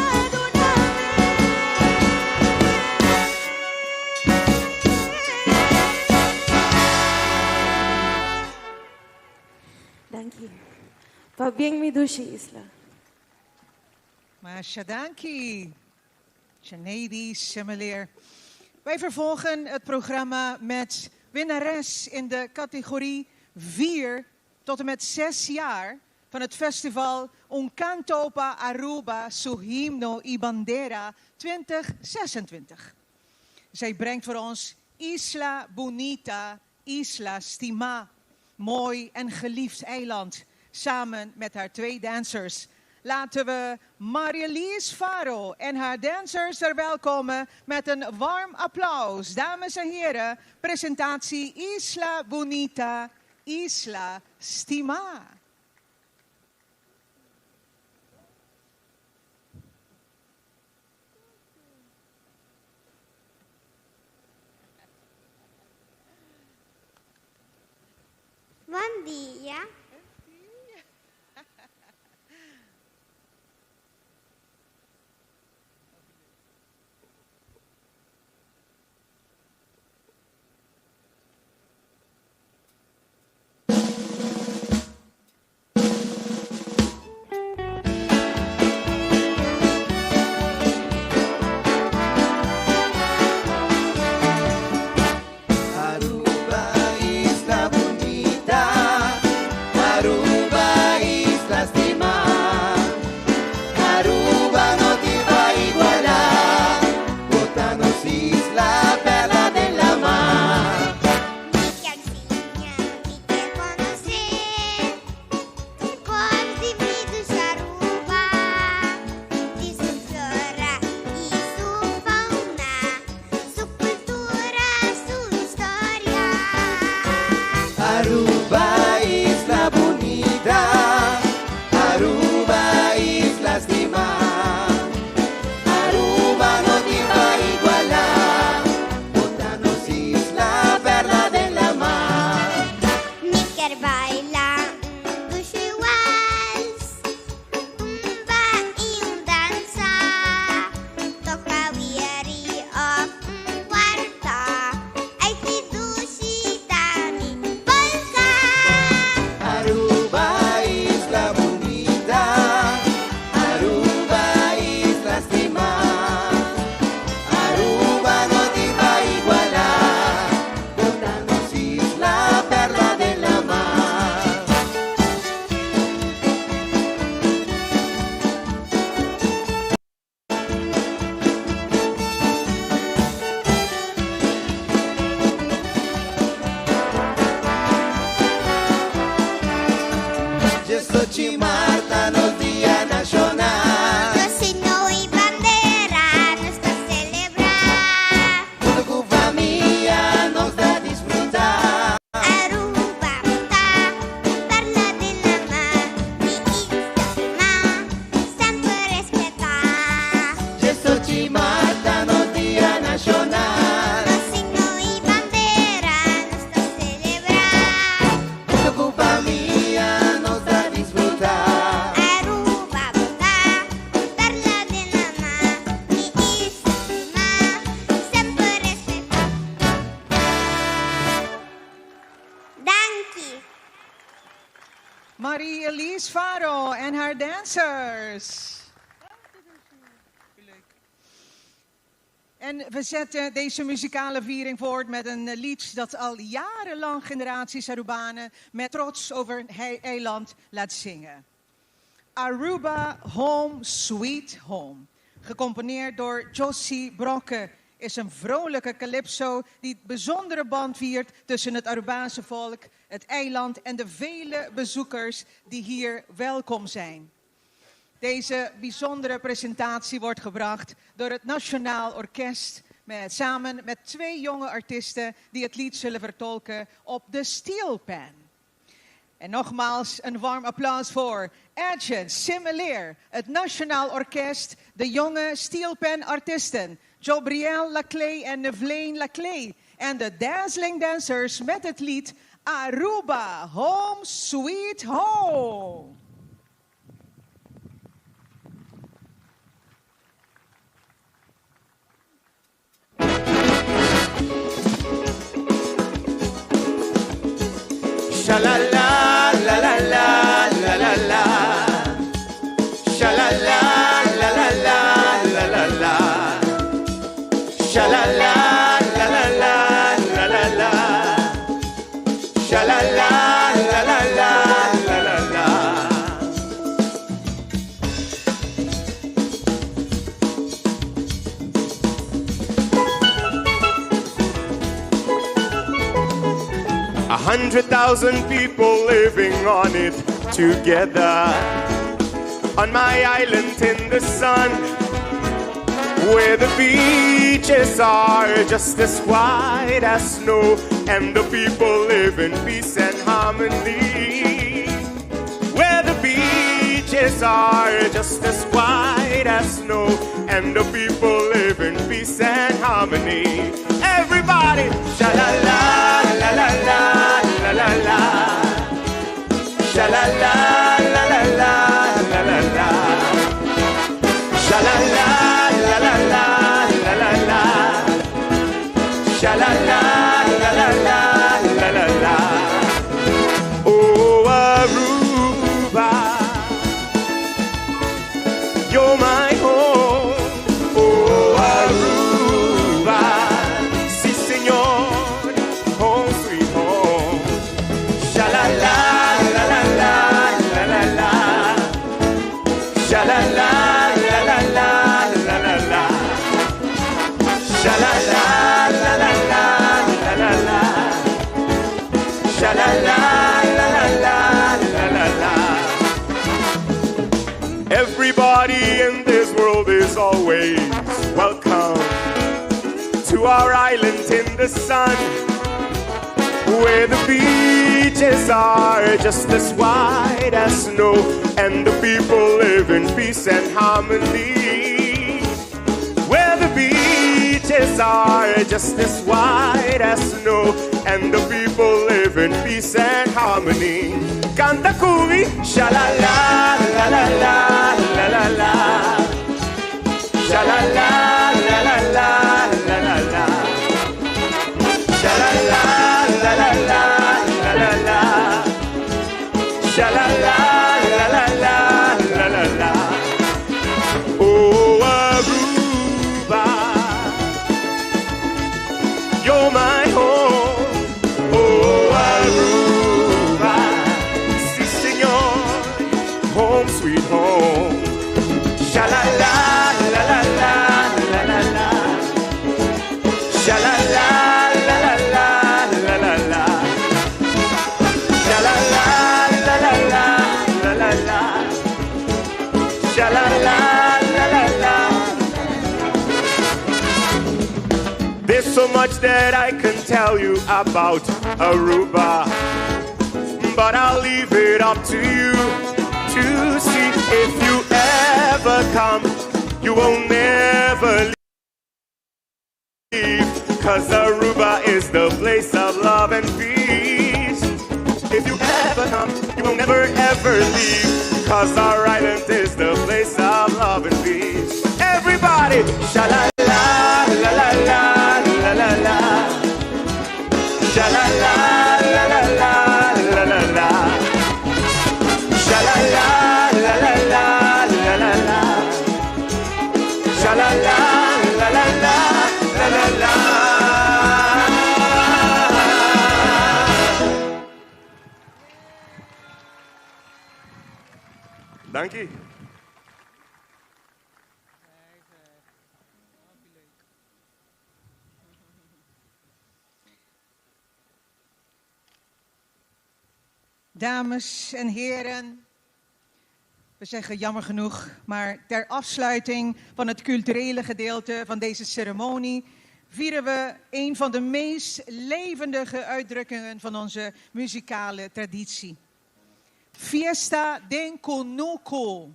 a duna mi. Danki. Pabien mi dushi isla. Masha danki, Janedy Semeleer. Wij vervolgen het programma met winnares in de categorie 4 tot en met 6 jaar van het festival Un Canto pa Aruba, su himno y bandera 2026. Zij brengt voor ons Isla Bonita, Isla Stima. Mooi en geliefd eiland, samen met haar twee dancers. Laten we Marielies Faro en haar dancers verwelkomen met een warm applaus. Dames en heren, presentatie Isla Bonita, Isla Stima. Bon dia. Aruba, isla bunita, Kier baila un dushi wals, tumba y un danza, toca wieri of un cuarta, ay ki dushi ta mi polka. Aruba isla bunita, Aruba isla stima, Aruba no tin pa iguala, bo ta nos isla, perla den lama. Diesochi maart ta nos dia nacional. Nos himno y bandera nos ta celebra. Hunto cu famia nos ta disfruta. Aruba ta perla den lama, mi isla stima, semper respeta. Diesochi maart ta nos dia nacional. Nos himno y bandera nos ta celebra. Hunto cu famia nos ta disfruta. Aruba ta perla den lama, mi isla stima, semper respeta. Danki. Marie-Elise Faro en haar dancers. En we zetten deze muzikale viering voort met een lied dat al jarenlang generaties Arubanen met trots over een eiland laat zingen. Aruba Home Sweet Home. Gecomponeerd door Josie Brokke is een vrolijke calypso die het bijzondere band viert tussen het Arubaanse volk, het eiland en de vele bezoekers die hier welkom zijn. Deze bijzondere presentatie wordt gebracht door het Nationaal Orkest samen met twee jonge artiesten die het lied zullen vertolken op de steelpan. En nogmaals een warm applaus voor Edgen Simmeleer, het Nationaal Orkest, de jonge steelpan artiesten Jobriel Laclé en Nevleen Laclé en de Dazzling Dancers met het lied Aruba, Home Sweet Home. Sha la la la la la la la la. Sha la la la la la la la la. Sha la la la la la la la la. Sha la la la la la la la la. 100,000 people living on it together. On my island in the sun, where the beaches are just as white as snow, and the people live in peace and harmony. Where the beaches are just as white as snow, and the people live in peace and harmony. Everybody, sha la la la la la la la la, sha la la la la la la la la, sha la la la la la la la la, sha la la la la la la la la. Oh, Aruba, you're my home. Oh, Aruba, sí señor, home sweet home. Sha la la la la la la la la. Sha la la la la la la la la. Sha la la la la la la la la. Sha la la la la la la la la. Everybody in this world is always welcome to our island in the sun, where the beaches are just as white as snow, and the people live in peace and harmony. Where the beaches are just as white as snow, and the people live in peace and harmony. Canta cu mi, sha la la la la la la la la. Sha la la la la la la la la. Sha la la la la la la la la. Sha la la la la la la la la. Oh, Aruba, you're my home. Oh, Aruba, sí, señor, home sweet home. Sha la la la la la la la la. Sha la la la la la la la la. Sha la la la la la la la la. Sha la la la la la. There's so much that I can tell you about Aruba, but I'll leave it up to you to see if you ever come. You will never leave, 'cause Aruba is the place of love and peace. If you ever come, you will never ever leave, 'cause our island is the place of love and peace. Everybody, sha la la la la la la la la. Sha la la la la la la la la. Sha la la la la la la la la. Sha la la la la la la la la. Dank je. Dames en heren, we zeggen jammer genoeg, maar ter afsluiting van het culturele gedeelte van deze ceremonie vieren we een van de meest levendige uitdrukkingen van onze muzikale traditie. Fiesta den Kunuku,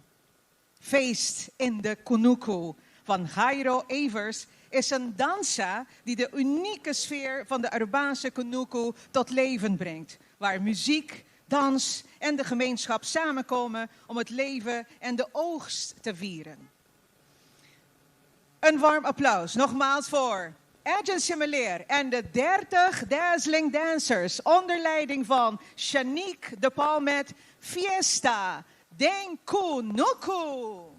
Feest in de Kunuku van Jairo Evers is een danza die de unieke sfeer van de Arubaanse Kunuku tot leven brengt. Waar muziek, dans en de gemeenschap samenkomen om het leven en de oogst te vieren. Een warm applaus nogmaals voor Edwin Simeleer en de 30 Dazzling Dancers onder leiding van Shanique de Palmet Fiesta den Kunuku.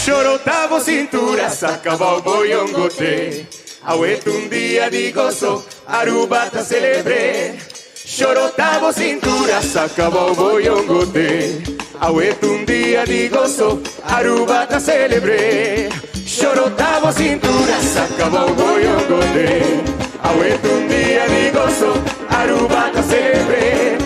Chorotavo cintura, sacaba boyongote. Awet un dia di gozo, Aruba ta celebre. Chorotavo cintura, sacaba boyongote. Awet un dia di gozo, Aruba ta celebre. Chorotavo cintura, sacaba boyongote. Awet un dia di gozo, Aruba ta celebre.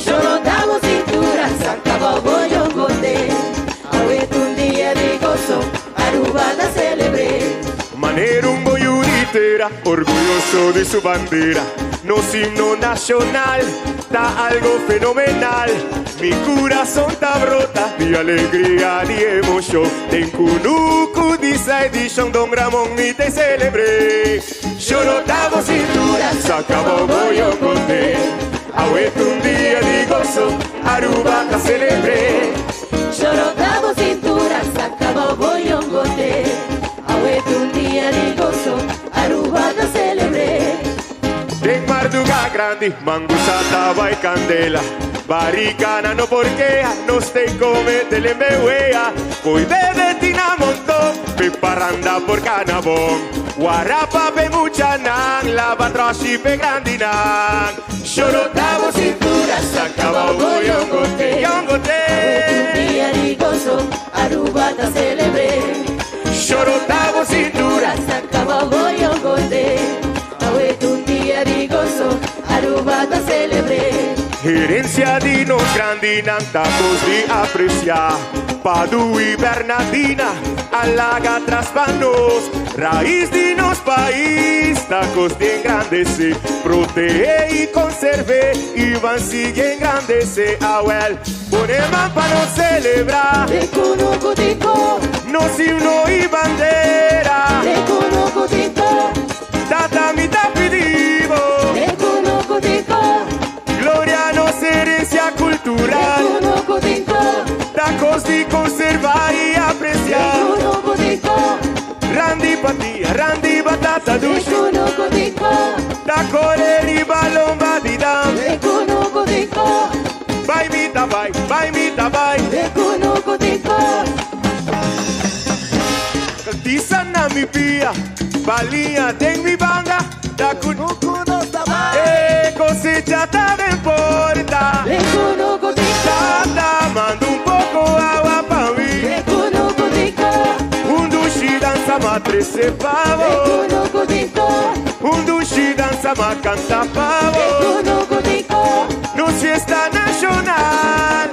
Chorotavo cintura, sacaba boyongote. Awet un dia di gozo, Aruba ta celebre. Manera un boyuritera, orgulloso de su bandera. Nos himno nacional, ta algo fenomenal. Mi corazón ta brota di alegria, di emocion. Den Kunuku, di edition, Don Ramón, mi te celebré. Chorotavo cintura, sacaba boyongote. Awet un dia di gozo, Aruba ta celebré. Chorotavo cintura, sacaba boyongote. Awet un dia di gozo, Aruba ta celebré. Den marduga grandi, mangusata y candela. Baricana no porque nos te come telembewea. Voy bebe tina montón, pe parranda por canabón. Guarapa pe muchanan, la batrashi pe grandinan. Chorotavo cintura, sacaba boyongote, yongote. Un dia di gozo, Aruba ta celebré. Chorotavo cintura, sacaba boyongote. Awet un dia di gozo, Aruba ta celebré. Herencia di nos grandinan tacos di aprecia. Padu y Bernardina, alaga traspanos. Raíz di nos país, tacos de engrandece. Protege y conserve, y van sigue engrandece. Awel, ponema pa no celebrar. De Kunuku tiko. Nos himno y bandera. Tata mi ta pidi bo. Gloria nos herencia cultural. Ta cos di conserva y aprecia. Randy patia, Randy batata dushi. Ta core riba lomba di dam. Bai mi ta bai, bai mi ta bai. Tisa na mi pia, balia den mi banda. Ta kunuku nos ta bai. E cosecha ta den porta. Tata manda un poco awa pa mi. Un dushi danza m'a trece pa bo. Un dushi danza m'a canta pa bo. Nos fiesta nacional.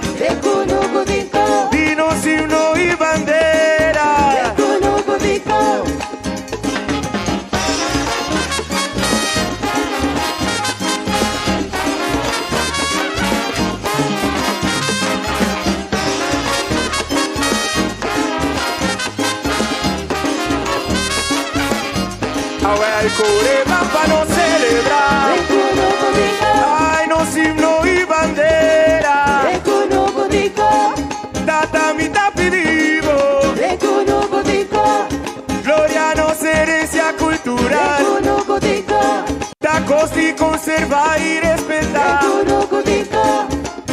Di nos himno y bandera. Awel core ban pa nos celebra. Ay, nos himno y bandera. Tata mi ta pidi bo. Gloria nos herencia cultural. Ta cos di conserva y respeta.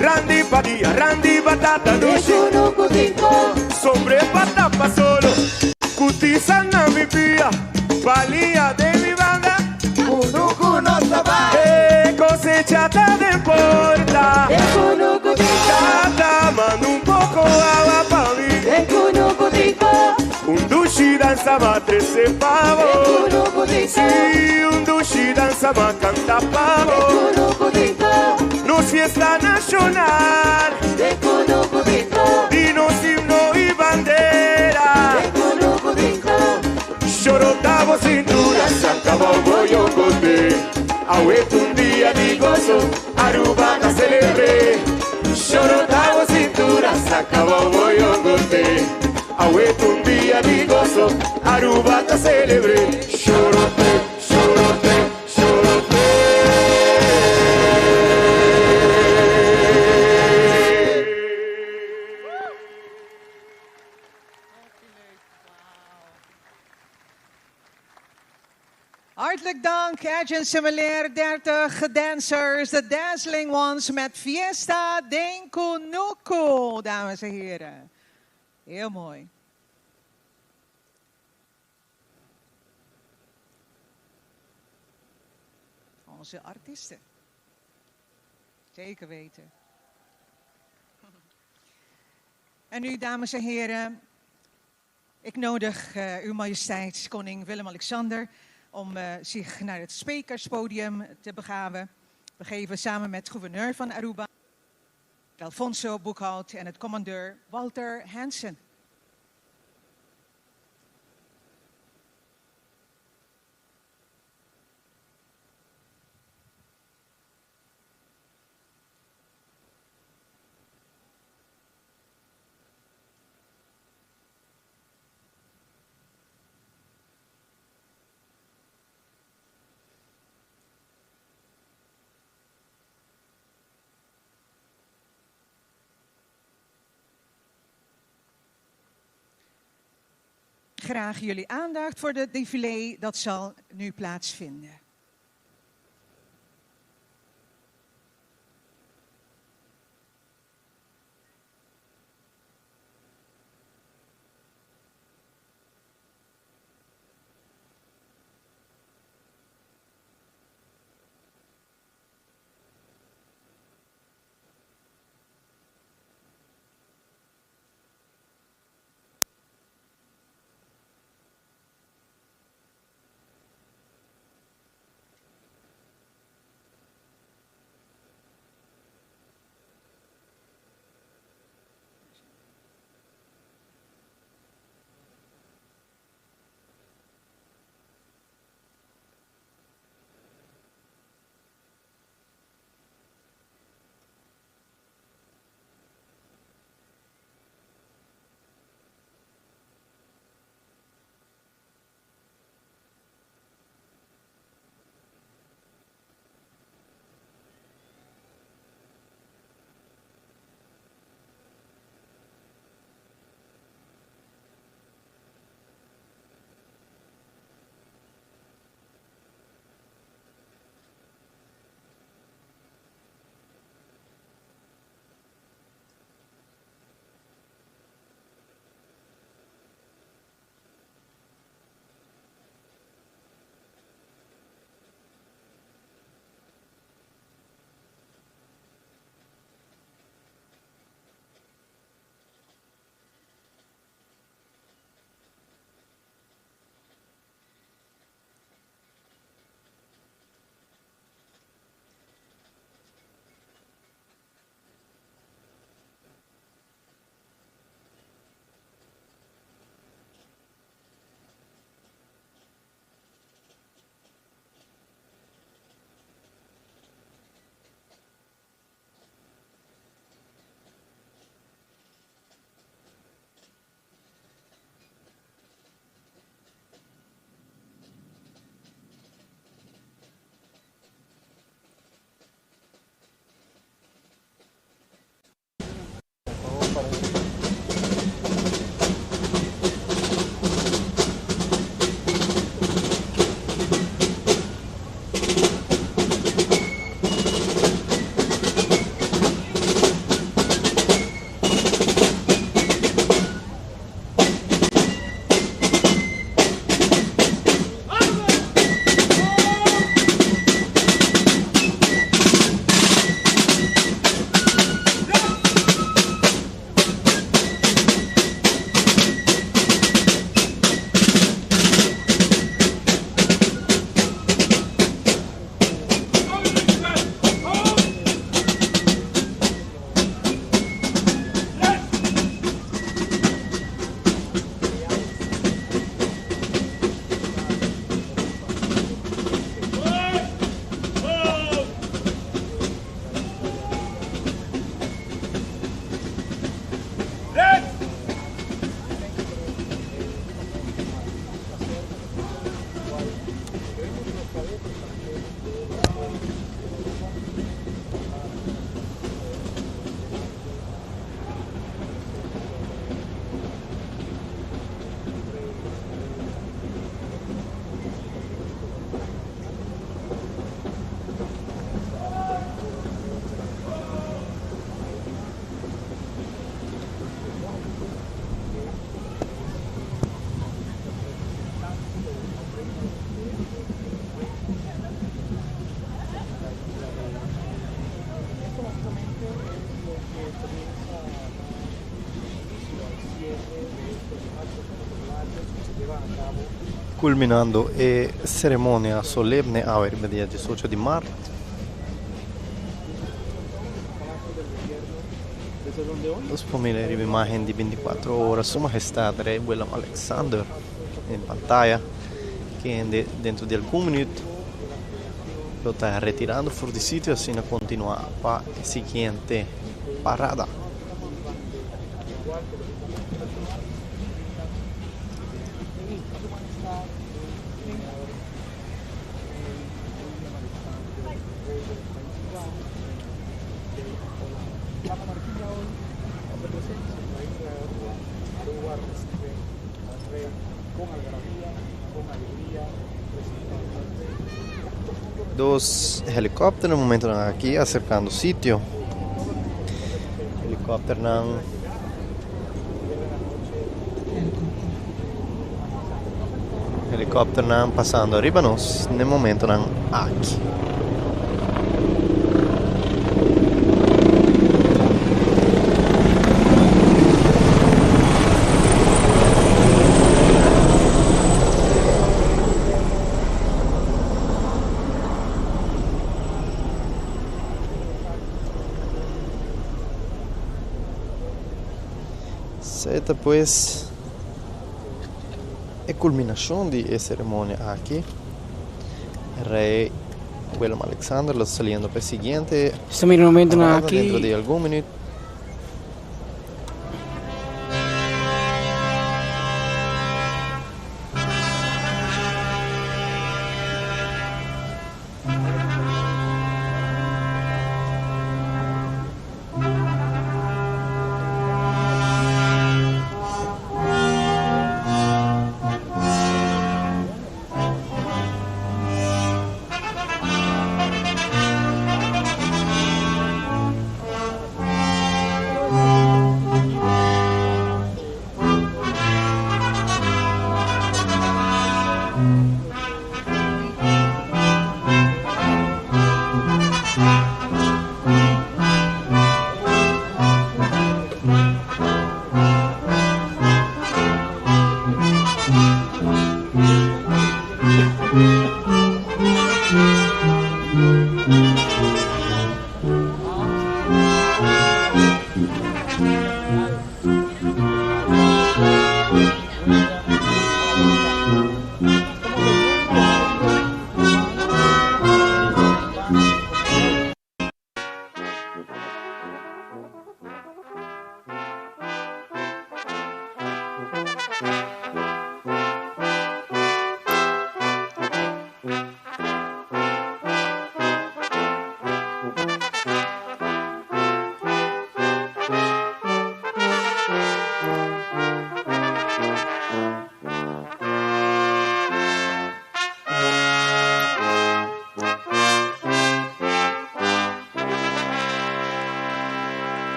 Randy Padilla, Randy Batata dushi. Sombre pa tapa solo. Cutisa na mi pia. Balia den mi banda. E cosecha ta den porta. Tata manda un poco awa pa mi. Un dushi danza m'a trece pa bo. Si, un dushi danza m'a canta pa bo. Nos fiesta nacional. Di nos himno y bandera. Shorota bo cintura, saca bo yongote. Awe ta un dia di goso, Aruba ta celebre. Shorota bo cintura, saca bo yongote. Awe ta un dia di goso, Aruba ta celebre. Shorote, shorote, shorote. Hartelijk dank, Edjean Semeleer, 30 dancers, de Dazzling Ones met Fiesta Den Kunuku, dames en heren. Heel mooi. Onze artiesten. Zeker weten. En nu, dames en heren, ik nodig uw majesteit koning Willem-Alexander om zich naar het sprekerspodium te begeven samen met gouverneur van Aruba, Alfonso Boekhoudt en het commandeur Walter Hansen. Graag jullie aandacht voor de défilé dat zal nu plaatsvinden. Culminando e ceremonia solemne awe riba dia diesocho di mart. Nos por mira riba imagen di binticuatro ora Su Majestad Rey Willem Alexander den pantaya kende dentro di algun minuut lo ta retirando for di sitio asina continua pa e siguiente parada. Dos helikòpter na momentonan aki aserkando sitio. Helikòpternan. Helikòpternan pasando ariba nos n'e momentonan aki. Esei ta pues e kulminashon di e seremonia aki. Rei Willem Alexander lo saliendo pa e siguiente Esta mira momentonan parada aki. dentro di algun minuut.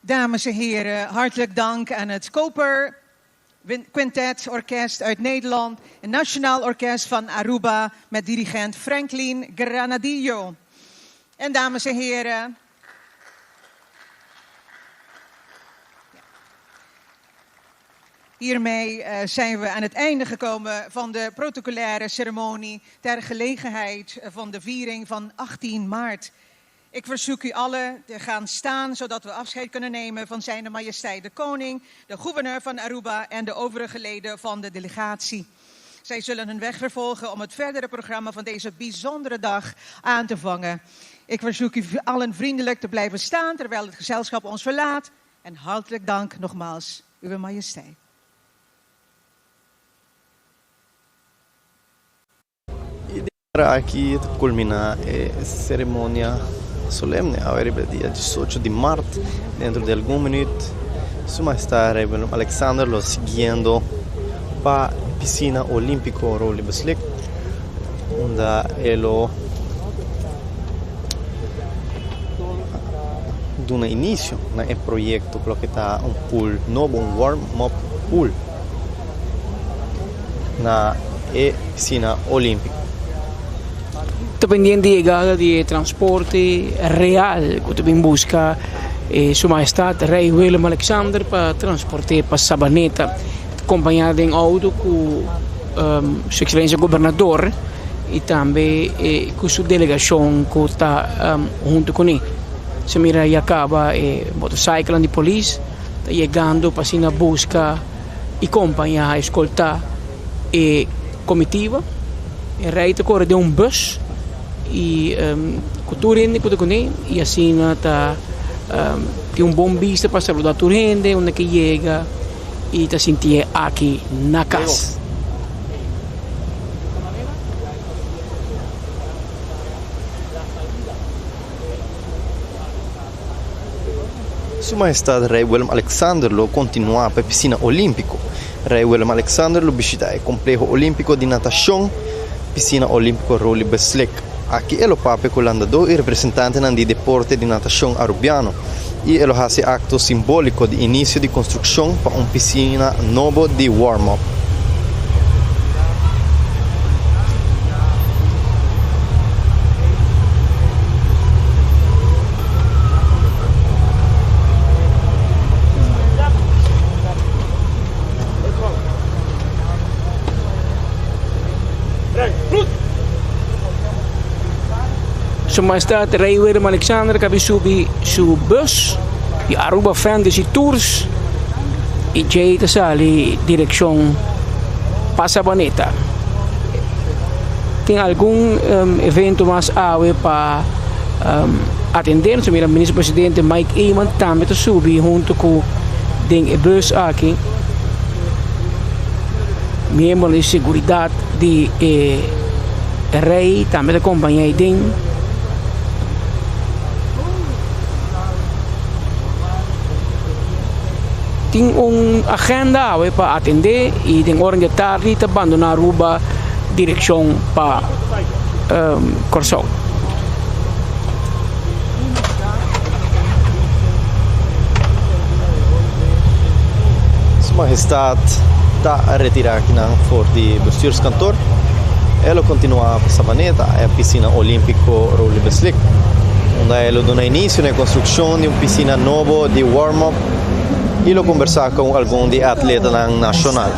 Dames en heren, hartelijk dank aan het Koper Quintet Orkest uit Nederland en Nationaal Orkest van Aruba met dirigent Franklin Granadillo. En dames en heren, Hiermee eh, zijn we aan het einde gekomen van de protocolaire ceremonie ter gelegenheid van de viering van 18 maart. Ik verzoek u allen te gaan staan zodat we afscheid kunnen nemen van Zijne Majesteit de Koning, de gouverneur van Aruba en de overige leden van de delegatie. Zij zullen hun weg vervolgen om het verdere programma van deze bijzondere dag aan te vangen. Ik verzoek u allen vriendelijk te blijven staan terwijl het gezelschap ons verlaat. En hartelijk dank nogmaals, Uwe Majesteit. E di manera aki ta kulminá e seremonia solemne awe riba e dia diesocho di mart. Dentro di algun minüt Su Majestad Rei Willem Alexander lo siguiendo pa e pisina olímpiko Roly Beslik unda e lo duna inisio na e proyekto ku loke ta un pool nobo, un warm-up pool na e pisina olímpiko. Ta pendiente yegada di e transporte real ku ta bin buska e Su Mahestad Rei Willem Alexander pa transport'é pa Sabaneta. Ta kompañá den outo ku Su Ekselencia Gobernador i tambe ku su delegashon ku ta huntu kuné. Se mira ya kaba e motosaikelnan di polis ta yegando pa asina buska i kompañá, eskoltá e komitiva. E rei ta kore den un bus i ku tur hende ku ta kuné i asina ta tin un bon bista pa saludá tur hende unda ke yega i ta sintié aki na kas. Su Mahestad Rei Willem Alexander lo kontinuá pa e Pisina Olímpiko. Rei Willem Alexander lo bishitá e Kompleho Olímpiko di Natashon, Pisina Olímpiko Roly Beslik. Aki e lo papia ku landadó i representantenan di deporte di natashon arubiano i e lo hasi akto simbóliko di inisio di konstrukshon pa un pisina nobo di warm-up. Su Majestad Rey Willem Alexander kabi subi su bus di Aruba Fantasy Tours y djey ta sali direccion pa Sabaneta. Tin algun evento mas awe pa atende. Nos a mira Minister Presidente Mike Eman tambe ta subi hunto cu den e bus aki. Miembro di seguridad di e rey tambe ta compaña ey den. Tin un agenda awe pa atende y den ora di atardi ta bandona Aruba direccion pa Corsou. Su Mahestad ta retira akinan for di Bestuurskantoor. E lo kontinuá pa Sabaneta, e pisina olímpiko Roly Beslik, unda e lo duna inisio na e konstrukshon di un pisina nobo di warm-up i lo kombersá ku algun di e atletanan nashonal.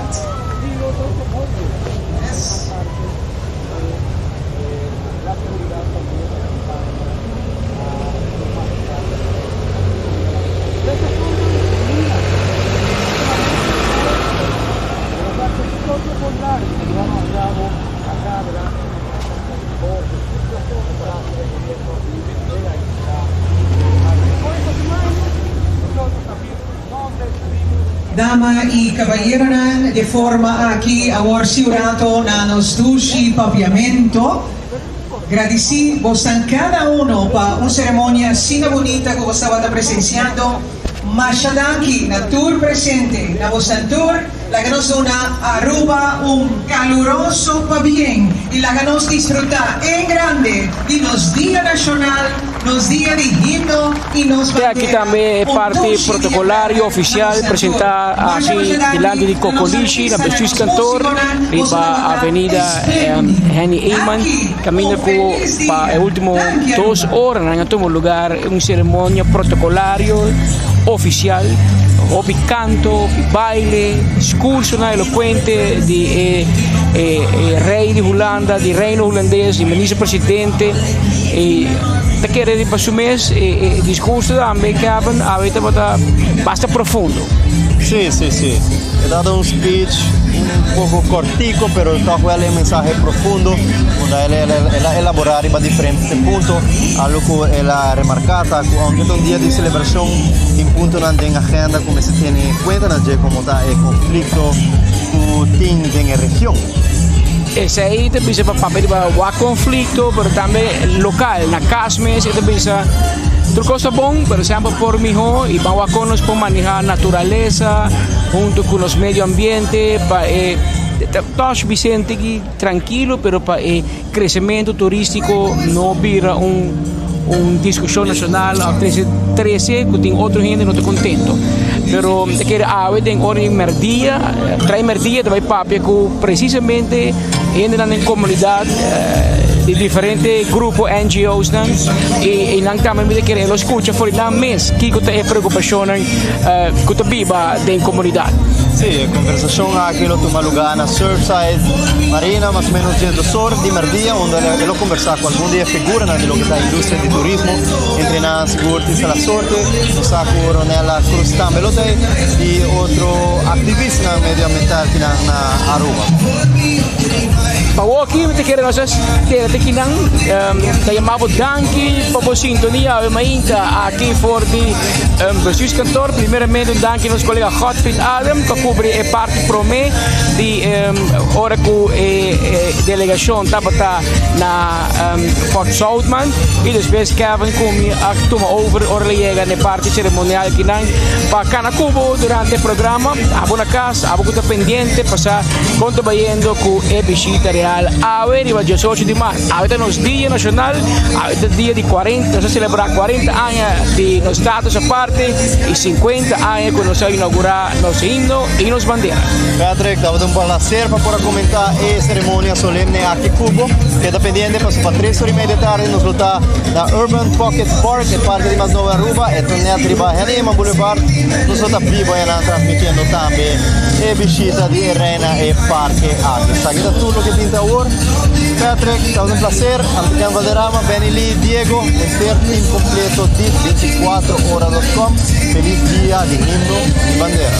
Dama y caballeronan, de forma aki awor si un rato na nos dushi papiamento. Gradici bosnan cada uno pa un ceremonia asina bunita cu bos tabata presenciando. Masha danki na tur presente, na bosnan tur. Laga nos duna Aruba un caluroso pabien y laga nos disfruta en grande di nos Dia Nacional, nos Dia di Himno y nos Te aki Bandera. tambe e Un parti dushi dia protocolario grandi na oficial bosnan tur. presenta Masha aki masha danki dilanti di na nos Cocolishi na artistanan, nos Bestuurskantoor musiconan, boso riba tabata Avenida esplendido. Henny Eman Danki, caminda un cu feliz pa e dia. ultimo Danki dos Aruba. oranan a tuma lugar un ceremonia protocolario oficial. Hopi canto, hopi baile, discursonan elocuente di e e rey di Hulanda, di Reino Hulandes, di minister presidente y ta kere riba su mes e e discurso tambe Kevin awe tabata basta profundo. Sí, sí, sí. E tabata un speech un poco cortico, pero toch wel e mensahe profundo, unda el el a elabora riba diferente punto. Algo cu el a remarca ta cu aunke ta un dia di celebracion, tin puntonan den agenda cu mester tene cuenta na dje como ta e conflicto cu tin den e region. Esey ta bisa pa papia riba wak conflicto, pero tambe local, na cas mes e ta bisa tur cos ta bon, pero semper por miho y ban wak con nos por maneha naturaleza hunto cu nos medio ambiente pa e toch Vicente ki trankilo pero pa e Crecemento turistico no bira un un discusion nacional of trece trece cu tin otro hende no ta contento. Pero ta kere awe den ora di merdia, trai merdia ta bay papia cu precisamente hendenan den comunidad. di diferente grupo NGO's nan y y nan tambe mi ta kere lo scucha for di nan mes kico ta e preocupacionnan cu ta biba den comunidad. Sí, e conversacion aki lo tuma lugar na Surfside Marina mas o menos 12 or di merdia unda e lo conversa cu algun di e figuranan di loke ta industria di turismo, entre nan sigur Tisa La Sorte, nos sa cu Ronella Cruz tambe lo ta ey y otro activistanan medioambiental kinan na Aruba. Pa woki mi ta kere nos a keda te kinan. Ta yama bo danki pa bo sintonia awe mainta aki for di Bestuurskantoor. Primeramente un danki nos kolega Godfried Adem pa kubri e parti prome di ora ku e delegashon tabata na Fort Zoutman y despues Kevin ku mi a tuma over ora lo yega na e parti ceremonial kinan pa kana kubo durante e programa. Abo na kas, abo ku ta pendiente pa sa kon ta bayendo ku e bishita real awe riba 18 di mart. Awe ta nos dia nacional, awe ta dia di 40, nos a celebra 40 aña di nos status aparte y 50 aña ku nos a inaugura nos himno y nos bandera. Patrick, tabata un placer pa por a comenta e ceremonia solemne aki cu bo. Keda pendiente pasobra pa tres ora y media tardi nos lo ta na Urban Pocket Park, e parke di mas nobo Aruba. E ta net riba Henny Eman Boulevard. Nos lo ta bibo enan transmitiendo tambe e bishita di e reina e parke aki. Esaki ta tur loke tin ta awor. Patrick, tabata un placer. Ami ta Ken Valderrama, Benny Lee, Diego, henter team completo di 24ora.com. Feliz dia di himno y bandera.